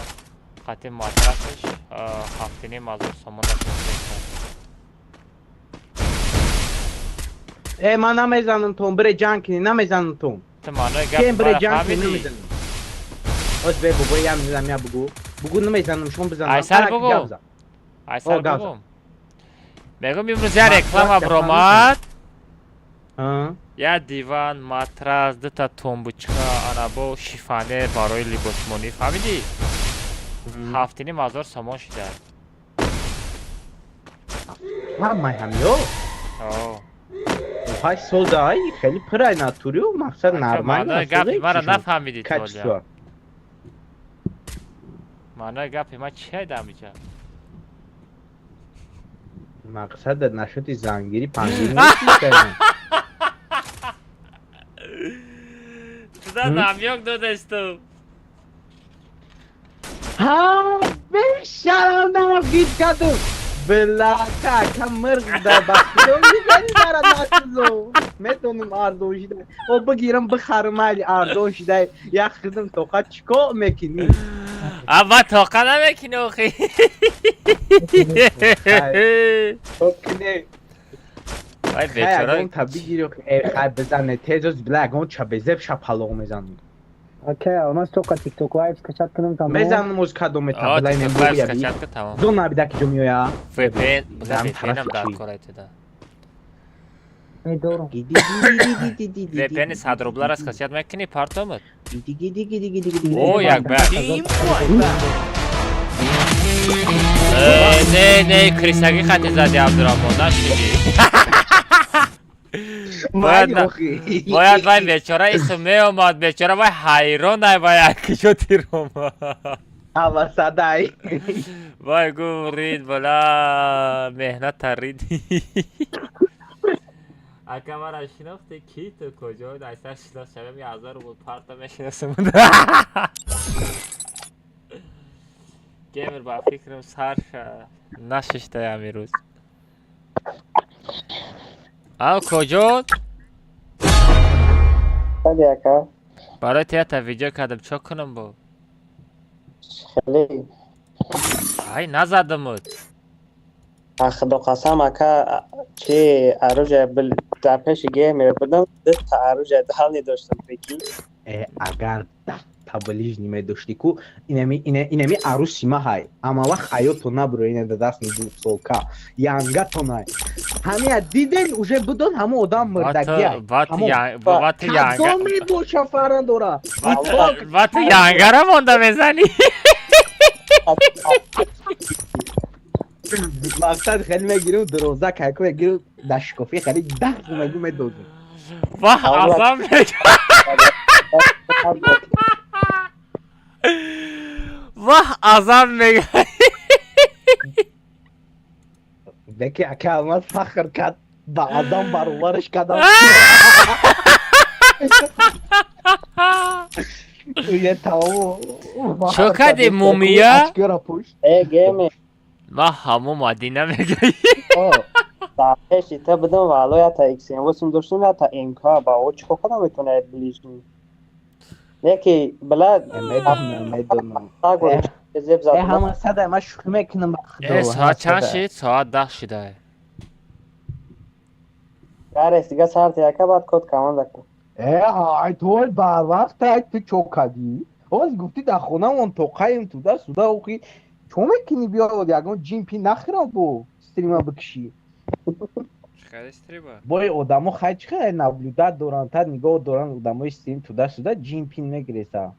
хати матрасаш 7,5 ҳазор сомон Э ман намезанам тон, бире ҷанг кунӣ, намезанам тон. Ту маънои Кем гапи бире маро ҷанг кунӣ фаҳмидӣ? намезанам. Оз бе бобои ям мезанам я бугу. Бугу намезанам, шом бизанам. Айсар Ана ки бугу. гап зан. Айсар О, гап бугу. Мегӯм имрӯз як реклама Матрас баромад. А? Як диван, матрас, дута тумбочка, ана бо шифонер барои либосмонӣ фаҳмидӣ? 7,5 ҳазор сомон шуда. Ҳамаи ҳамё? О. Ҳай соза ай хеле пирай натуриу мақсад нормально. Маънои гапи маро нафаҳмидӣ ту ҳолия. Качество. Маънои гапи ман чия дамиҷа? Мақсад нашуди зангири пангири нест. Туда намёк додасту. Ҳа, бешарам нарав гид кардум. Билака, ка мирғ да бахтидом мизани дара нашузо. Метонум арзон шида. О бигирам бихарам майли арзон шида. Як хидм тоқа чико мекунӣ? Аба тоқа намекунӣ охи. Окне. Вай Хай бечора. ягон та бигири э хай бизане тезоз била ягон ча безеб шапалоқ мезанам. Окей, алмаз тоқа TikTok live скачать кунам тамом. Мезанам оз кадом О, мета билай TikTok live нембуя. скачать ка тамом. Зон набида ки ҷо меоя. VPN, буда Дам VPN-ам тарафи дар чӣ? кор айтида. Медорам. VPN-и 100 рублара скачать мекунӣ партомат? О, як ба. Э, не, не, крисаги хати зади Абдурахмон, нашиди. Бояд бояд вай бечора исм меомад, бечора вай ҳайрон ай вай акишо тир омад. Авасадай. Вай гуфт рид бала меҳната рид. Ака мара шинохти ки ту куҷо? Айсар шинос шавем 1000 рубл парта мешиносам. Геймер ба фикрам сар нашиштаям имрӯз. Ав куҷо? Бале ака. Барои ту якта видео кардам, чо кунам бо? Хеле. Ай назадамуд. Худо қасам ака чи оружие дар пеши геймер будам, дута оружие дальний доштам прикинь. Э, агар та ближний медошти ку инами инами аруси ма ҳай. Ама вақт ҳаёто набуро ина да даст солка. Янгатон ай. Ҳамия диден уже будон ҳамо одам мурдагия. Бати янга. Кадом мебоша фаран дора. Бати янгара монда мезани. Мақсад хеле мегирам, дуроза кайко мегирам, дар шикофи хеле даҳ мегу медозам. Ваҳ, азам мега. Ваҳ, азам мега. Беки ака Алмаз фахр кард, ба Адам баробараш кардам. Уя тамому. Чо кардӣ, мумия? Очкора пӯш. Э, геймер. Ма ҳамо Мадина мега. Дар пеши та будам, вало ята XM8 доштем, ята МК ба о чико кадам метавонад ближний. Яки била Медонам, медонам. Зеб Э, зад. ҳама сада ма шӯхӣ мекунам ба худо. Э, соат чанд шид? Соат 10 шида. Гарес дига сарти яка баъд код команда кун. Э, ай ту барвақт ай ту чо кадӣ? Оз гуфтӣ дар хонамон тоқаем туда суда охи. Чо мекунӣ биё ягон ҷимпи нахӯрам бо стрима бикшӣ. Чӣ стрима? Бои одамо хай чӣ хеле наблюдат доранд, та нигоҳ доранд одамои стрим туда суда ҷимпин мегиреса.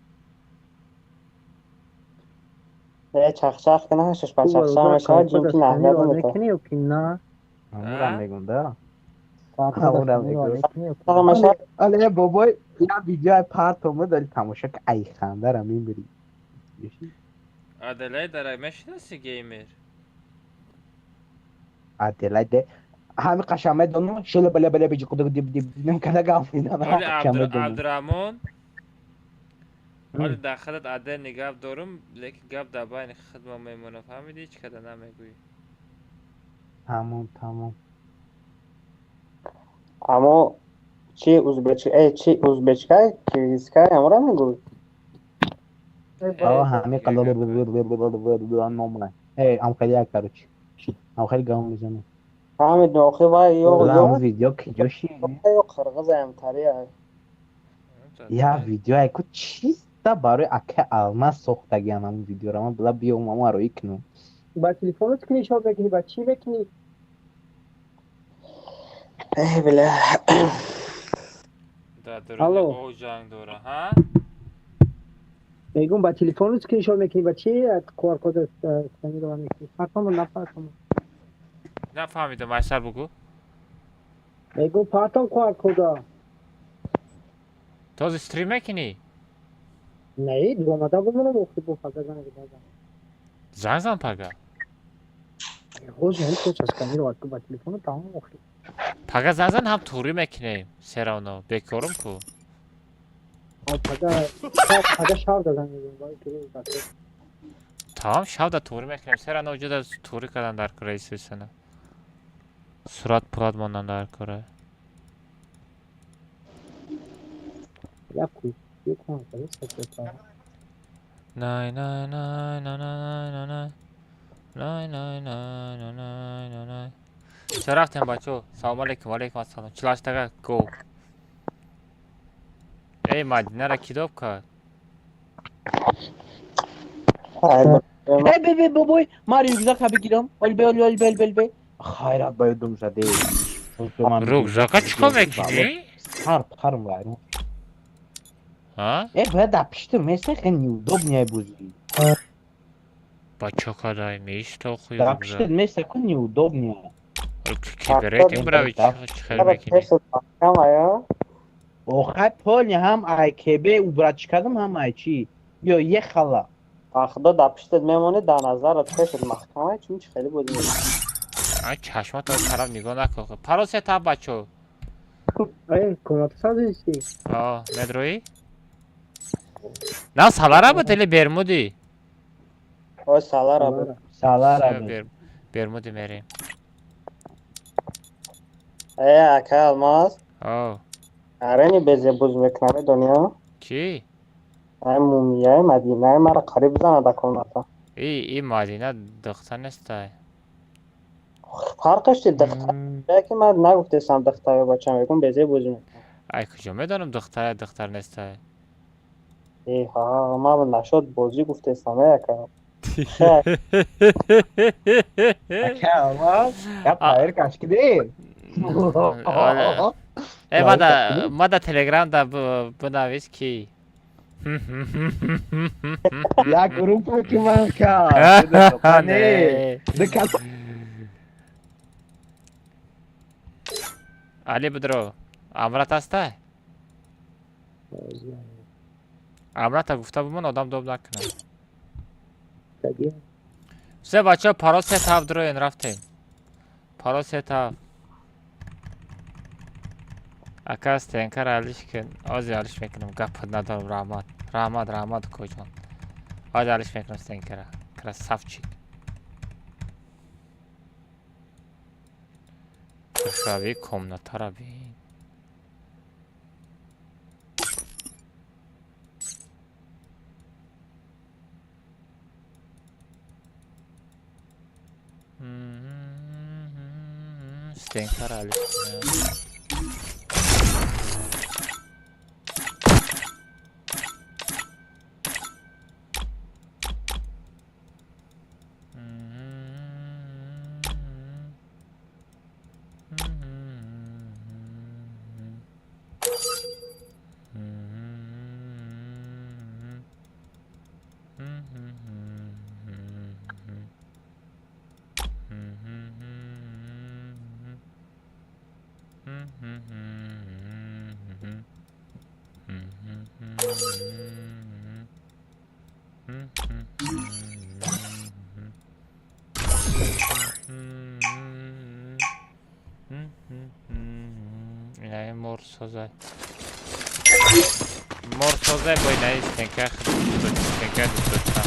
Э, чахчах кана шаш па чахчах мешавад, ҷимпи наҳмият намета. Мекунӣ ё ки на? Ҳамурам мегум да. Ҳамурам мешавад. Але бобой я видеои партома дали тамоша ки ай хандара мемирӣ. Аделаида мешинаси, геймер? Аделаида ҳами қашан медонам, шела баля баля биҷи қудуг диб диб диб када гап мезанам. Оли Абдураҳмон. Оли дар худат отдельный гап дорум, лекин гап дар байни худма мемонад, фаҳмидӣ? Ҳеҷ када намегӯӣ. Тамом, тамом. Амо чи узбеч, э, чи узбечка, киргизка амора мегӯй? Аа, ҳами номра. Э, ам хеле як короче. Ам хеле гап мезанам. Фаҳмидем, охи вай ё ё видео киҷоши? Ё қирғизаям тария. Я видео ай ку чиста барои ака Алмаз сохтагиам ҳамун видеоро ман била биём ама роӣ кунам. Ба телефонат скриншот мекунӣ, ба чӣ мекунӣ? Э, бля. Дар Алло. дуруни о ҷанг дора, ҳа? Мегум, ба телефонат скриншот мекунӣ, ба чӣ QR код сканировать мекунӣ? Партому напартому. Нафаҳмидам, айсар бугӯ. Мегум, партом QR кода. Този стрим мекунӣ? Не, дуомада бумонам охи бо пага занг зада. Занг зан пага. Ҳозир ҳам код сканировать ку ба телефону тамом охи. Пага занг зан, ҳам туғрӣ мекунем. Серавно бекорум ку. Пага пага шав да занг мезанам, барои ки рӯз бакор. Тамом, шавда туғрӣ мекунем. Серавно уҷода туғрӣ кардан дар кора исусана. Сурат пурат мондан дар кора. Як ку як кун када. Най най най най най най най най най най най най най най. Ча рафтем, бачо? Салом алейкум, алейкум ассалом. Чилаштага го. Эй, Мадинара кидоб кард? Э, бе бе бобой, ман рюкзака бигирам. Оли бе, оли оли бе, оли бе, оли бе. Хайрат ба ёдум заде. Рюкзака чӣ кор мекунӣ? Сар парм вайрон. Ҳа? Э, бояд дар пишти места хеле неудобный бозӣ. Ба чо кадай меиста охуй Дар пишти рюкзак? места ку неудобный. Киберетим бирави, чӣ хел мекунӣ? Охай пони ҳам ай КБ убрать кардам, ҳам ай чӣ. Ё ехала. Худо дар пиштат мемонӣ, дар назарат пешат маҳкама, чун чи хеле бозӣ мекунӣ. Ай, чашмато тараф нигоҳ накун. Паросе та, бачо. Ай, комната сазисти. О, медроӣ? На салара буд или бермуди? Ой, салара буд. Салара буд. Бермуди мерем. Э, ака Алмаз. О. Арени безе буз мекунам, медонӣ? Чӣ? Ай, мумияи Мадинаи мара қариб зана дар комната. И Мадина духтар нестай. Фарқаш чи духтар? Ки ман нагуфтесам духтар ё бача, мегум безе бозӣ мекунам. Ай, куҷо медонам духтар духтар нестай? Э, ҳа, ман нашод бозӣ гуфтесам, э, ака. Ака Алмаз, я проверка киде. Э, мада Телеграм да бинавис ки. Як группа ки ман кард. Не. Дикас. Али бидро. Амрат ҳастай? Амрата гуфта бимон, одам доб накунад. Все, бачаҳо, парол 3 7 дроен, рафтем. Парол 3 7. Ака, стенкара алиш кун. Ози алиш мекунам, гапат надорам, раҳмат. Раҳмат, раҳмат, укоҷон. Ози алиш мекунам стенкара. Красавчик. Хушравии комнатара бин. Стенкара алиш кунам. Инаи морсозай. Морсозай бо инаи стенка, стенка дӯстдоштам.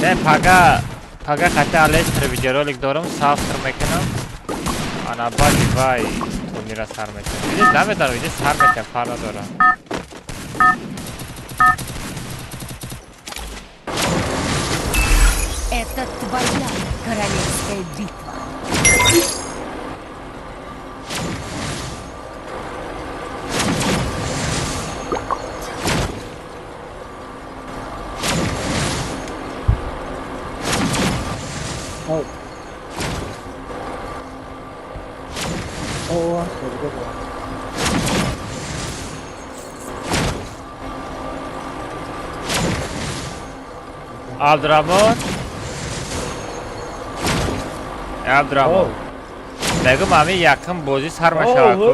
Не, пага, пага хати алестр видеоролик дорам, савтр мекунам. Ана баъди вай турнира сар мекунам. Види, намедонам, види, сар мекунам, фар надорам. Это твоя королевская битва. О, хеле. Абдураҳмон, Абдураҳмон, мегум, ҳамин якум бозӣ сар мешавад ку,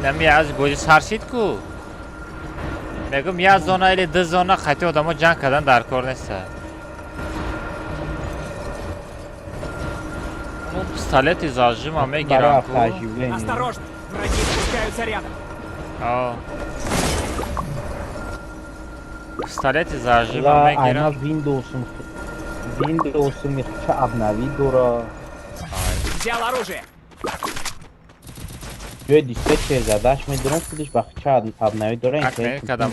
нами аз бозӣ сар шид ку, мегум, як зона или ду зона хати одамо ҷанг кардан дар кор неста. Пистолети зажима мегирам ку. Осторожно! Враги спускаются рядом. О. Пистолети зажима мегирам. Windows мехча обнови дора. Взял оружие. Ҷои диспетчер задаш медорам, худаш ба хча обнови дора. Акмени кадам?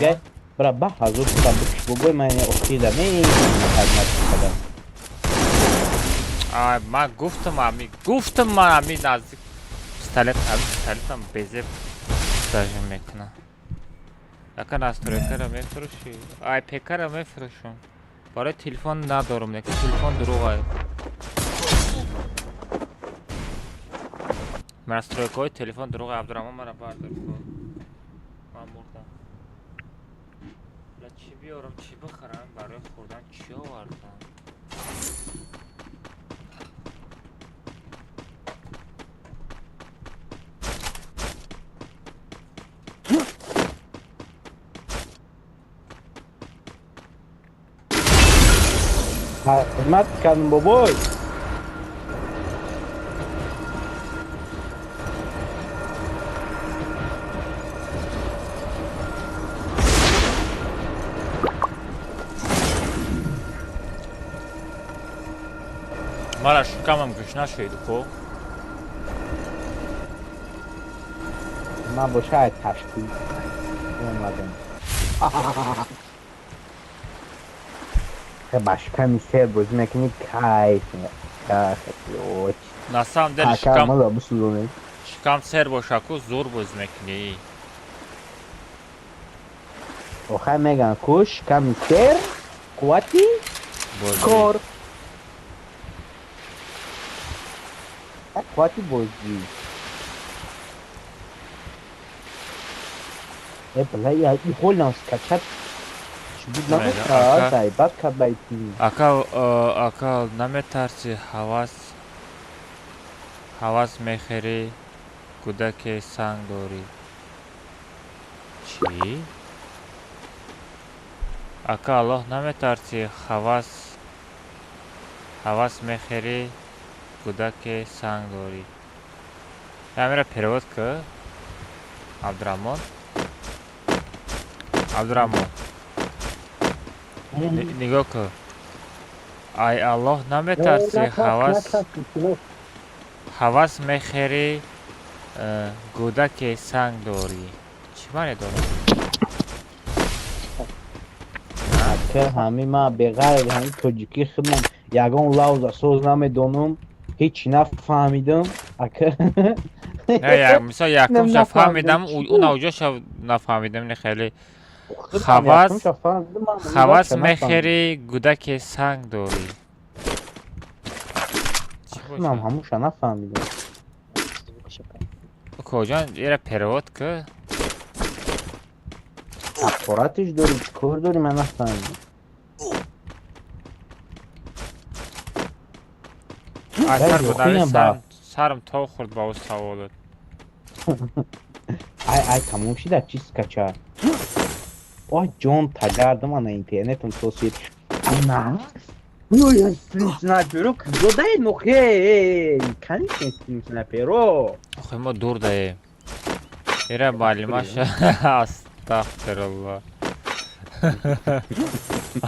Бра, ба ҳазур шудам, бикш, бобой, ман охида мехадмат кардам. Ай, ман гуфтам, ами гуфтам, ман ами наздик пистолет, ами пистолетам безеб зажим мекунам. Ака, настройкаро мефурӯшӣ? Ай, пекаро мефурӯшам. Барои телефон надорам, лекин телефон дурӯғ. Настройкаҳои телефон дурӯғ. Абдураҳмон, мара бардор кун. Ман мурдам. Ла, чӣ биёрам, чӣ бихарам барои хӯрдан, чӣ овардам? Хидмат кардам, бобой. Мара шикамам гушна шуд ку. Ман боша ташкил омадам. Ба шиками сер бозӣ мекунӣ, кайф. На самом деле шикам сер боша ку, зур бозӣ мекунӣ. Охай меган куш ками сер қуввати кор. Қуввати бозӣ. Бля, я и холнам скачать. Ака, ака, наметарси ҳавас ҳавас мехӯрӣ, кӯдаке санг дорӣ. Чӣ? Ака, Аллоҳ наметарсӣ ҳавас ҳавас мехӯрӣ, кӯдаке санг дорӣ. Ҳамира перевод ки Абдураҳмон. Абдураҳмон. Нигоҳ кун. Ай Аллоҳ наметарсӣ ҳавас ҳавас мехӯрӣ, гӯдаке санг дорӣ. Чӣ маъне дорад? Ака ҳами ман беғайр ҳами тоҷикӣ худам ягон лавза соз намедонам, ҳеҷ нафаҳмидам. Ака не, мисол якумша фаҳмидам, уна уҷоша нафаҳмидам, не хеле. Ҳавас ҳавас мехӯрӣ, гӯдаке санг дорӣ. Худам ҳамуша нафаҳмидам. Коҷон, ира перевод ки. Аппаратиш дорӣ, чӣ кор дорӣ, ман нафаҳмидам. Асар будави сарам тов хӯрд ба ӯ саволат. Ай ай тамом шида чиз кача. Ой ҷон тагардам ана интернетам сосид. На. Ну я стрим снайперо куҷо даи нохе? Конечно стрим снайперо. Охе мо дур даем. Ира муаллимаша астағфируллоҳ.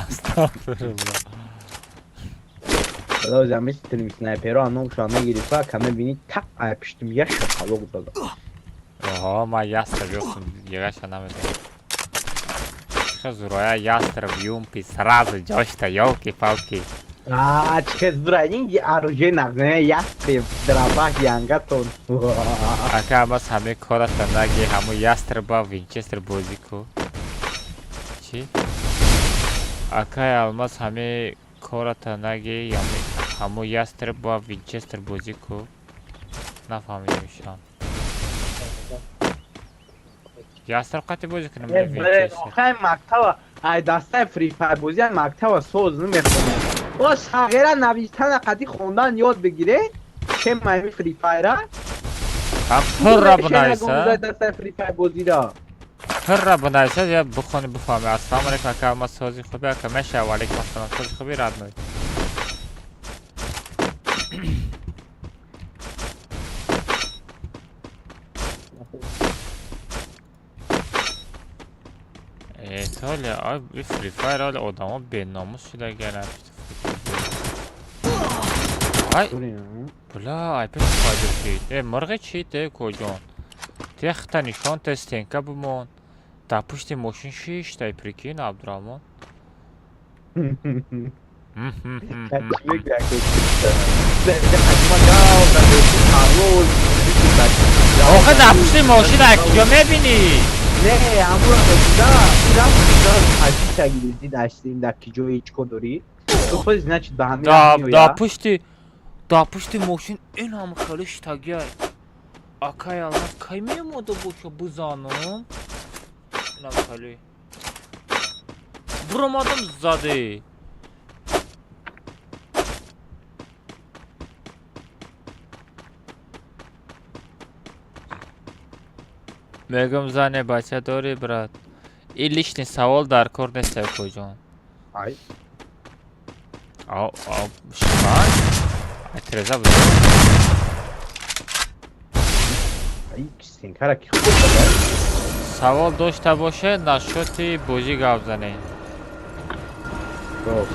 Астағфируллоҳ. Бадози ҳами стрим снайперо аномша мегирифа, ка мебини так ай пиштим я шапалоқ зада. Оҳо, ман ястреб ёфтам, дигаша намедонам. Чӣ зуроя ястреб юмпи сразу ҷошта, ёлки-палки. А, чӣ зура, ин оружие нағне ястреб, дробаш янгатон. Ака, мас ҳамаи кората наги, ҳаму ястреба винчестер бозӣ ку. Чӣ? Акай Алмаз ҳамаи кората наги, ҳаму ястреб ба винчестер бозӣ ку. Нафаҳмидам ишон. Ястреб қати бозӣ кунам ё винчестер? Охай мактаба, ай дастаи Free Fire бозӣ мактаба соз намехонам. О сағира навиштана қати хондан ёд бигире, че майми Free Fire-а? Ҳам пурра бинависа. Дастаи Free Fire бозиро. Пурра бинависа, я бихони бифаҳми. Ассалому алайкум ака, Алмаз сози хуби ака меша, ва алайкум ассалом сози хуби родной. Толя, ай Free Fire ҳоли одамо беномус шуда гара. Ай, бля, ай пеш пайдо шид. Э, мирғи чи те коҷон? Техта нишон те стенка бимон. Дар пушти мошин шиштай, прикинь, Абдураҳмон. Охе дар пушти мошин ай куҷо мебинӣ? Не, ҳамура мегӯда, рафт гирифти даштим дар ки ҷои чӣ кор дорӣ? Ту худ значит ба ҳамин Дар пушти мошин ин ҳам хеле штагиай. Акай Алмаз кай меомада боша бизанам? Инам хеле. Буромадам заде. Мегӯм зане бача дорӣ брат? Ин лишний савол дар кор нест акоҷон. Ай. Ау, ау, шиман? Ай треза буд. Ай стенкара ки хуб зада. Савол дошта боше насчёти бозӣ гап занем. Хоб.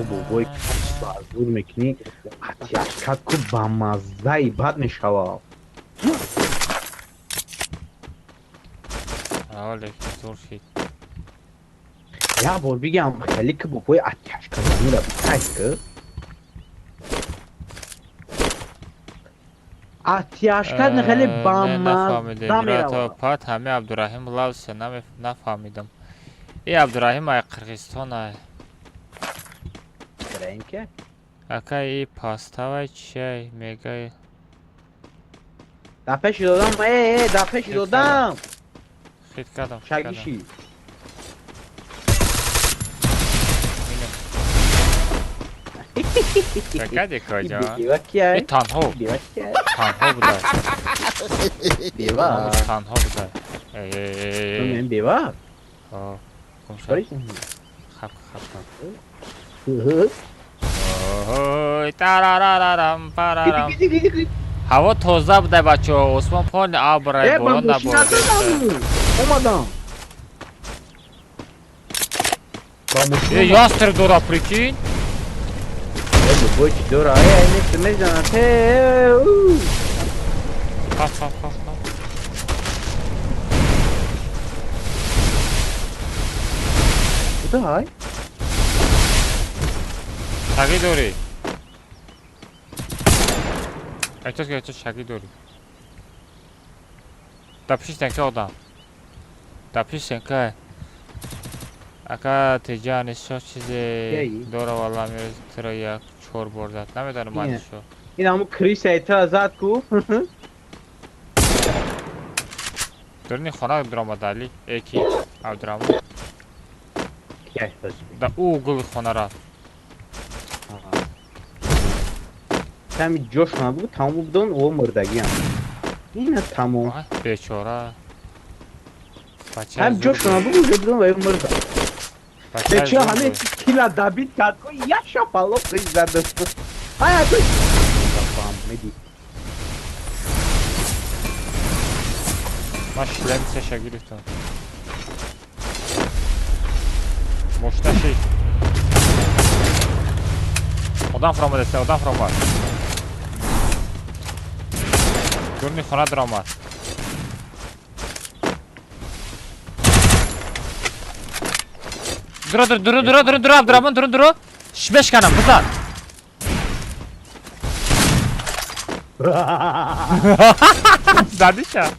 Бобой зур мекунӣ, атяшкат ку ба маззаи бад мешава. Лекин зур шид. Як бор бигам хеле ки бобои атяшказанӣ Мира кайф ки. Атяшка хеле бамаза меравад. Пат ҳами Абдураҳим лавсе нафаҳмидам. И Абдураҳим ай Қирғизистон ай. Абдураҳим ки? Ака и паставай чиай мегай. Да пеши додам, да пеши додам. Хит кардам. Шагиши. Какади кожа? И танҳо. Танҳо буда. Бева. Танҳо буда. Эй. Бева? Ҳо. Хап хап. Ой, тарарарам парарам. Ҳаво тоза буда бачаҳо, осмон полни абр ай борон наборид. Омадам. Ястр дора, прикинь. Бобой чӣ дора? Эй, нест мезанад. Эй, Хап хап хап хап. Куда ай? Шагӣ дорӣ. Эҳтиёт кун, эҳтиёт шагӣ дорӣ. Дар пишти стенка одам. Дар пишти стенка. Ака теҷа нишо чизе дора валла меоз тира як чор бор зад. Намедонам ман шо. Ин ҳамун крыса тира зад ку. Дурни хона дуромад Али. Эки Абдураҳмон. Да ӯ гули хона рафт. Ҳами ҷош набуд, тамом будон, о мурдагиам. Ина тамом. Бечора. Ҳам ҷош набуд, уже будон ва мурда. Бечора ҳаме кила добит кард, ку як шапалоқ зад. Ай, ай, меди. Ман шлем сеша гирифтам. Мошина шид. Одам фуромад, одам фуромад. Дурни хона даромад. Дуро, дуро, дуро, дуро, дуро, дуро, Абдураҳмон, дуро, дуро. Бешканам, бизан. Задиша.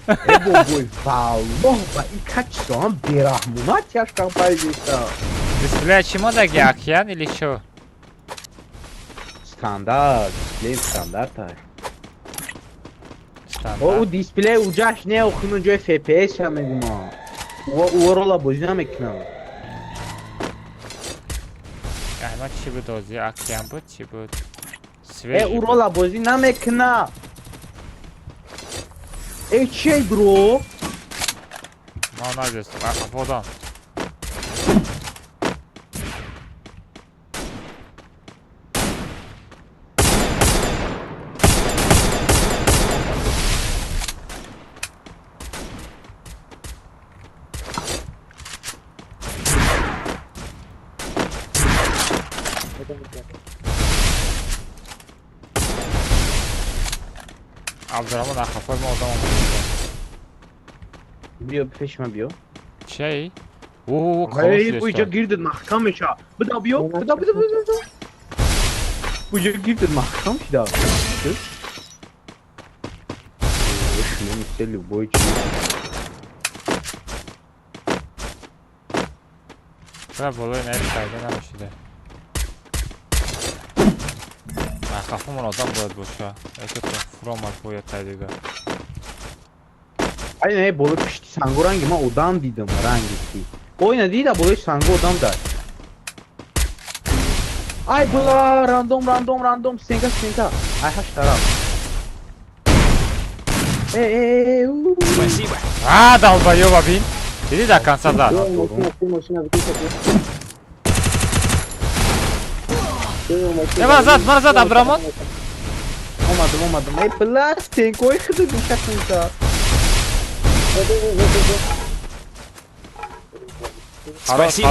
Э бобой, валлоҳ ба ин качествоам бераҳмона тяжкам пайдеста. Дисплея чӣ модаги, океан или чо? Стандарт, дисплей стандарт ай. О, дисплей уҷаш не, охину ҷои FPS ша мегумам. О, рола бозӣ намекунам. Аҳмад чӣ буд ози? Океан буд, чӣ буд? Э, ӯ рола бозӣ намекуна. Эй, чей, бро? Ман надестам, ақафодам. Абдураҳмон ақафои мо одам омад. Биё пеши ман биё. Чей? О, Эй, буйҷа гирдит маҳкам меша. Буда биё, буда, буда, буда. Буйҷа гирдит маҳкам шида. Шлем любой чи. Бра болои наи пайдо намешида. Ақафомон одам бояд боша. Эки фуромад бояд тай дига. Ай не, болои пишти санго ранги ман одам дидам, ранги ки. Ой, на дида болои санго одам дар. Ай бла, рандом, рандом, рандом, стенка, стенка. Ай ҳашт тараф. Эй, эй, эй, Спасибо. А, долбоёба бин. Диди до конца зад. Э, мара зад, мара зад, Абдураҳмон. Омадам, омадам. Эй, бла, стенкои худу гӯша. Спасибо.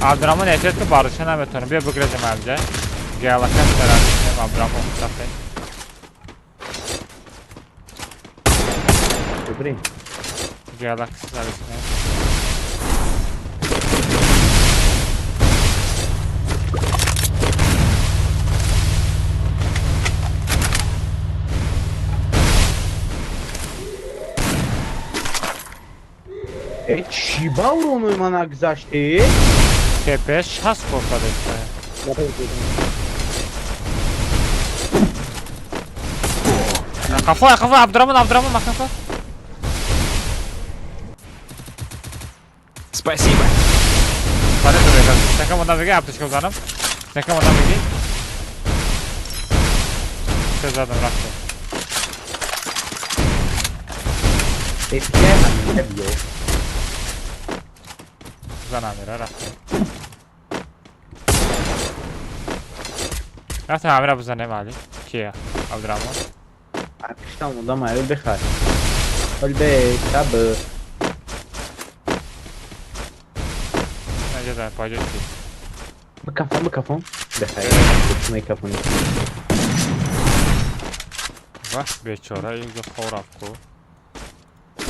Абдураҳмон эҳтиёт ки бардошта наметавонам. Биё бигрезем ҳамҷа. Геолокатсияра мекунем Абдураҳмон мустафе. Брин. Galaxy зависне. Э, чӣ ба уронои ман нагузашт, э? ТП 60 кор кардеста. Қафо, қафо, Абдурамон, Абдурамон, қафо. Спасибо. Такам одам беги, аптечка бизанам. Такам одам беги. Се задам рафте. Э, я биё. Занам мера рафте. Рафте ҳамира бизанем али. Кия? Абдурамон. Акиштам одам аю бихай. Ҳол бе таб. Наҷа паҷо чи? Бикафон, бикафон. Бихай. Мекафон. Вах бечора инҷо хоб ку.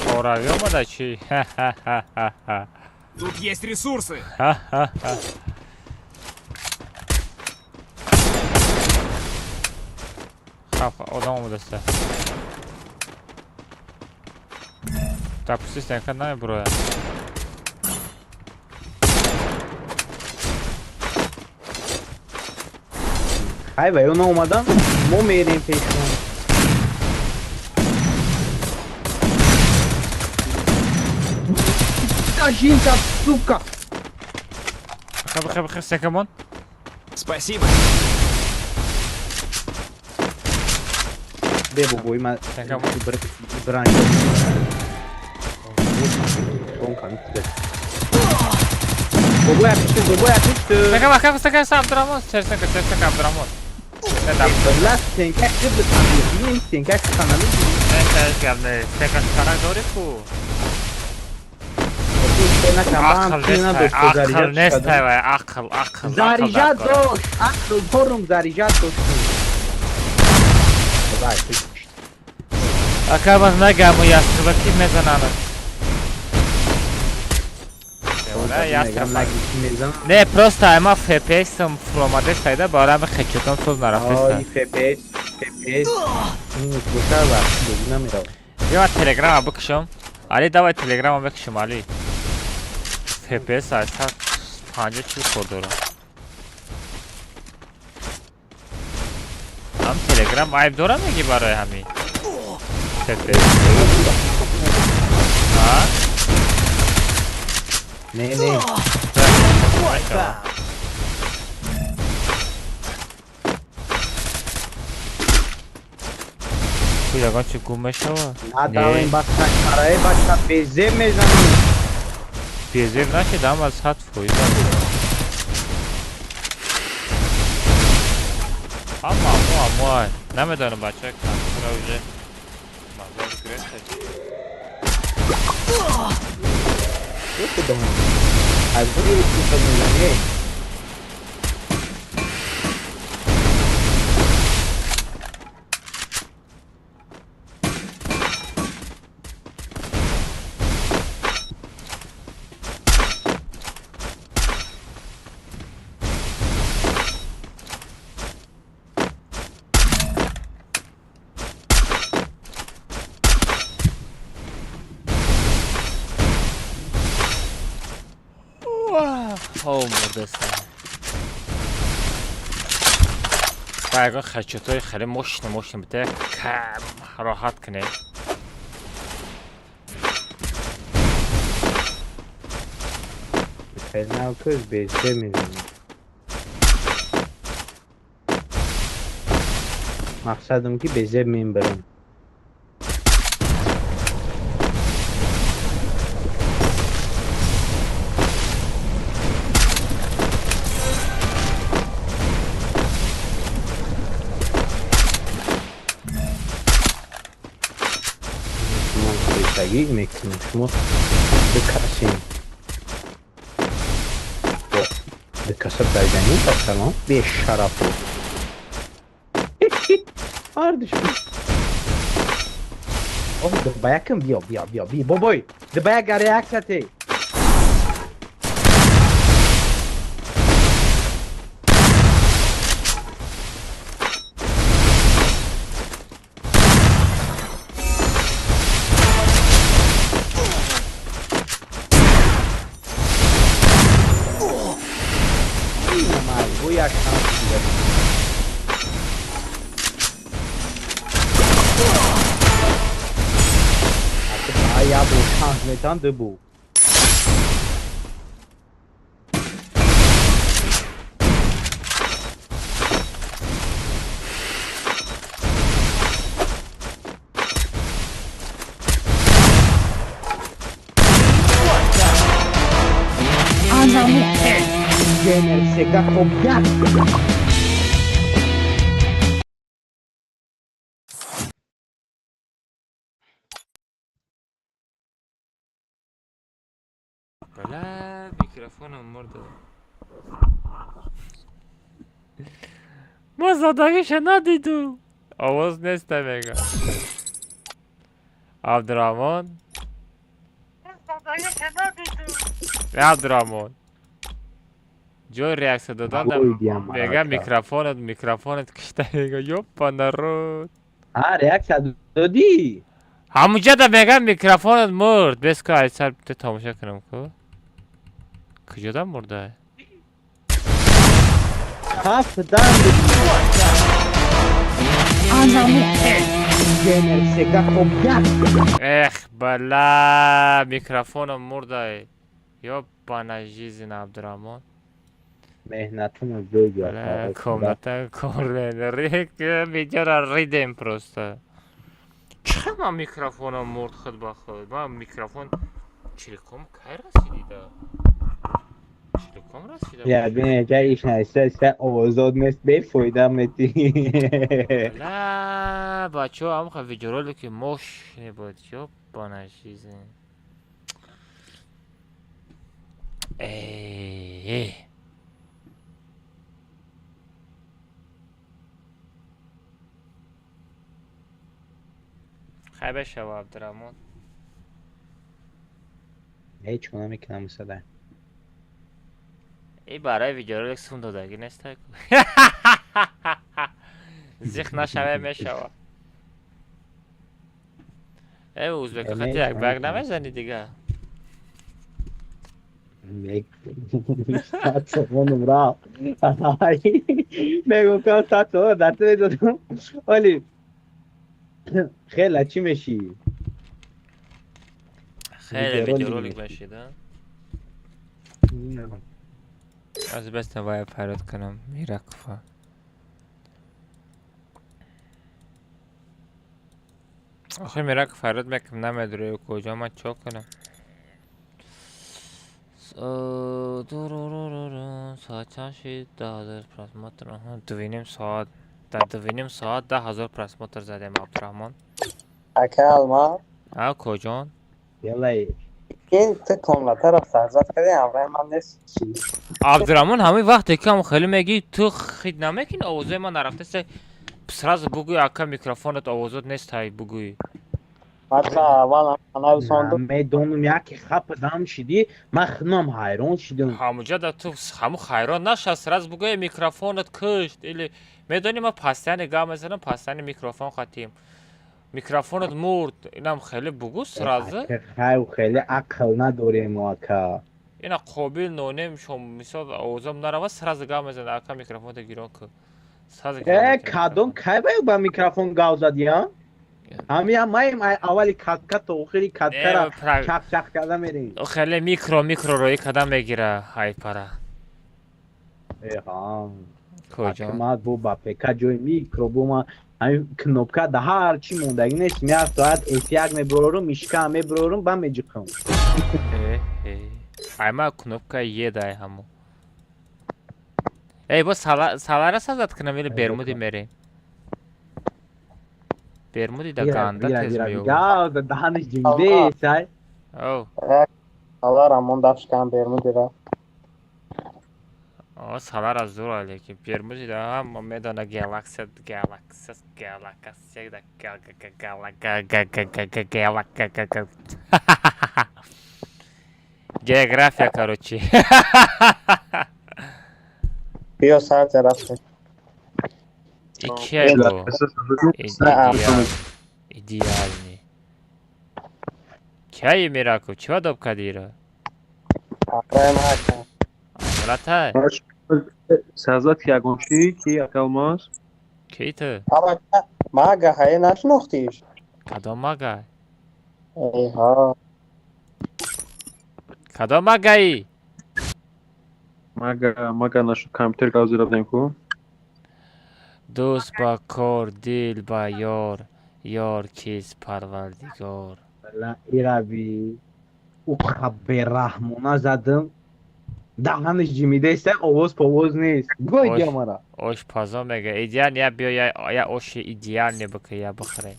Хорави омада чи? Ха-ха-ха-ха. Тут есть ресурсы. Ха-ха-ха. Хаб, одам омадаста. Та пусти стенка намебуроя. Ай, ва ё наомадан, мо мерем пешон. Жинка, сука! Хаб, хаб, хаб, стенка мон. Спасибо. Бе бобой, ма Стенка мон. Брань. Бобой апишты, бобой апишты. Стенка, хаб, стенка, Абдурамон, стенка, стенка, Абдурамон. Бла стенка киб бин стенка канали. Не, гап не, стенка канал дори ку. Ақл нест, вай, ақл, ақл. Заряжать дошт, ақл дорум, заряжать дошт. Давай, Ака ман нагаму ястреба ки мезананд. Не, просто ама FPS-м фуромадест айда, барои хечотон соз нарафтеста. Ой, FPS, FPS. Минус боша вақт бозӣ намеравад. Ё Телеграма бикушам. Али, давай Телеграма бикушам, Али. FPS аз 50 кор дорам. Ҳам Телеграм айб дорам меги барои ҳамин. FPS. Ҳа? Не, не. Ту ягон чи гум мешава? Надавем бача карае бача безеб мезанем. Безеб нашидам аз 100%. Ама, амо, амо. Намедонам бача компютера уже маза гирифта. Кудом? Аз бури кушад мезанӣ? Ба ягон хачотҳои хеле мощно мощно бите, кам роҳат кунед. Хеле безеб мезанем. Мақсадам ки безеб мебарам. Мекунем шумо бикасем. Бикаса дарганӣ пасалом бешарафу. Ҳардуш. Ох, дбаякам биё, биё, биё, би, бобой, дбаяка реакция те. Як шанс дига. Я бо шанс метан дубу. Геймер всегда топ-1. Бля, микрофоном мурда. Ма задагиша надиду. Овоз неста мега. Абдураҳмон. Абдураҳмон. Ҷои реаксия додан мега микрофонат кишта мега ёпа народ. А, реаксия додӣ? Ҳамуҷада мега микрофонат мурд. Бес ку айсар тамошо кунам ку. Куҷода мурда? Хафтан. Геймер всегда топ-1. Эх, бала, микрофоном мурда. Ёбана жизнь, Абдураҳмон. Меҳнатуно ҷой. Бля, комната корен. Видеора ридем просто. Чӣ ман микрофоном мурд худ ба худ? Ман микрофон чилком кай расидида? Чилком расида? Я бин, ҷай иш наиста, иста овозод нест, бефоида мети. Бля, бачаҳо, ҳамха видеоролики мощный буд. Ёбана жизнь. Эй. Хай бешава, Абдураҳмон. Ҳеҷ кор намекунам сада. И барои видеоролик сум додагӣ неста. Зих нашаве мешава. Э, узбеко хати як баг намезани дига. Сомоном рафт. Мегуфтам 100 сомон дар ту медодам. Вале хеле чӣ мешӣ? Хеле видеоролик мешид, а? Аз беста вая фарёд кунам Миракова. Охи Мираков фарёд мекунам, намедурӣ куҷо ман чо кунам? Соат чанд шид? 10 000 просмотр. 2,5 соат. Дар 2,5 соат 10 000 просмотр задем, Абдураҳмон. Ака Алма. А, куҷон? Ялай. Ин ту комнатаро сарзад кардӣ, ҳамроҳи ман нест чӣ? Абдураҳмон, ҳамин вақте ки ҳам хеле мегӣ, ту хит намекунӣ, овозои ман нарафтасе, сразу бугӯй, ака, микрофонат овозот нест, ҳай бугӯй. Ман аввал нависондум. Медонам, яке хападам шидӣ, ман худам ҳайрон шидам. Ҳамуҷада ту ҳаму ҳайрон наша, сразу бугӯй, микрофонат кушт или медонӣ, ман постоянно гап мезанам, постоянно микрофон хатим. Микрофонат мурд, инам хеле бугӯ сразу. Хай, хеле ақл надорем ака. Ина қобил нонем шом, мисол, овозам нарава, сразу гап мезанад, ака, микрофоната гирон ку. Сразу. Э, кадом кай ба микрофон гав задӣ, а? Ҳамин маем аввали катка то охири каткара чақ-чақ карда мерем. Хеле микро роӣ карда мегира ҳайпара. Э, ҳа. Куҷо? Ман бо ба ПК ҷои микро бо ма ҳамин кнопка да ҳар чӣ мондагӣ нест. Як соат F1 мебурорум, мишка мебурорум, ба меҷиқам. Э, э. Ай ма кнопка Е дай ҳамо. Эй, бо салара сазад кунам или бермуди мерем? Бермуди да ганда тез меёбад. Гав да даҳанаш ҷимде, сай. Оу. Алла Рамон дафшкан бермудира. О, Салара зура, лекин Бермузи да ҳама медона галаксия, галаксия, галаксия, да галаксия. География, короче. Биё сар тараф. Икего. Идеальный. Кай Мираков, чего доб кадира? Братай. Сазат ягончи ки акалмаз? Ки ту? Мага ҳае нашинохтиш? Кадом мага? Эйҳо. Кадом магаи? Мага, мага нашу компютер гавзира будем ку? Дӯст ба кор, дил ба ёр, ёр кист парвардигор. Ирави, уқа бераҳмона задам. Даҳанаш ҷимидаиста, овоз повоз нест. Гой гамара. Ошпазо мега. Идеал я биё я оши идеалне бика я бихӯре.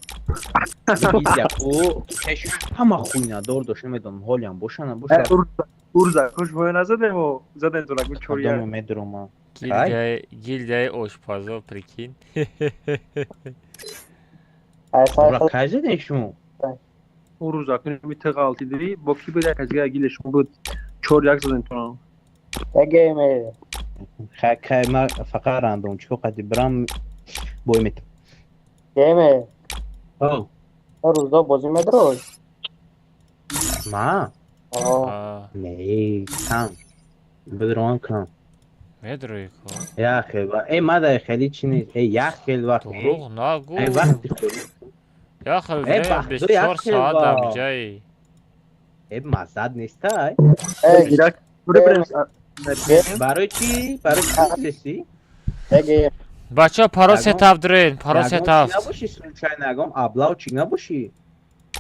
Ҳама хуйнадор дошт, намедонам ҳолиам боша набоша. Урза, хуш воя назадем о, задем то рагу чория. Кадомо медрома. Гильдияи ошпазо, прикинь. Ура кай задем шумо? Уруза, кунем тиғалтидири, бо ки буд як аз дига гиле шумо буд 4-1 задем то. Ягеме. Хай кай ма фақат рандом чико қади брам бой метам. Геме. О. Рӯзо бозӣ медрой? Ма? Не, кам. Бидрон кам. Медрои ко? Я хел, э мада хели чи нест. Э як хел вақт. Дурӯғ нагӯ. Э вақти худ. Я хел время 24 соат дар ҷаи. Э маззад нестай. Э Барои чи? Барои чи неси? Бачаҳо паро сетафт дурен, паро сетафт. Набоши случайно ягон аблав чи набоши?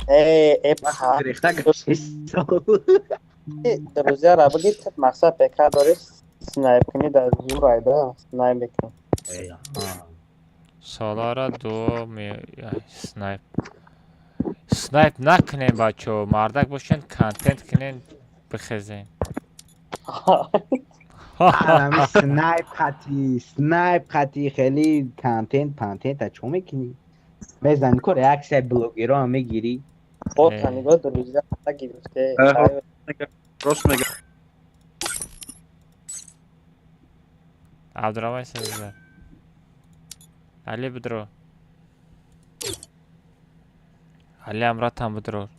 Э, э, рехта гаштӣ. Друзья, бигир мақсад ПК дори снайп кунӣ дар зур айда снайп мекунӣ. Солара дуо снайп. Снайп накунем бачаҳо, мардак бошен, контент кунен, бихезен. Снайп хати, снайп хати хеле контент пантент чо мекунӣ? Мезани ко реаксияи блогерро ҳам мегирӣ. Бота нигоҳ друзья гирифте. Рост мега. Абдурамай сазда. Али бидро. Али амратам бидро.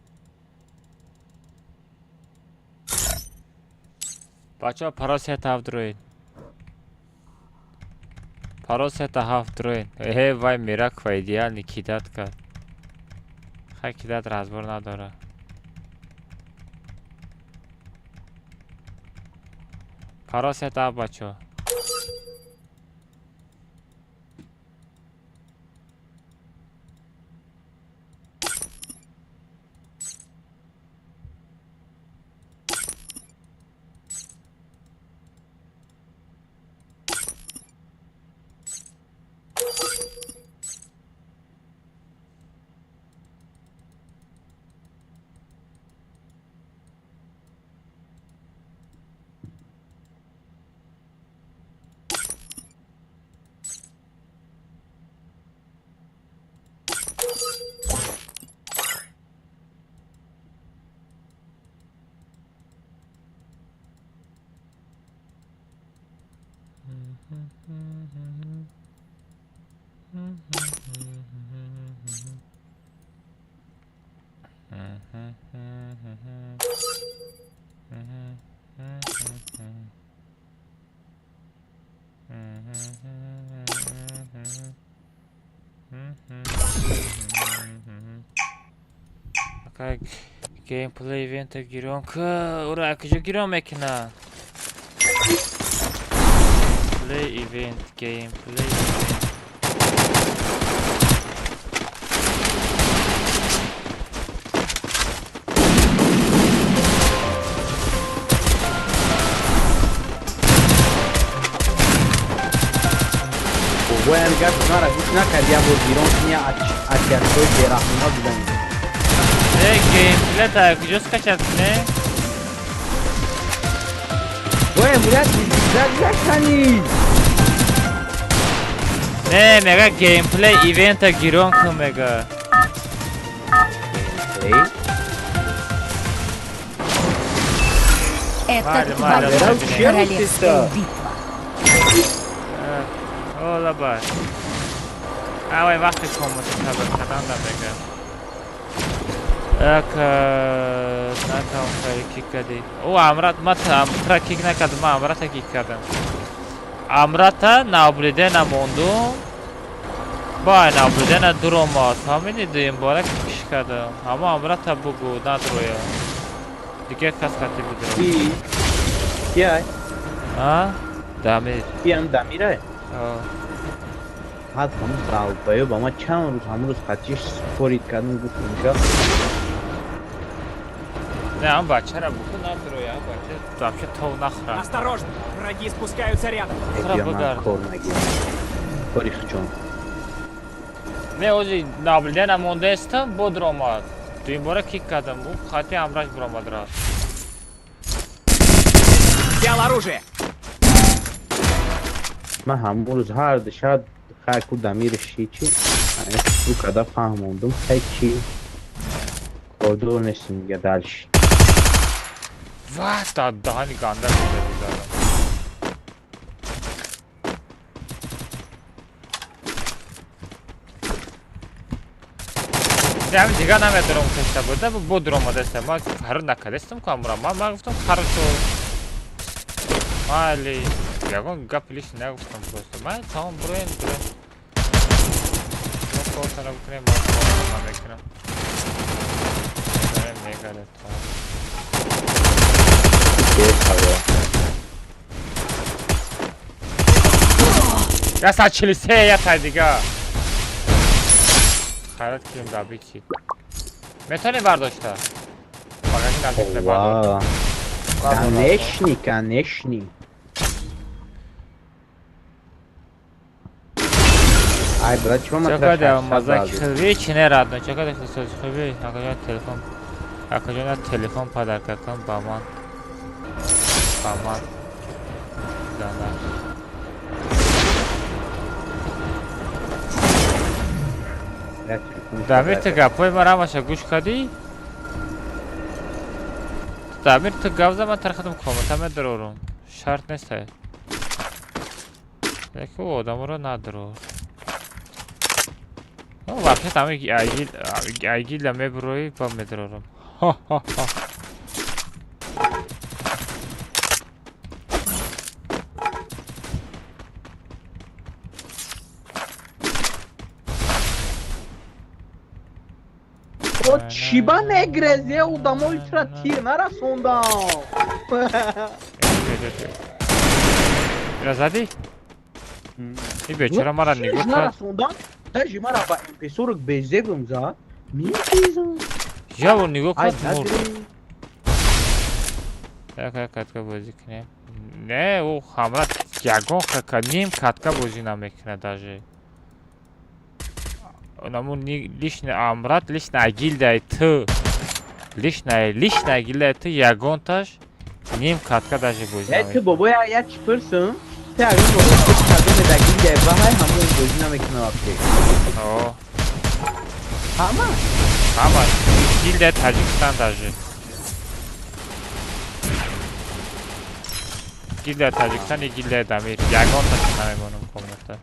Бачаҳо паро сета ҳафт дроед. Паро сета ҳафт дроед. Э вай Миракова идеални кидат кард. Хай кидат разбор надора. Паро сета ҳафт бачаҳо. Геймплей ивента гирон ка ура куҷо гирон мекуна? Play event, gameplay event. Воям гап мара гӯш накард, як бор гирон куни атиятҳои бераҳмона буданд. Э, геймплей та куҷо скачать кунем? Ой, блядь, загашани. Не, мега геймплей ивента гирон кун мега. Это твоя королевская битва. Ола бай. Авай вақти комната сабр кардан да мега. Так, натам хари кик кади. О, Амрат, ма тра кик накардам, ма Амрата кик кардам. Амрата наблюдена монду. Бай наблюдена дуромад. Фаҳмидӣ, дуюм бора кикш кардам. Ҳамо Амрата бугу, надроя. Дигар кас хати бидро. Ки? Кия? А? Дамир. Киам Дамира? А. ҳад ҳамун далбаё ба ман чанд рӯз ҳамун рӯз қатиш спорит кардам, гуфтам инҷа. Не, ам бачара бугу надроя, ам бача вообще тов нахра. Осторожно, враги спускаются рядом. Хра бугард. Кор нагирам. Кори хичон. Не, ози наблюдена мондаестам, бодр омад. Дуюм бора кик кардам, ӯ хати амраш буромад рафт. Взял оружие. Ман ҳамун рӯз ҳар шаб хайку Дамир шичи рӯ када фаҳмондум, хай чи кордор нестим дига дальше. Ва, да даҳани ганда буда. Ҳамин дигар намедорам кашта буда, бодр омадаста. Ман фарр накардастам ку амра. Ман гуфтам хорошо. Майли. Ягон гап лиш нагуфтам просто. Ман тамом буроем, буроем. Мо кортана бикунем, ман кортана мекунам. Мегарем, мегарем, тамом. Я 143 я тай дига. Хайрат кирим даби ки. Метавонӣ бардошта? Багажи наздик бардошта. Конечно, конечно. Ай, брат, чего мы Чакаде мазак хиви чи не радно, чакаде хисоз хиви, акаҷон телефон. Акаҷон телефон подарка кун ба ман. Ба ман. Зана. Дамир, ту гапҳои мара ҳамаша гӯш кардӣ? Дамир, ту гап за, ман тархатам комната медарорум. Шарт нест. Яке ӯ одаморо надорор. Вообще там айгила меброи ба медарорум. Ха-ха-ха. О, чиба негрезе, одамои тра тир нарасондам. Ира задӣ? И бечора мара нигоҳ кард. Нарасондам. Даже мара ба MP40 безебам зад. Мепизам. Яво нигоҳ кард мурд. Як як катка бозӣ кунем. Не, ӯ ҳамра ягон хака ним катка бозӣ намекунад даже. Наму лишний амрат, лишний агилдай ту. Лишний агилдай ту ягонташ ним катка даже бозӣ намекунад. Э, ту бобо я чӣ пурсам? Ты агар бобо кадоме да гилдай баҳай ҳамон бозӣ намекунад вообще. О. Ҳама? Ҳама. Гилдай Таҷикистон даже. Гилдай Таҷикистон и гилдай Дамир. Ягонташ намемонам комната.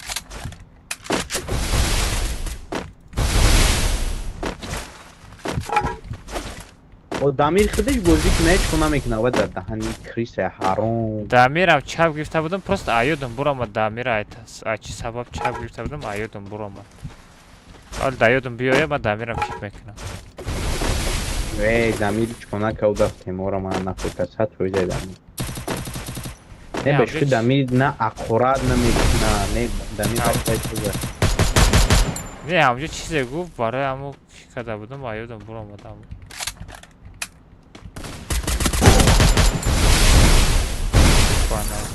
О, Дамир худаш бозӣ кунад, ҳеҷ кор намекунад, ва дар даҳани криса ҳаром. Дамирам чап гирифта будам, просто аёдам буромад Дамира, ай чӣ сабаб чап гирифта будам, аёдам буромад. Ҳол даёдам биёя, ман Дамирам кик мекунам. Эй, Дамир чӣ кор накард, темора ман нафурка, 100% Дамир. Не, ба шуд Дамир на аккурат намекунад, не Дамир бачаи чиза. Не, ҳамҷо чизе гуфт, барои ҳамо кик карда будам, аёдам буромадам.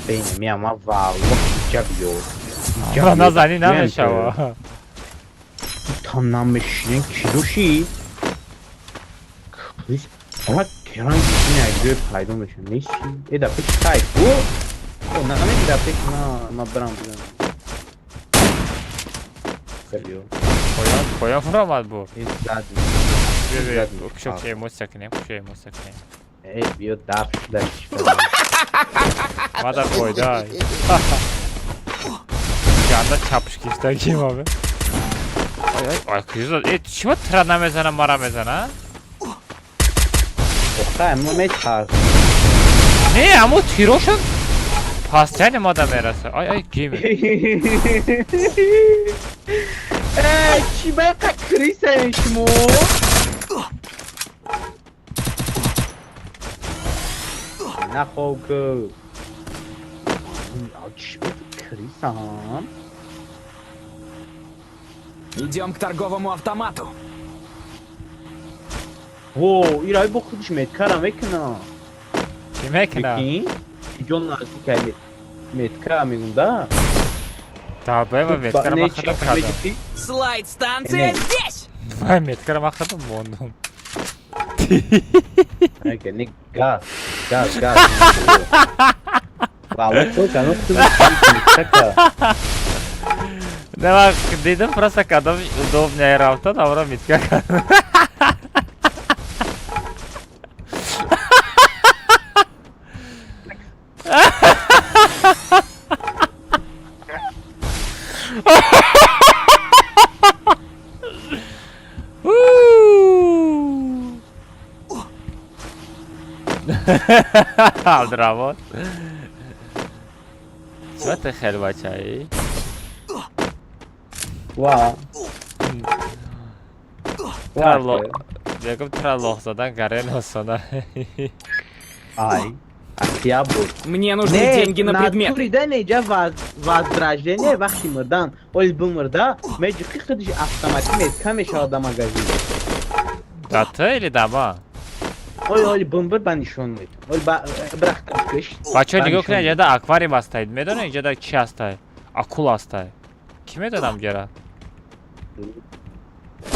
Бейна, миама валлоҳ иҷа биё. Назанӣ намешава. Там намешинен кидоши? Крис. Ама керанг ин як ҷой пайдо мешавад. Нести? Э, да пеш кай ку? О, намеги да пеш ма брам бизанам. Биё. Поён, поён фуромад бу. Э, зад. Биё, биё, кушо ки эмоция кунем, кушо эмоция кунем. Э, биё даф шуда. Мада фойда. Ганда чапш гирифтагим абе. Ай, ай, ай, куҷо? Э, чима тира намезана, мара мезана? Охай, мо метарс. Не, аммо тирошон пастяни мада мераса. Ай, ай, геймер. Э, чӣ ба яқа крисаем шумо? Нахов ку. Чӣ ба крисам? Идем к торговому автомату. Во, ирай бо худиш меткара мекуна. Чӣ мекуна? Прикинь, ҷон наздикай метка мегум да. Табе ва меткара ма худам кардам. Слайд-станция Не. здесь! Вай, меткара ма худам мондум. Не, газ, газ, газ. Вала, только, ну ты метка. Не, ма дидам просто кадом удобнее рафта, намра метка кардам. Абдураҳмон. Чима ты хел бачаи? Ва. Тра мегум тра лоҳ задан гарен осона. Ай. Октябрь. Мне нужны деньги на предметы. Натури да неҷа возрождение вақти мурдан. Оли бимурда, меҷиқи худиш автоматик метка мешавад да магазин. Да ты или да ма? Оли оли бимбир ба нишон мед. Оли ба брахта киш. Бачаҳо, нигоҳ кунед, инҷа аквариум ҳастай. Медонед, инҷа чӣ ҳастай? Акула ҳастай. Кӣ медонам ҷара?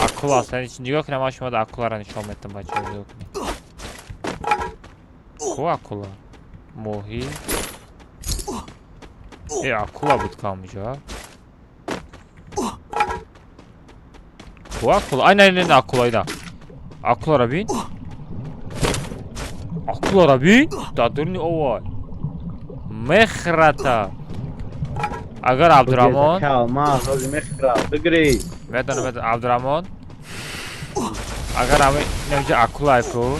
Акула ҳастай. Нигоҳ кунед, ман шумо акуларо нишон медиҳам, бачаҳо, нигоҳ кунед. Ку акула? Моҳӣ? Э, акула буд кам инҷа. Ку акула? Ай, не, не, не, акула ина. Акуларо бин. Акуларо бин? Дар дуруни овай. Мехрата. Агар Абдураҳмон Калма, ҳози мехра. Бигирӣ. Медонам, медонам, Абдураҳмон. Агар ами инҷа акулай ку.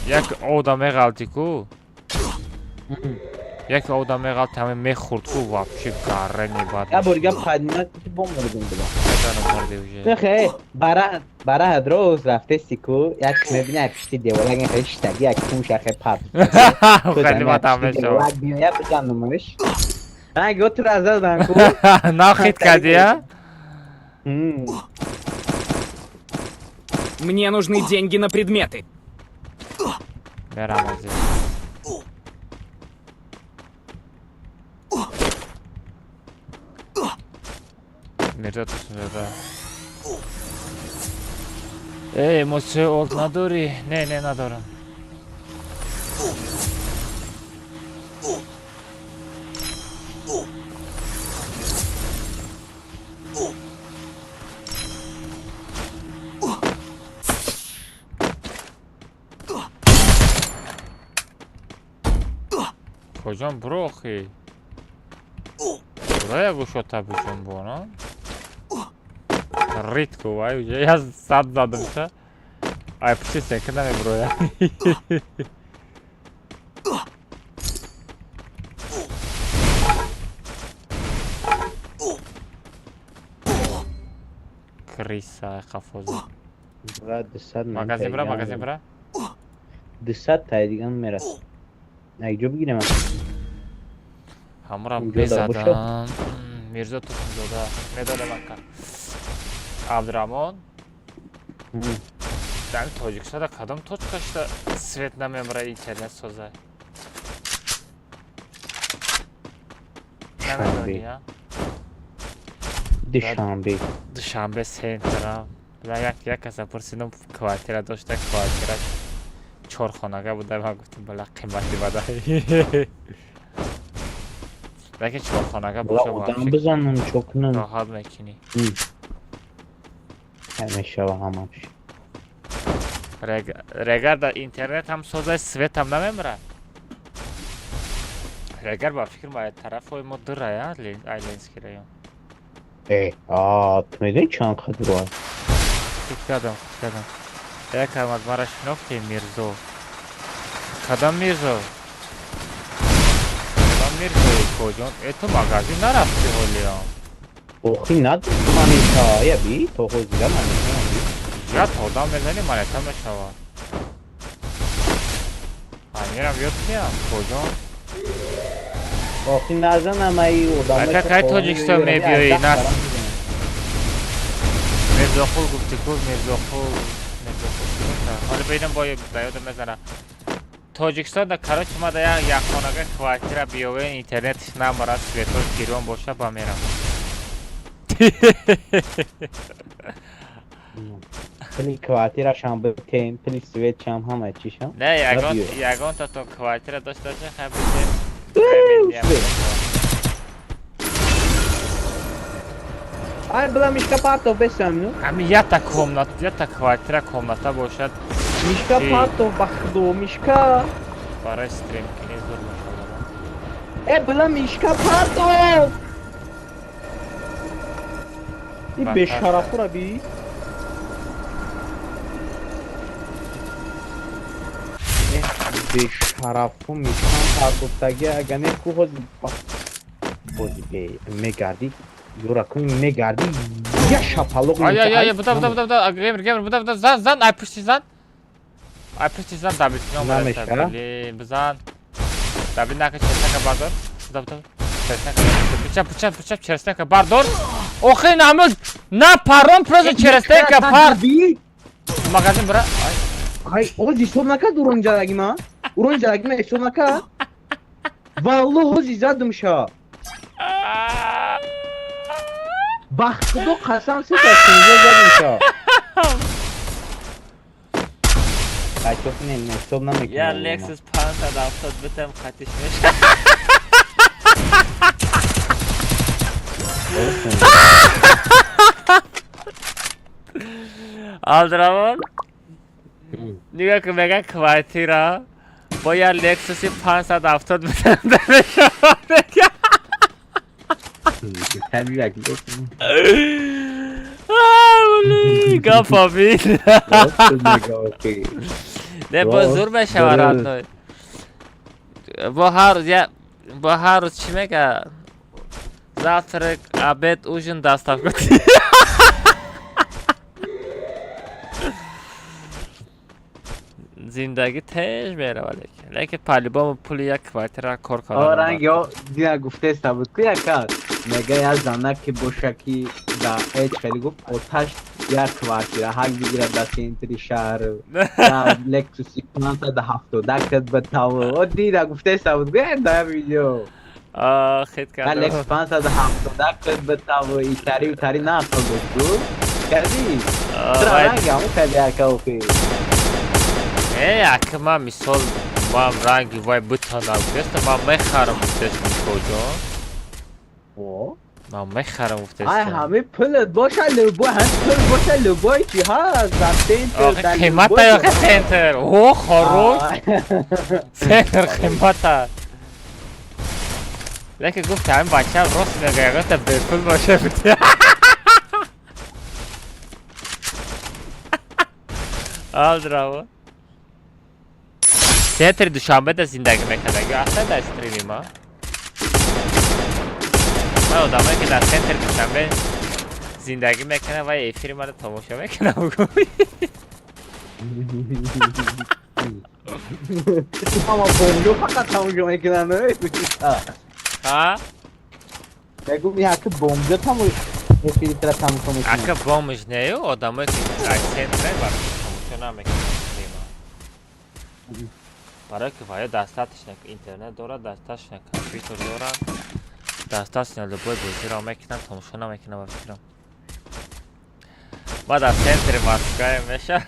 Як одам меғалти ку. Як одам меғалти, ҳаме мехӯрд ку, вообще гарре небад. Я бор гап поднимать бомбардум була. Медонам, мурди уже. Нехе, бара бара роз рафтеси ку, як мебини пишти девор, як хеле штаги, як кунша хе пап. Хеле бадам мешавад. Биёя бизанумаш. Ранг отур аз задан ку. Нахит кардия? Мне нужны деньги на предметы. Мерам азиз. Мирзо Турсунзода. Э, эмоция олд надорӣ? Не, не, надорам. Куҷон буро охи? Буро як гӯшота биҷунбона. Рид ку, вай уже я сад задамша. Ай, пушти сенка намебуроя. Криса қафоза. Магазин бира, магазин бира. 200 тай диган мерас. Як ҷо бигирем. Ҳамра мезадам. Мирзо Турсунзода. Медодам ака. Абдураҳмон. Дар Тоҷикистода кадом точкашда свет намемра, интернет соза? Намедонӣ, а? Душанбе. Душанбе центрам. Бля, як каса пурсидам, квартира дошта, квартира чорхонага буда. Ман гуфтам, бля, қимати бада. Лекин чорхонага Бла боша, одам вообще бизанам, чо кунам? Роҳат мекунӣ. Мешава ҳамаш. Регар да интернет ҳам созай, свет ҳам намемра. Регар ба фикр ма тарафҳои мо дурая, ай Ленинский район. А, ту медонӣ чанд қадр аст? Фикр кардам, фикр кардам. Якам аз мара шинохтем, Мирзо. Кадом Мирзо? Кадом Мирзои, коҷон? Э, ту магазин нарафтӣ ҳолиям? Охи, надорам монета, я би, то ҳозира монета наби. Я то одам мезанӣ, монета мешавад. Амирам ёд киям, коҷон? Охи, назанам ай одам. Ака, кай Тоҷикистон мебиёӣ? Нас Мирзоқул гуфти ку, Мирзоқул, Мирзоқул киёта? Ҳоли бинам, бо ба ёдам мезана. Тоҷикистон да, короче, ма да як якхонага квартира биёвен, интернетш намарад, светош гирён боша, ба мерам. Пули квартирашам битем, пули светшам, ҳама чишам. Не, ягон биё. ягонта то квартира дошта боша, хай битем. Свет. Ай, била мишка партов бесам, ну. Ҳами якта комната, якта квартира, комната бошад. Мишка Чи? партов, ба худо, мишка. Барои стрим кунӣ зур мешавад. Э, била мишка партов. И Ба, бешарафура би. Э, бешарафу мишкам партофтаги, ага не ку ҳози бози бе мегардӣ, юра кун мегардӣ, я шапалоқ. Ай, ай, ай, буда, буда, буда, буда, гемер, гемер, буда, буда, зан, зан, ай пушти зан. Ай пушти зан, дабил Намеша? Блин, бизан. Дабил нака, череснака бардор. Буда, буда. Череснака, пуча, пуча, пуча, череснака бардор. Охи, намуд, на парон, просто череснака пар. Магазин бира. Ай. Ай, оз ҳисоб накард урон задаги ма? Урон задаги ма ҳисоб накард? Валлоҳ, ҳози задум ша. Ба худо қасам, сета синза задум ша. Ай, то не, не, ҳисоб намекунам. Я Lexus 570 битам, қатиш меша. Абдураҳмон, нигоҳ кун, мега квартира бо я Lexus 570 битам мешавад. Табиак. Гапа бин. Не, бо зур мешавад, родной. Бо ҳар рӯз я бо ҳар рӯз чӣ мега? Завтрак, обед, ужин, доставка. Зиндагӣ тез меравад, лекин по-любому пули як квартира кор кардан. Ранг ё дина гуфтеста буд ку, яка мега я зана ки боша, ки да эч хеле гуфт, оташ як квартира ҳак бигирад дар центри шаҳр, я Лексуси 570 кад ба тав. О, дида гуфтеста буд ку да видео. Хит Я кардам. Лексус 570 кад ба тав, итари утари нақл дошт ку кади. Ранг ҳамун кади яка охи. Э, ака, ман мисол, ман ранги вай бутонам гуфтестам, ман мехарам гуфтестам, коҷон. О. Ман мехарам Ай, гуфтестам. ҳами пулат боша, любой, ҳами пул боша, любой чи ҳаст дар центр. Охи, Дар қимата любой охи ҷо. центр. О, хорош. Центр қимата. Лекин гуфт, ҳамин бачаам рост мега, ягонта бепул боша бути. Абдураҳмон. Центри Душанбеда зиндагӣ мекардаги, аста дар стрими ма. Ман одамое ки дар центри Душанбе зиндагӣ мекунанд ва эфири маро тамошо мекунам. Ама бомжо фақат тамошо мекунанд. Ҳа? Мегум, яки бомжо тамошо эфири тра тамошо мекунанд. Ака, бомж нею, одамое ки аз центре барои тамошо намекунанд стрима. Барои ки ваё достаточно интернет дорад, достаточно компютер дорад, достаточно любой бозиро мекунанд, тамошо намекунанд ба фикрам. Ма дар центри Москваем меша.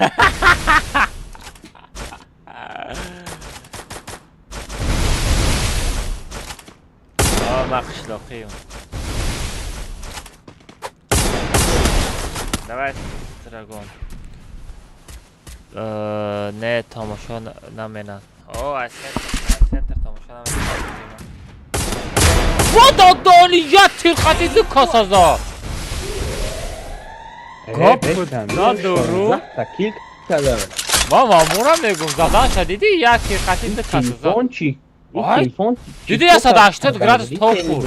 О, ма қишлоқием. Давай, драгон. Не, тамошо наменад. О, аз центр тамошо наменад. Вододони я тирқати ду касаза. Гап надору. Кил када. Ма мамура мегум, заданша диди як тирқати ду касаза. Телефон чи? Телефон диди 180 градус тоб хӯрд.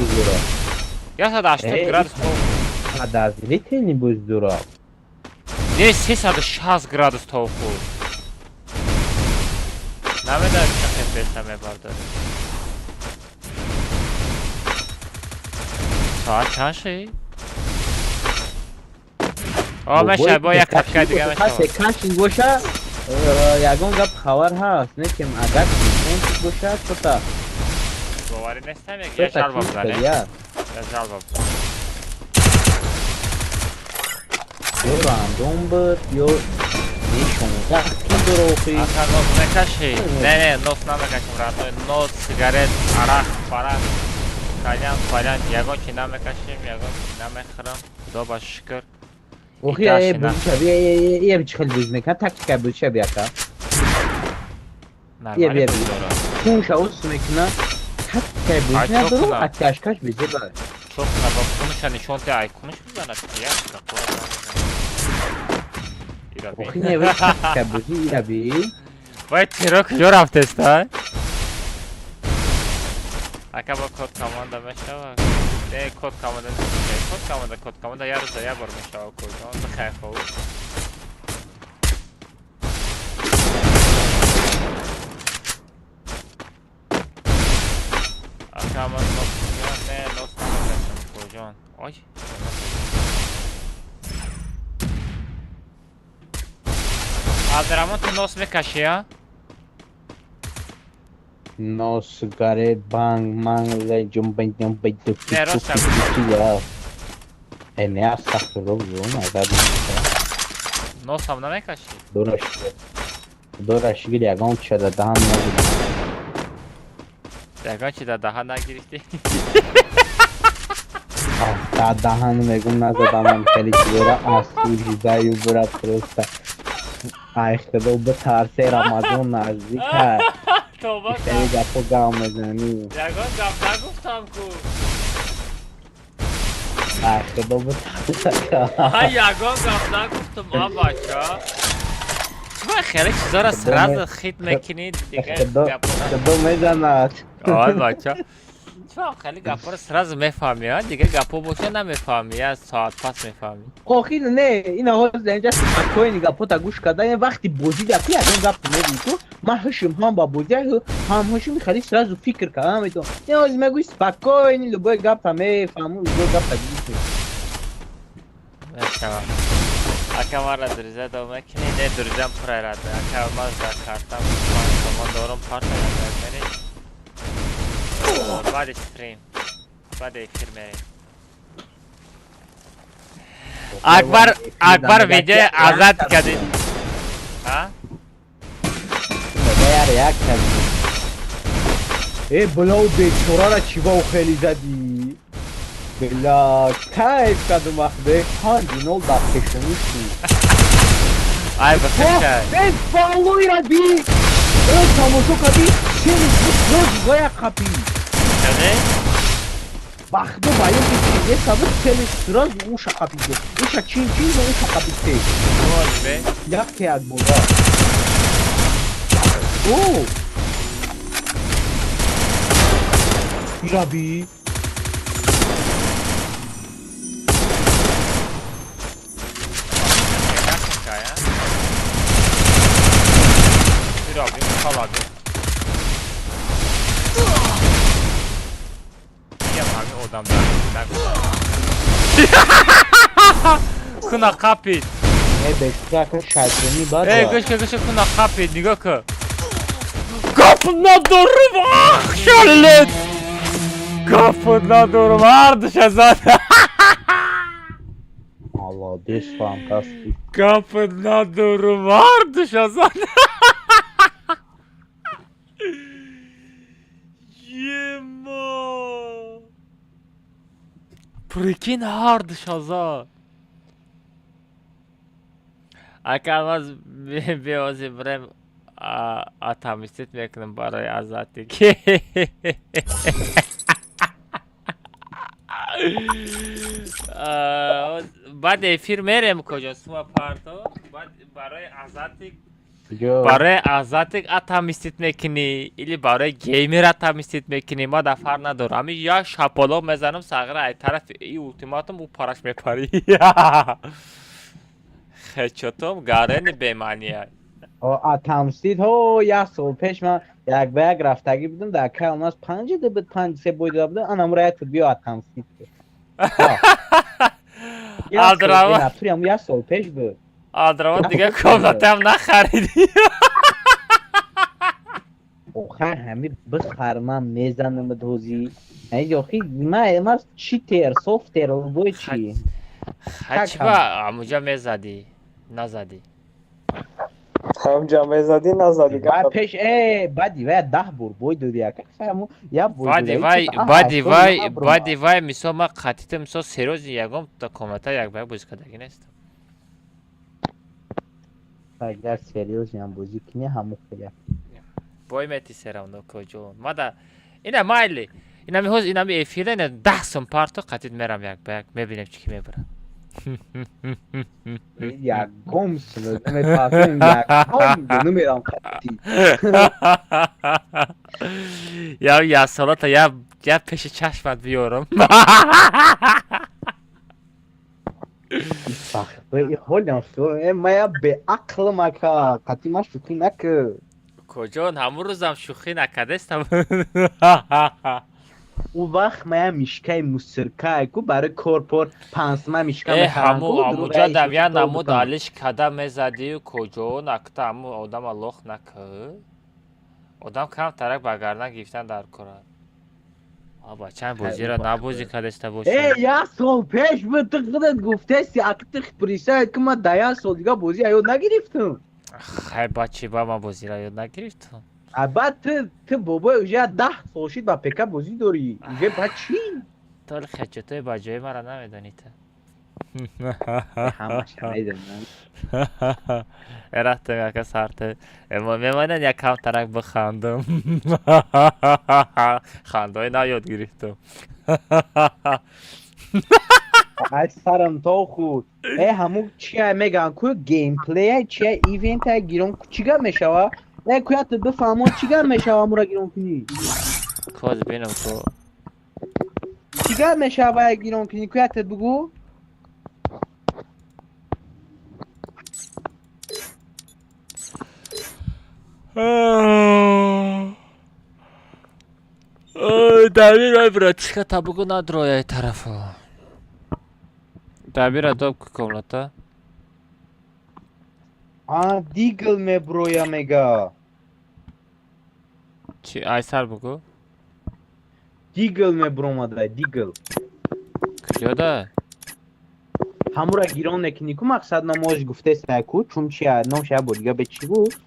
180 градус тоб. Подозрительный буздура. Не, 360 градус тоб хӯрд. Намедонам чӣ феса мебардорем. Соат чанд шид? О, меша, бо як капка дига меша. Кашинг боша, ягон гап хабар ҳаст, не ки агар телефон боша, чота. Боварӣ нестам, як жалба бизанем. Я жалба бизанем. Ё рандом буд, ё не 16 кил дора охи. Ака нос мекашӣ? Не, не, нос намекашем, родной. Нос, сигарет, арақ, фарақ, кальян, фалян, ягон чи намекашем, ягон чи намехӯрам. Худо ба шукр. Охи, э, бузча, э, э, чӣ хел буз мекунад, тактика бузча бияка. Нормально буз дора. Кунша ус мекунад, тактика буз надора, оттяжкаш безеба. Чо кунад, ба кунша нишон те, ай кунш бизанад, як Охи, не, вай тактика бузи, ира би. Вай тиро куҷо рафтеста? Ака бо код команда мешава? Не, код команда не, код команда, код команда як рӯза як бор мешава кодон, бихай хоб. Ака ман нос не, нос намекашам кодон. Ой. Абдураҳмон, ту нос мекашӣ, а? Нос, сигарет, банг, манг, ҷумбай, ҷумбай, Не, рост Э, не, астағфируллоҳ, агар Носам намекашӣ? Дора шигир. Дора шигир, ягон чиза дар даҳан нагирифт. Ягон чи дар даҳан нагирифтӣ? Дар даҳан мегум назадамам хеле чизора осуждаю, брат, просто. Ай худо битарсе, Рамазон наздик ҳаст. Тоба. Хеле гапо гап мезанӣ. Ягон гап нагуфтам ку. Ай худо битарсе. Ай ягон гап нагуфтам, а бача. Чӣ хеле чизора сразу хит мекунӣ, дига Худо мезанад. Ой бача. Чӣ хеле гапоро сразу мефаҳмӣ, а? Дига гапо боша намефаҳмӣ, як соат пас мефаҳмӣ. Охир не, ина ҳозир инҷа спокойно гапота гӯш карда, вақти бозӣ даку ягон гап мегӯӣ ку, ман ҳушим ҳам ба бозӣ, ҳам ҳушим хеле сразу фикр кардам, метавонам. Не, ҳозир мегӯӣ спокойно любой гапа мефаҳму, любой гапа гӯш мешавам. Ака мара друзья дом мекунӣ? Не, друзьям пурай рада. Ака ман за картам 5 сомон дорум, парта мерем. Баъди стрим, баъди эфир мерем. Акбар, Акбар видео азад кардӣ. А? Як э блоу бечорара чива хеле задӣ? Бля, кайф кардум ахбе, 5-0 дар пешонӣ шуд. Ай бахшай. Э, валлои раби! Э, тамошо кардӣ? Шери боз боя қапи. Каде? Бахдо ба ёки чизе сабуд сели сразу уша қапид. Уша чин чин ва уша қапид. Боз бе. Як як бора. О! Раби. Раби, халаби. Одам куна қапид. Э, бештака шайтони бад. Э, гӯш ка, гӯш куна қапид, нигоҳ ка. Гап надорум, ах, шалет. Гап надорум, ҳардуша зад. Молодец, фантастик. Гап надорум, ҳардуша зад. Ема! Прикинь, ҳардуша зад. Ака, маз беози брем отомстить мекунам барои Азатик. Баъд эфир мерем куҷо, сума парто, баъд барои Азатик, барои Азатик отомстить мекунӣ или барои геймер отомстить мекунӣ, ма дар фарқ надорам. Ҳамин як шапалоқ мезанам, сағира ай тарафи и ултиматум ӯ параш мепарӣ. Хечотом гарени бемаъния. Отомстить, ҳо, як сол пеш ман як ба як рафтагӣ будам, дар кай нас панҷ ду буд, панҷ се бой дода будам, анамура як биё отомстить. Абдураҳмон як сол пеш буд. Абдураҳмон, дига комнатам нахаридӣ. Охир ҳами бихар, ман мезанам ҳозӣ. Охи ма читер, софтер, бой чи? Хачба амуҷа мезадӣ, назадӣ. Ҳамҷа мезадӣ, назадӣ. Пеш э баъди вай 10 бор бой доди, як бой. Баъди вай, баъди вай, баъди вай, мисол, ман қатита, мисол, серьёзно, ягон комната як ба як бозӣ кардагӣ нестам. Агар серьёзно ам бозӣ кунӣ, ҳаму хеле. Бой мети всё равно, коҷон. Мада ина майли. Инами ҳоз инами эфира ина 10 сум парто, қатит мерам як ба як, мебинем чӣ ки мебарам. Ягон сум намепартоем, ягон намерам қатӣ. Я я салата я я пеши чашмат биёрам. Ҳолям мая беақлам, ака, қатӣ ман шӯхӣ накӣ. Коҷон, ҳамун рӯзам шӯхӣ накардестам. Ӯ вақт мая мишкаи мусиркае ку барои корпор пансма мишка. Э, ҳаму амуҷа дам я намуд алиш када мезадию, коҷон, акта ҳаму одама лох накӣ. Одам камтарак ба гардан гирифтан дар кора. А бачаам бозиро набозӣ кардеста бошад. Э, як сол пеш буд, ту худат гуфтести, аки ту присяд ки ман да як сол дига бозӣ ёд нагирифтам. Хай, ба чӣ ба ман бозиро ёд нагирифтам? А баъд ту бобои уже 10 сол шид ба ПК бозӣ дорӣ, уже ба чӣ? Толи хечотои ба ҷои мара намедонӣ ту. Ҳамаша медонам. Рафтам яка сарте. Мемонад як камтарак бихандам. Хандаи нав ёд гирифтам. Ай, сарам то худ. Э, ҳамун чия мегӯянд ку, геймплея чия, ивента гирон чӣ гап мешава? Э, куят бифаҳмон, чӣ гап мешава амура гирон кунӣ? Коз бинам ку. Чӣ гап мешава гирон кунӣ, куят бугӯ? Дамир, ай братишка, та бугӯ надрояй тарафо. Дамира доб ку комната. А, дигл меброя мега. Чи айсар бугӯ? Дигл мебромада, дигл. Куҷода? Ҳамура гирон мекунӣ ку, мақсад номош гуфтеста ку, чун чия номш як бор дига бе чӣ гуфт?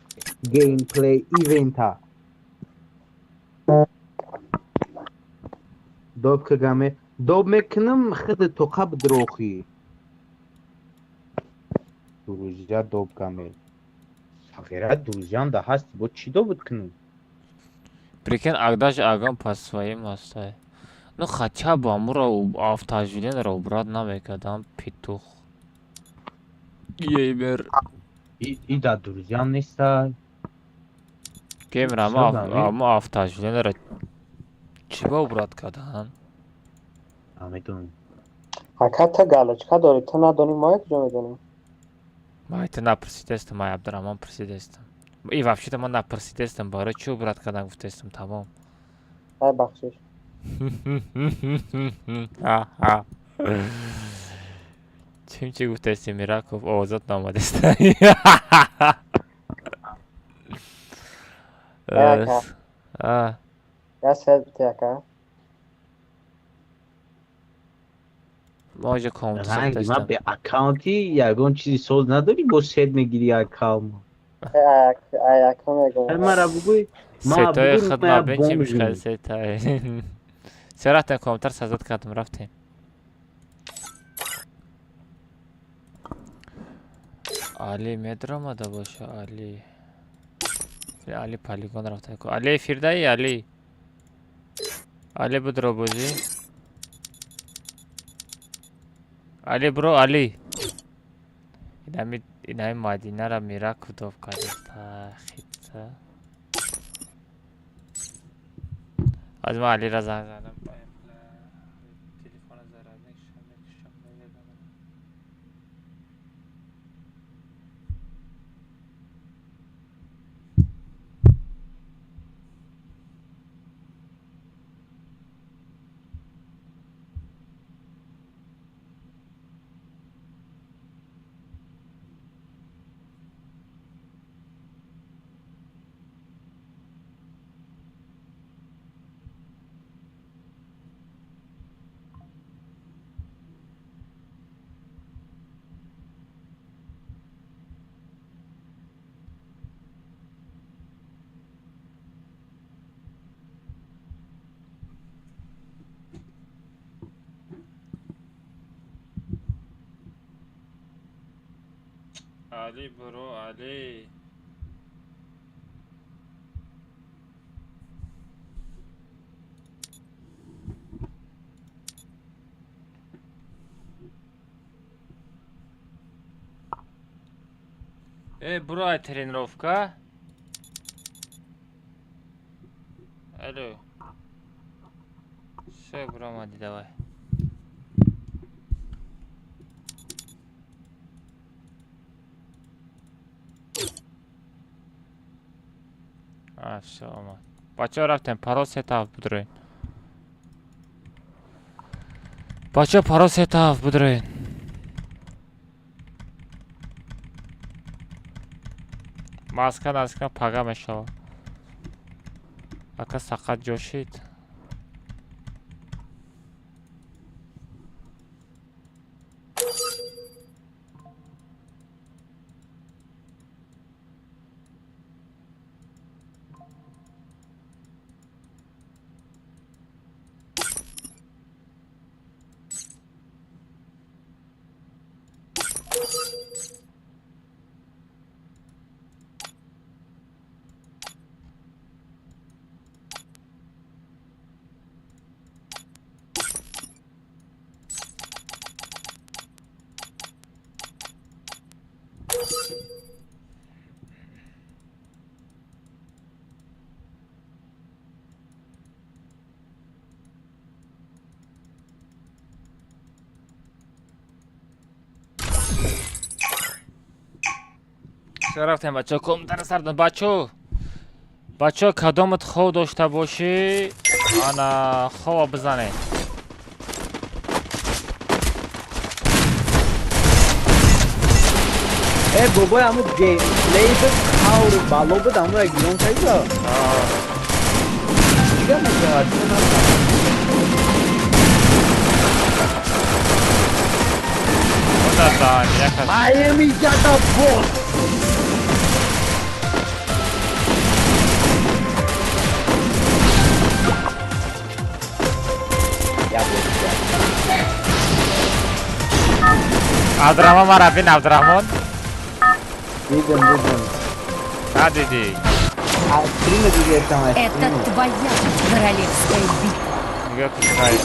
Геймплей ивента. Доб кагаме доб мекунам, хиди тоқа бидрохӣ. Друзья доб гаме. Сағира друзьям да ҳасти, бо чӣ добуд кунам? Прикинь, агдаж агам по своим ҳастай. Ну хотя бы амура автооживлениеро убрать намекардам, петух. Геймер. И да друзьям неста. Геймер ама автооживлениеро чӣ ба убрать кардан? Намедонам. Ака, ту галочка дорӣ, ту надонӣ, мо куҷо медонем? Ман ту напурсидестам, ман Абдураҳмон пурсидестам. И вообще-то ман напурсидестам, барои чӣ убрать кардан гуфтестам, тамом. Ай, бахшиш. Чим чӣ гуфтести, Мираков, овозот наомадеста. Ака. А, Я сед бите, ака. Мо иҷо комната Ранги ман сохтастам. бе аккаунти ягон чизи соз надорӣ, бо сет мегирӣ аккаунт. Ай ака мегум. Мара бугӯй, ма Сетои бугӯй, худ ма мабин чи бомжим. мушкил сетои. Се рафтем компютер сазад кардем рафтем. Али медромада боша Али. Али полигон рафта. Али эфирдаи Али. Али будро бозӣ. Али бро Али. Инами Мадинара мира кудов кардеста хитса. Аз ман Алира занг задам. Телефона зарар мекушам, мекушам, намедонам. Али бро Али. Э, бро, ай тренировка. Алло. Всё, бро, мади, давай. А, всё, омад. Бачаҳо рафтем, паро сетаф будроен. Бачаҳо паро сетаф будроен. Маска наска пага мешава. Ака сақат ҷошид. Всё, рафтем бачаҳо, комнатаро сардон. Бачаҳо, бачаҳо, кадомат хов дошта бошӣ, ана хова бизанед. Э, бобой, ҳамун геймплей буд, қавру бало буд, ҳамура гирон кардида. Чӣ гап мешавад? Чӣ нафаҳмидам. Одадан, як аз Майами зада бос! Я бос, я. Абдурахмон мара бин, Абдурахмон. Дидам, дидам. Надидӣ. Аз стрима дидестам, аз Это стрима. твоя королевская битва. Нигоҳ кун кайф.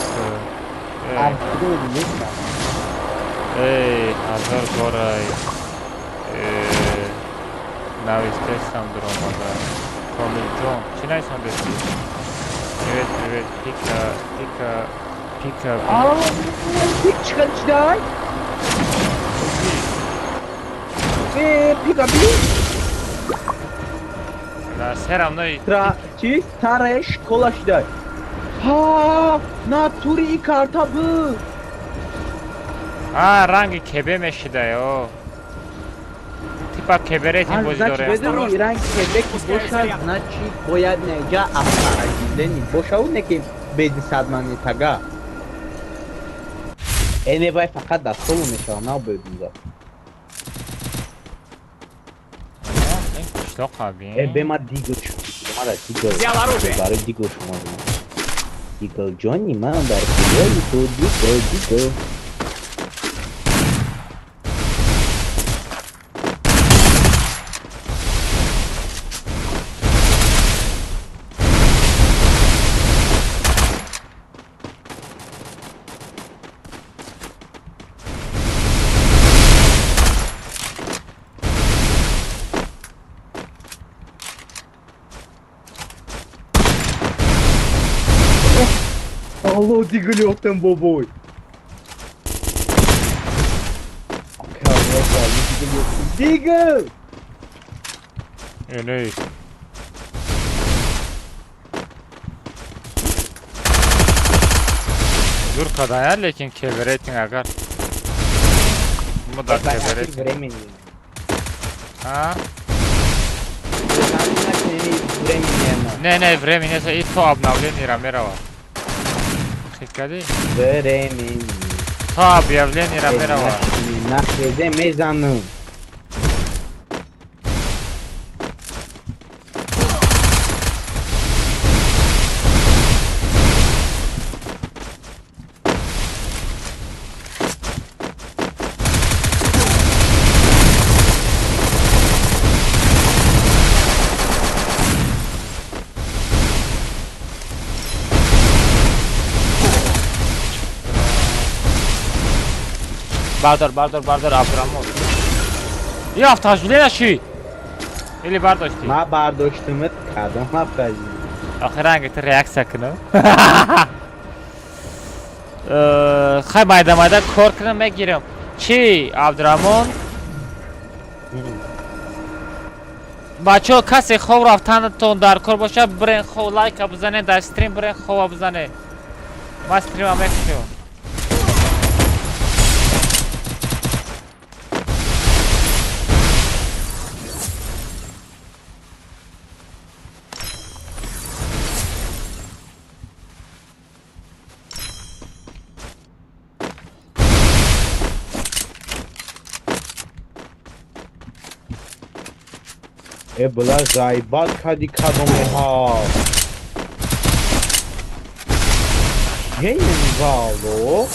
Аз стрима дидестам. Эй, ҳазор борай. Навистестам дуромада. Комилҷон, чӣ нависондести? Привет, привет, пика, пика, пика. Аа, пик чӣ хел чидай? Э, пика би? Да, все равно Тра, чи? Старая школа шидай. Ҳа, натури и карта буд. А, ранги кебе мешидай, о. Типа кеберетин бозӣ Значит, дорем. ведоми ранг кебе ки бошад, значит, бояд неҷа авторазделение бошаву не ки без садмани тага. Не вай фақат дастолу мешава, на бӯдунза. Қишлоқ аби. Бе ма дигл мара дигл. Взял оружие. Барои дигл шумо. Дигл ҷони ман дар куҷои ту дигл дигл. Алло, дигл ёфтам бобой. Дигл! Иней. Зур кадая, лекин кеверетинг агар. Мудар кеверетинг. Времени. А? Времени. Не, не, времени, и то обновление рамерова. Кади? Времени. То объявление рамерова. Нахезе мезанам. Бардор, бардор, бардор, Абдурамон. Ё автожуле наши. Или бардошти? Ма бардоштумат кадом автожуле? Охир ранги ту реаксия кунам. Хай майда майда кор кунам мегирам. Чи, Абдурамон? Бачаҳо касе хоб рафтанатон дар кор бошад, бирен хоб лайка бизанед, дар стрим бирен хоба бизанед. Ман стрима мекушам. Бла ғайбат кади кадомеҳо. Ей вало.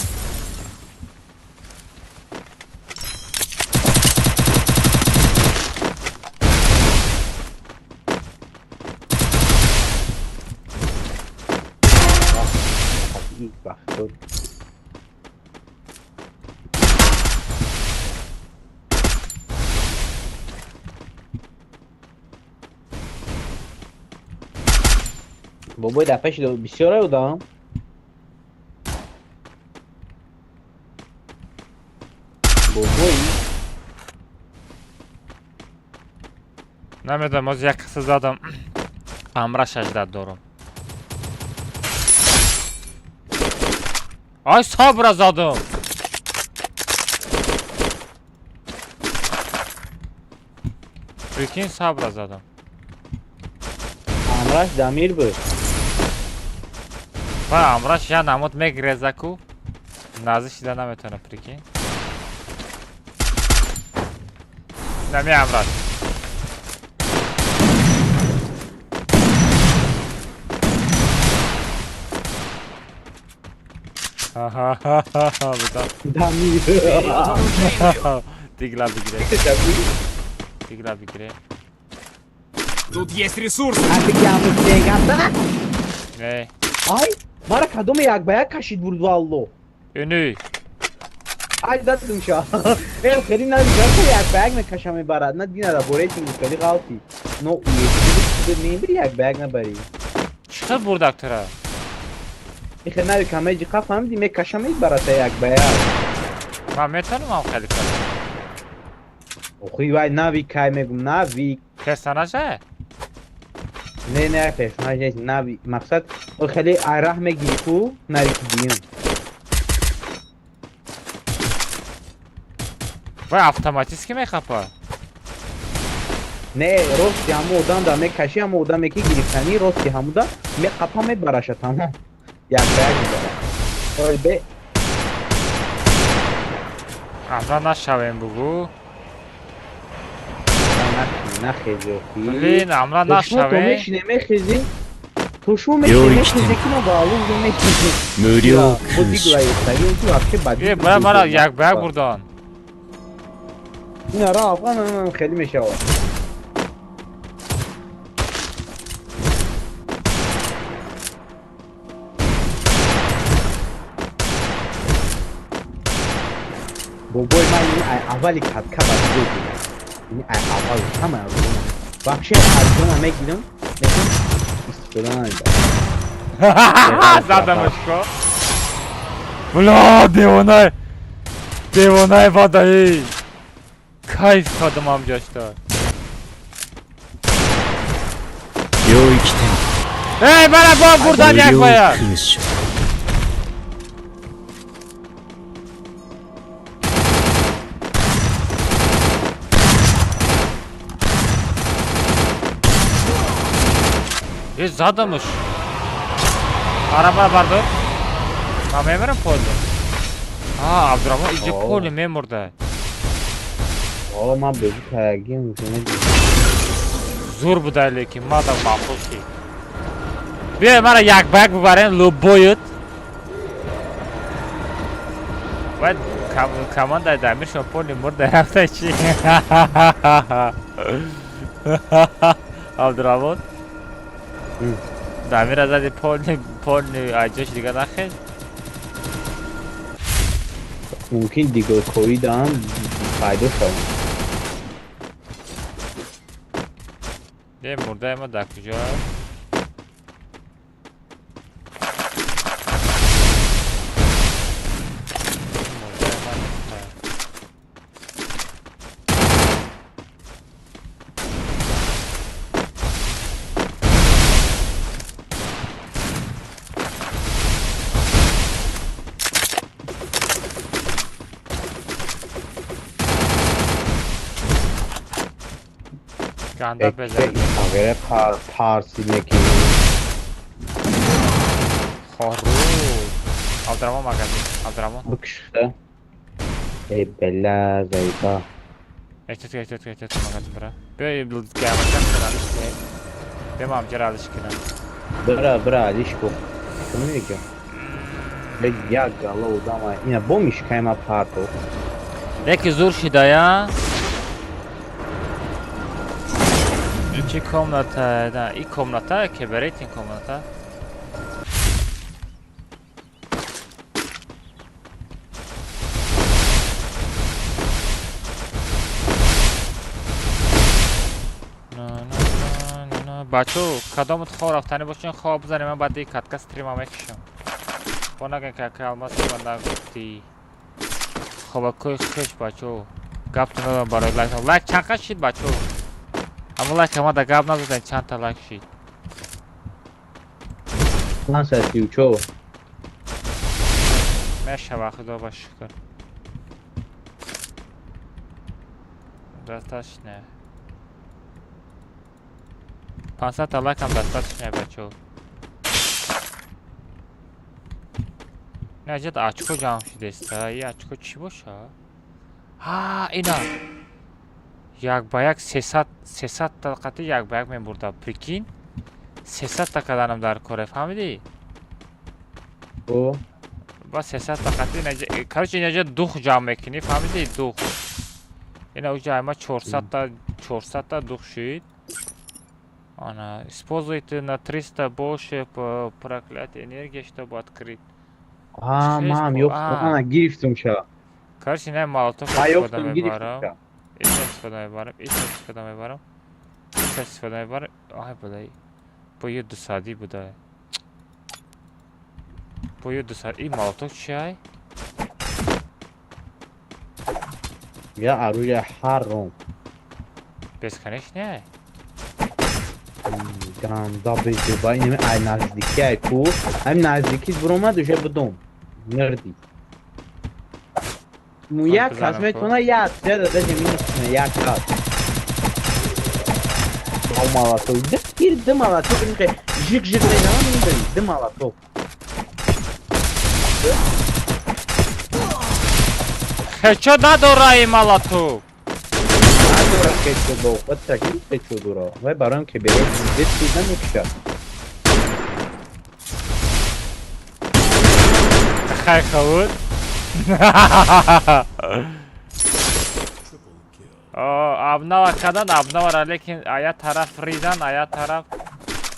Бобой дар пеши бисёре будам. Бобой. Намедонам, оз як қисса задам. Амра шаждат дорам. Ай сабра задам. Прикинь, сабра задам. Амраш Дамир буд. Ва амраш я намуд мегрезаку. Нази шида наметавона, прикинь. Нами амраш. Ха-ха-ха-ха, Дамир. Дигла бигире. Дигла бигире. Тут есть ресурсы. Не. Ай, мара кадоме як ба як кашид бурд валло. Иней. Ай дадум ша. Эл хели на гапа як ба як мекаша мебарад. На дина да борейтинг хели ғалти. Но уе мебри як ба як набари. Чӣ хел бурдак тура? Ихе нави камеҷи қа фаҳмиди мекаша мебарад як ба як. Ман метавонам хеле кардам. Охи вай нави кай мегум нави. Персонажа? Не, не, персонаж нест, нави. Мақсад хеле айраҳ мегири ку нари ки диюм. Вай автоматически мехапа? Не, рости ҳамо одам да мекаши, ҳамо одаме ки гирифтанӣ рости ҳамуда меқапа мебараша тамом. Як ба як мебара. Ой бе. Амра нашавем бугӯ. Нахези. Блин, амра нашавем. Мешине мехези. То шумо мешине мехези ки мо ба алуз мехези. 無料空襲 Э, бара мара як ба як бурдан. Ина ра афған хеле мешавад. Бобои ман ин аввали катка ба диго буд. Ин аввал ҳама вообще аз мегирам, лекин истифода намебарам. Задамашко. Бля, девонай. Девонай бадаи. Кайф кардам ҳамҷашта. 領域展 Эй, мара бо бурдан 無 як 料 ба як. 空襲 Э, задамаш. Араба бардор. Ман мемирам поле. А, Абдурахмон иҷо поле мемурда. О, ман бозӣ кардагим. Зур буда, лекин мадам маъқул шид. Биёй мара як ба як бибарем, любоют. Бояд командаи Дамиршон поле мурда рафта чи? Абдурахмон. Дамира зади поле поле аҷош дига нахез. Мумкин диголкоӣ даам пайдо шаванд. Е, мурдаи ма дар куҷо? Мурдаи ма нест. Ганда безар. Агар парси мекунӣ. Хору. Абдурамон магазин. Абдурамон. Бикшта. Эй, бела, заиба. Эҳтиёт, эҳтиёт, эҳтиёт, магазин бира. Биё гамачам алиш кунем. Биё ман ҳамҷара алиш кунам. Бира, бира, алиш ку. Кунӣ мегӯям. Як гала одама. Ина бо мишкай ма парто. Леки зур шидая. Чи комната? На, и комната, ке берет ин комната. На, на, на, на, на. Бачо, кадомут хоб рафтанӣ бошин, хоб бизанем, ман баъди катка стрима мекушам. Бо наган ки ака Алмаз ба нагуфтӣ. Хобакои хеш бачо. Гаптон надорам барои лайк. Лайк чанд қа шид бачо? Аммо лайк ама гап назадем чанд та лайк шид. 534. Мешава, худо ба шукр. Достаточно. 500 та лайкам достаточно, бачо. Не аҷад очко ҷамъ шудеста. И очко чӣ боша? Ҳа, ина. Як ба як 300 300 та қати як ба як мебурда. Прикинь? 300 та каданам дар коре, фаҳмидӣ? О, Ба 300 та қати инаҷа, короче, инаҷа дух ҷамъ мекунӣ, фаҳмидӣ? Дух. Ина уҷа ама 400 та 400 та дух шид. Ана, используйте на 300 больше проклятие энергии, чтобы открыть. А, мам, ёфтам, ана гирифтум ша. Короче, не молотов А истифода ёфтум, мебарам. гирифтум ша. Иша истифода мебарам, иша истифода мебарам. Иша истифода мебарам. Ай, балай. Бо ё дусадӣ буда. Бо ё дусад. И молотов чи ай? Я оружие ҳаром. Бесконечный ай? Ганда безуба, инами ай наздики ай ку. Ай наздики буромад уже будум. Мирди. Му як кас метавона як зада даже минус куна як кас. Бо молотов. Д ир д молотов инке жик жик мезанам ин д молотов. Хечо надора и малату. Надора хечо до, вот таки хечо дора. Вай бароям ки бере зид чиз намекушад. Хай хавуд. Абнава кадан, абнавара, лекин ая тараф ридан, ая тараф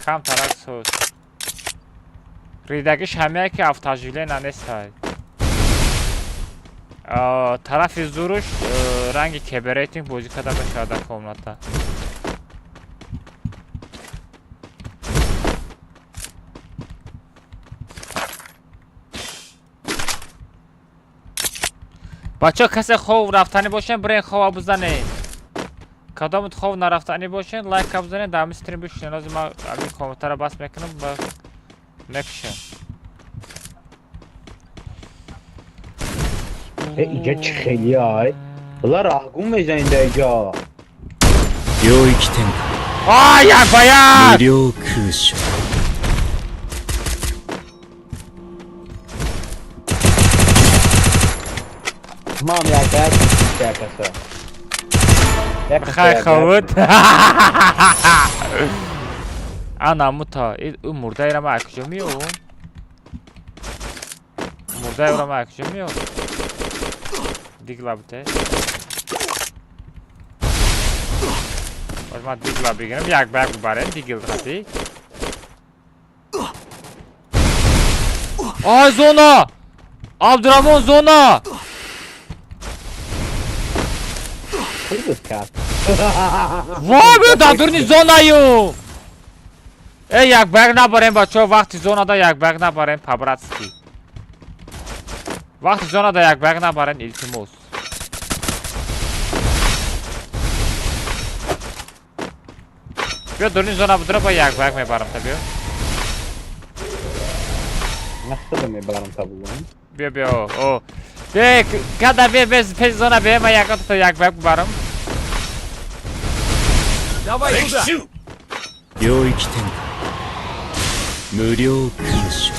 кам тараф сӯз. Ридагиш ҳамяе ки автожилена нестай. Тарафи зуруш ранги кеберейтинг бозӣ карда мешавад дар комната. Бачаҳо, касе хов рафтанӣ бошен, бирен хова бизанед. Кадомут хов нарафтанӣ бошен, лайка бизанед, дар ҳамин стрим бишинед. Ҳозир ман ҳамин комнатаро бас мекунам ва мекушам. Иҷа чӣ хеле ай? Била раҳгум мезанед дар иҷа. 領域展 Ай, як ба 開 як! 無料空所 Мам як ба як як каса. Як каса Хай як ба як. хавуд. Ана мута, ӯ мурдаеро ман аз куҷо меёвам? Мурдаеро ман аз куҷо меёвам? Дигла бите. Боз ман дигла бигирам, як ба як бибарем, дигил рафи. Ай, зона! Абдурамон, зона! Хуб кард. Вой, биё дар дуруни зонаю! Э, як ба як набарем, бачаҳо, вақти зонада як ба як набарем, по-братски. Вақти зонада як ба як набарем, илтимос. Биё дуруни зона будура, ба як ба як мебарам та, биё. Ман худам мебарам та бугум. Биё, биё, о. Бе, када бе, без пеш зона бе, ман ягон та як ба як бибарам. Давай туда! 領域展開無料空所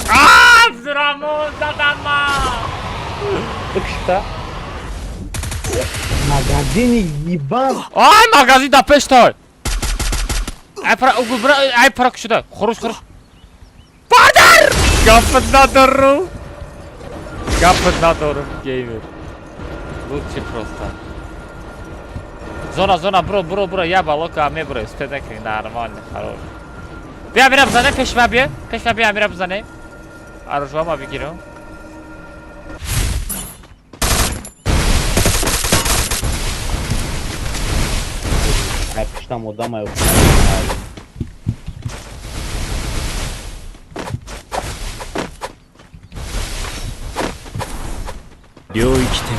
Абдурамон, задан ман! Бикушта. Магазини ебан. Ай, магазин дар пеш той! Ай, пара, бра, ай, пара кушода. Хуруш, хуруш. Падар! Гапат надорум. Гапат надорум, геймер. Лучше просто. Зона, зона, бро, бро, бро, я балока мебро, успед накунӣ, нормально, хорош. Биё, Амира бизане, пеш ма биё, пеш ма биё, Амира бизане. Аружва ма бигирам. Ай пуштам одам ай. 領域展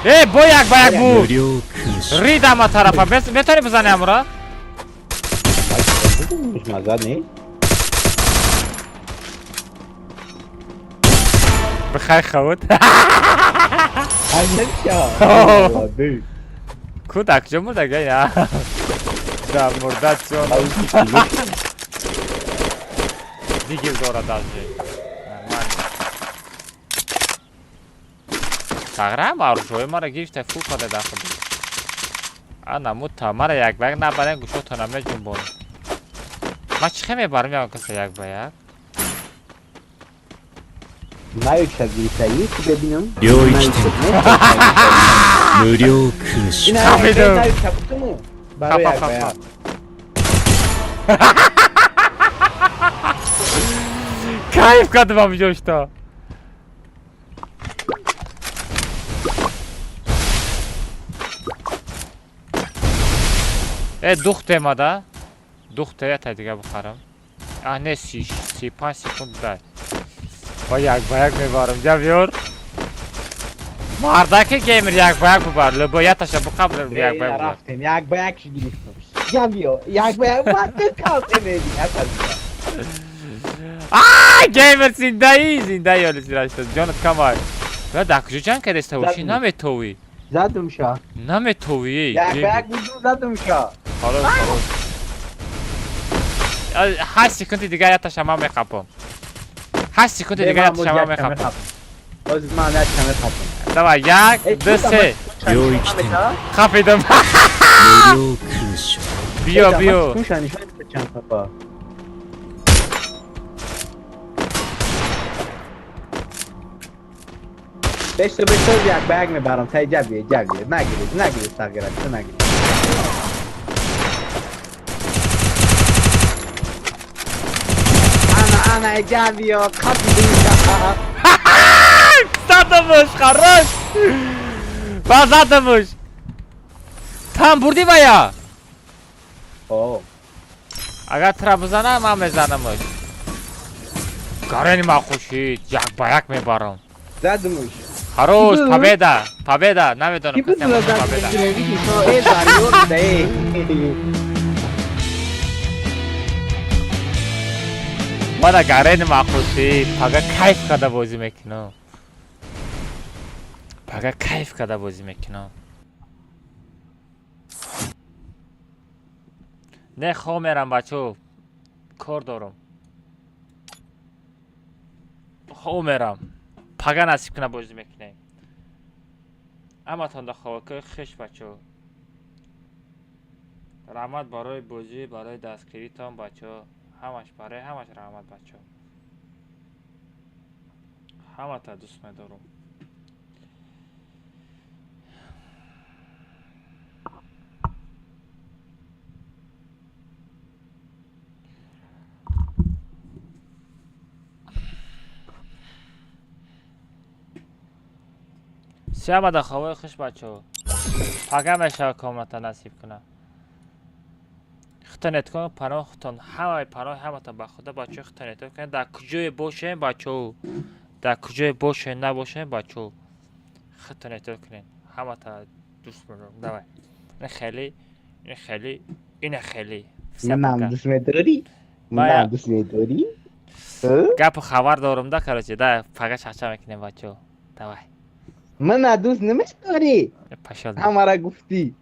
Э, бо як ба як 開 буд. 無料空所 Рид ама тарафа, метавонӣ бизани амура? Мазад не? Бихай хавуд. Ай намеша. Ку дар куҷо мурда гая? Да мурда чон. Дигил дора даже. Нормально. Сағрам аружҳои мара гирифта фу када дар худ. Ана мута мара як ба як набарем, гӯшотона меҷунбонем. Ман чӣ хел мебарам ягон каса як ба як? Наюча гирифтагӣ ки бибинам. 領域展開無料空所 Хафидум. Наюча бутуму. Барои як ба як. Кайф кардам ҳамиҷошта. Э, дух темада. Дух те я дига бихарам. А, не, 35 секунд дай. Ба як ба як мебарам, ҷавёр. Мардаки геймер як ба як бибар. Либо яташа биқабр як ба як бибар. Рафтем, як ба як гирифтам. Я биё, як ба як, ма ту калте меди. А, геймер зиндаӣ, зиндаӣ ёли зирашта. Ҷонат камай. Ва дар куҷо ҷанг кардеста бошӣ? Наметовӣ. Задум ша. Наметовӣ. Як ба як будум, задум ша. Хорош, хорош. 8 секунди дигар яташа ман меқапам. 8 секунди дигар яташа ман меқапам. Ҳозир ман як каме қапам. Давай, як, ду, се. 領域展開。 Қапидам. 無料空所。 Биё, биё. Кунша нишон чанд қапа. Бешто, бешто, як ба як мебарам. Сай ҷабие, ҷабие. Нагиред, нагиред, сағирак, ту нагиред. Ана, ана, ҷабиё, қапидим. Задамуш, хорош. Ба задамуш. Там бурдӣ вая? О. Агар тура бизанам, ман мезанамуш. Гарени махушид, як ба як мебарам. Задумуш. Хорош, победа, победа, намедонам. Ки буд? Касе бошад, победа. Э, варёр буда, э. Мана гарени махушид, пага кайф карда бозӣ мекунам. Пага кайф карда бозӣ мекунам. Не, хоб мерам, бачо. Кор дорам. Хоб мерам. Пага насиб куна бозӣ мекунем. Ҳаматон да хобакои хеш, бачо. Раҳмат барои бозӣ, барои дастгиритон, бачо. Ҳамаш, барои ҳамаш раҳмат, бачо. Ҳамата дӯст медорам. Сиямада хавои хуш, бачо. Пага мешава комната, насиб куна. Худтон эткон, паноҳ худтон, ҳамаи паноҳи ҳаматон ба худо, бачо, худтон эътиёт кунед. Дар куҷое бошем, бачо, дар куҷое бошем, набошем, бачо, худтон эътиёт кунед. Ҳамата дӯст медорам. Давай. Ин хеле, ин хеле, ина хеле. Всем Манам пока. дӯст медорӣ? Манам дӯст медорӣ? Гапу хабар дорум да, короче, да, пага чахча мекунем, бачо. Давай. Мана дӯст намедорӣ? Пошёл. Ҳамара гуфтӣ.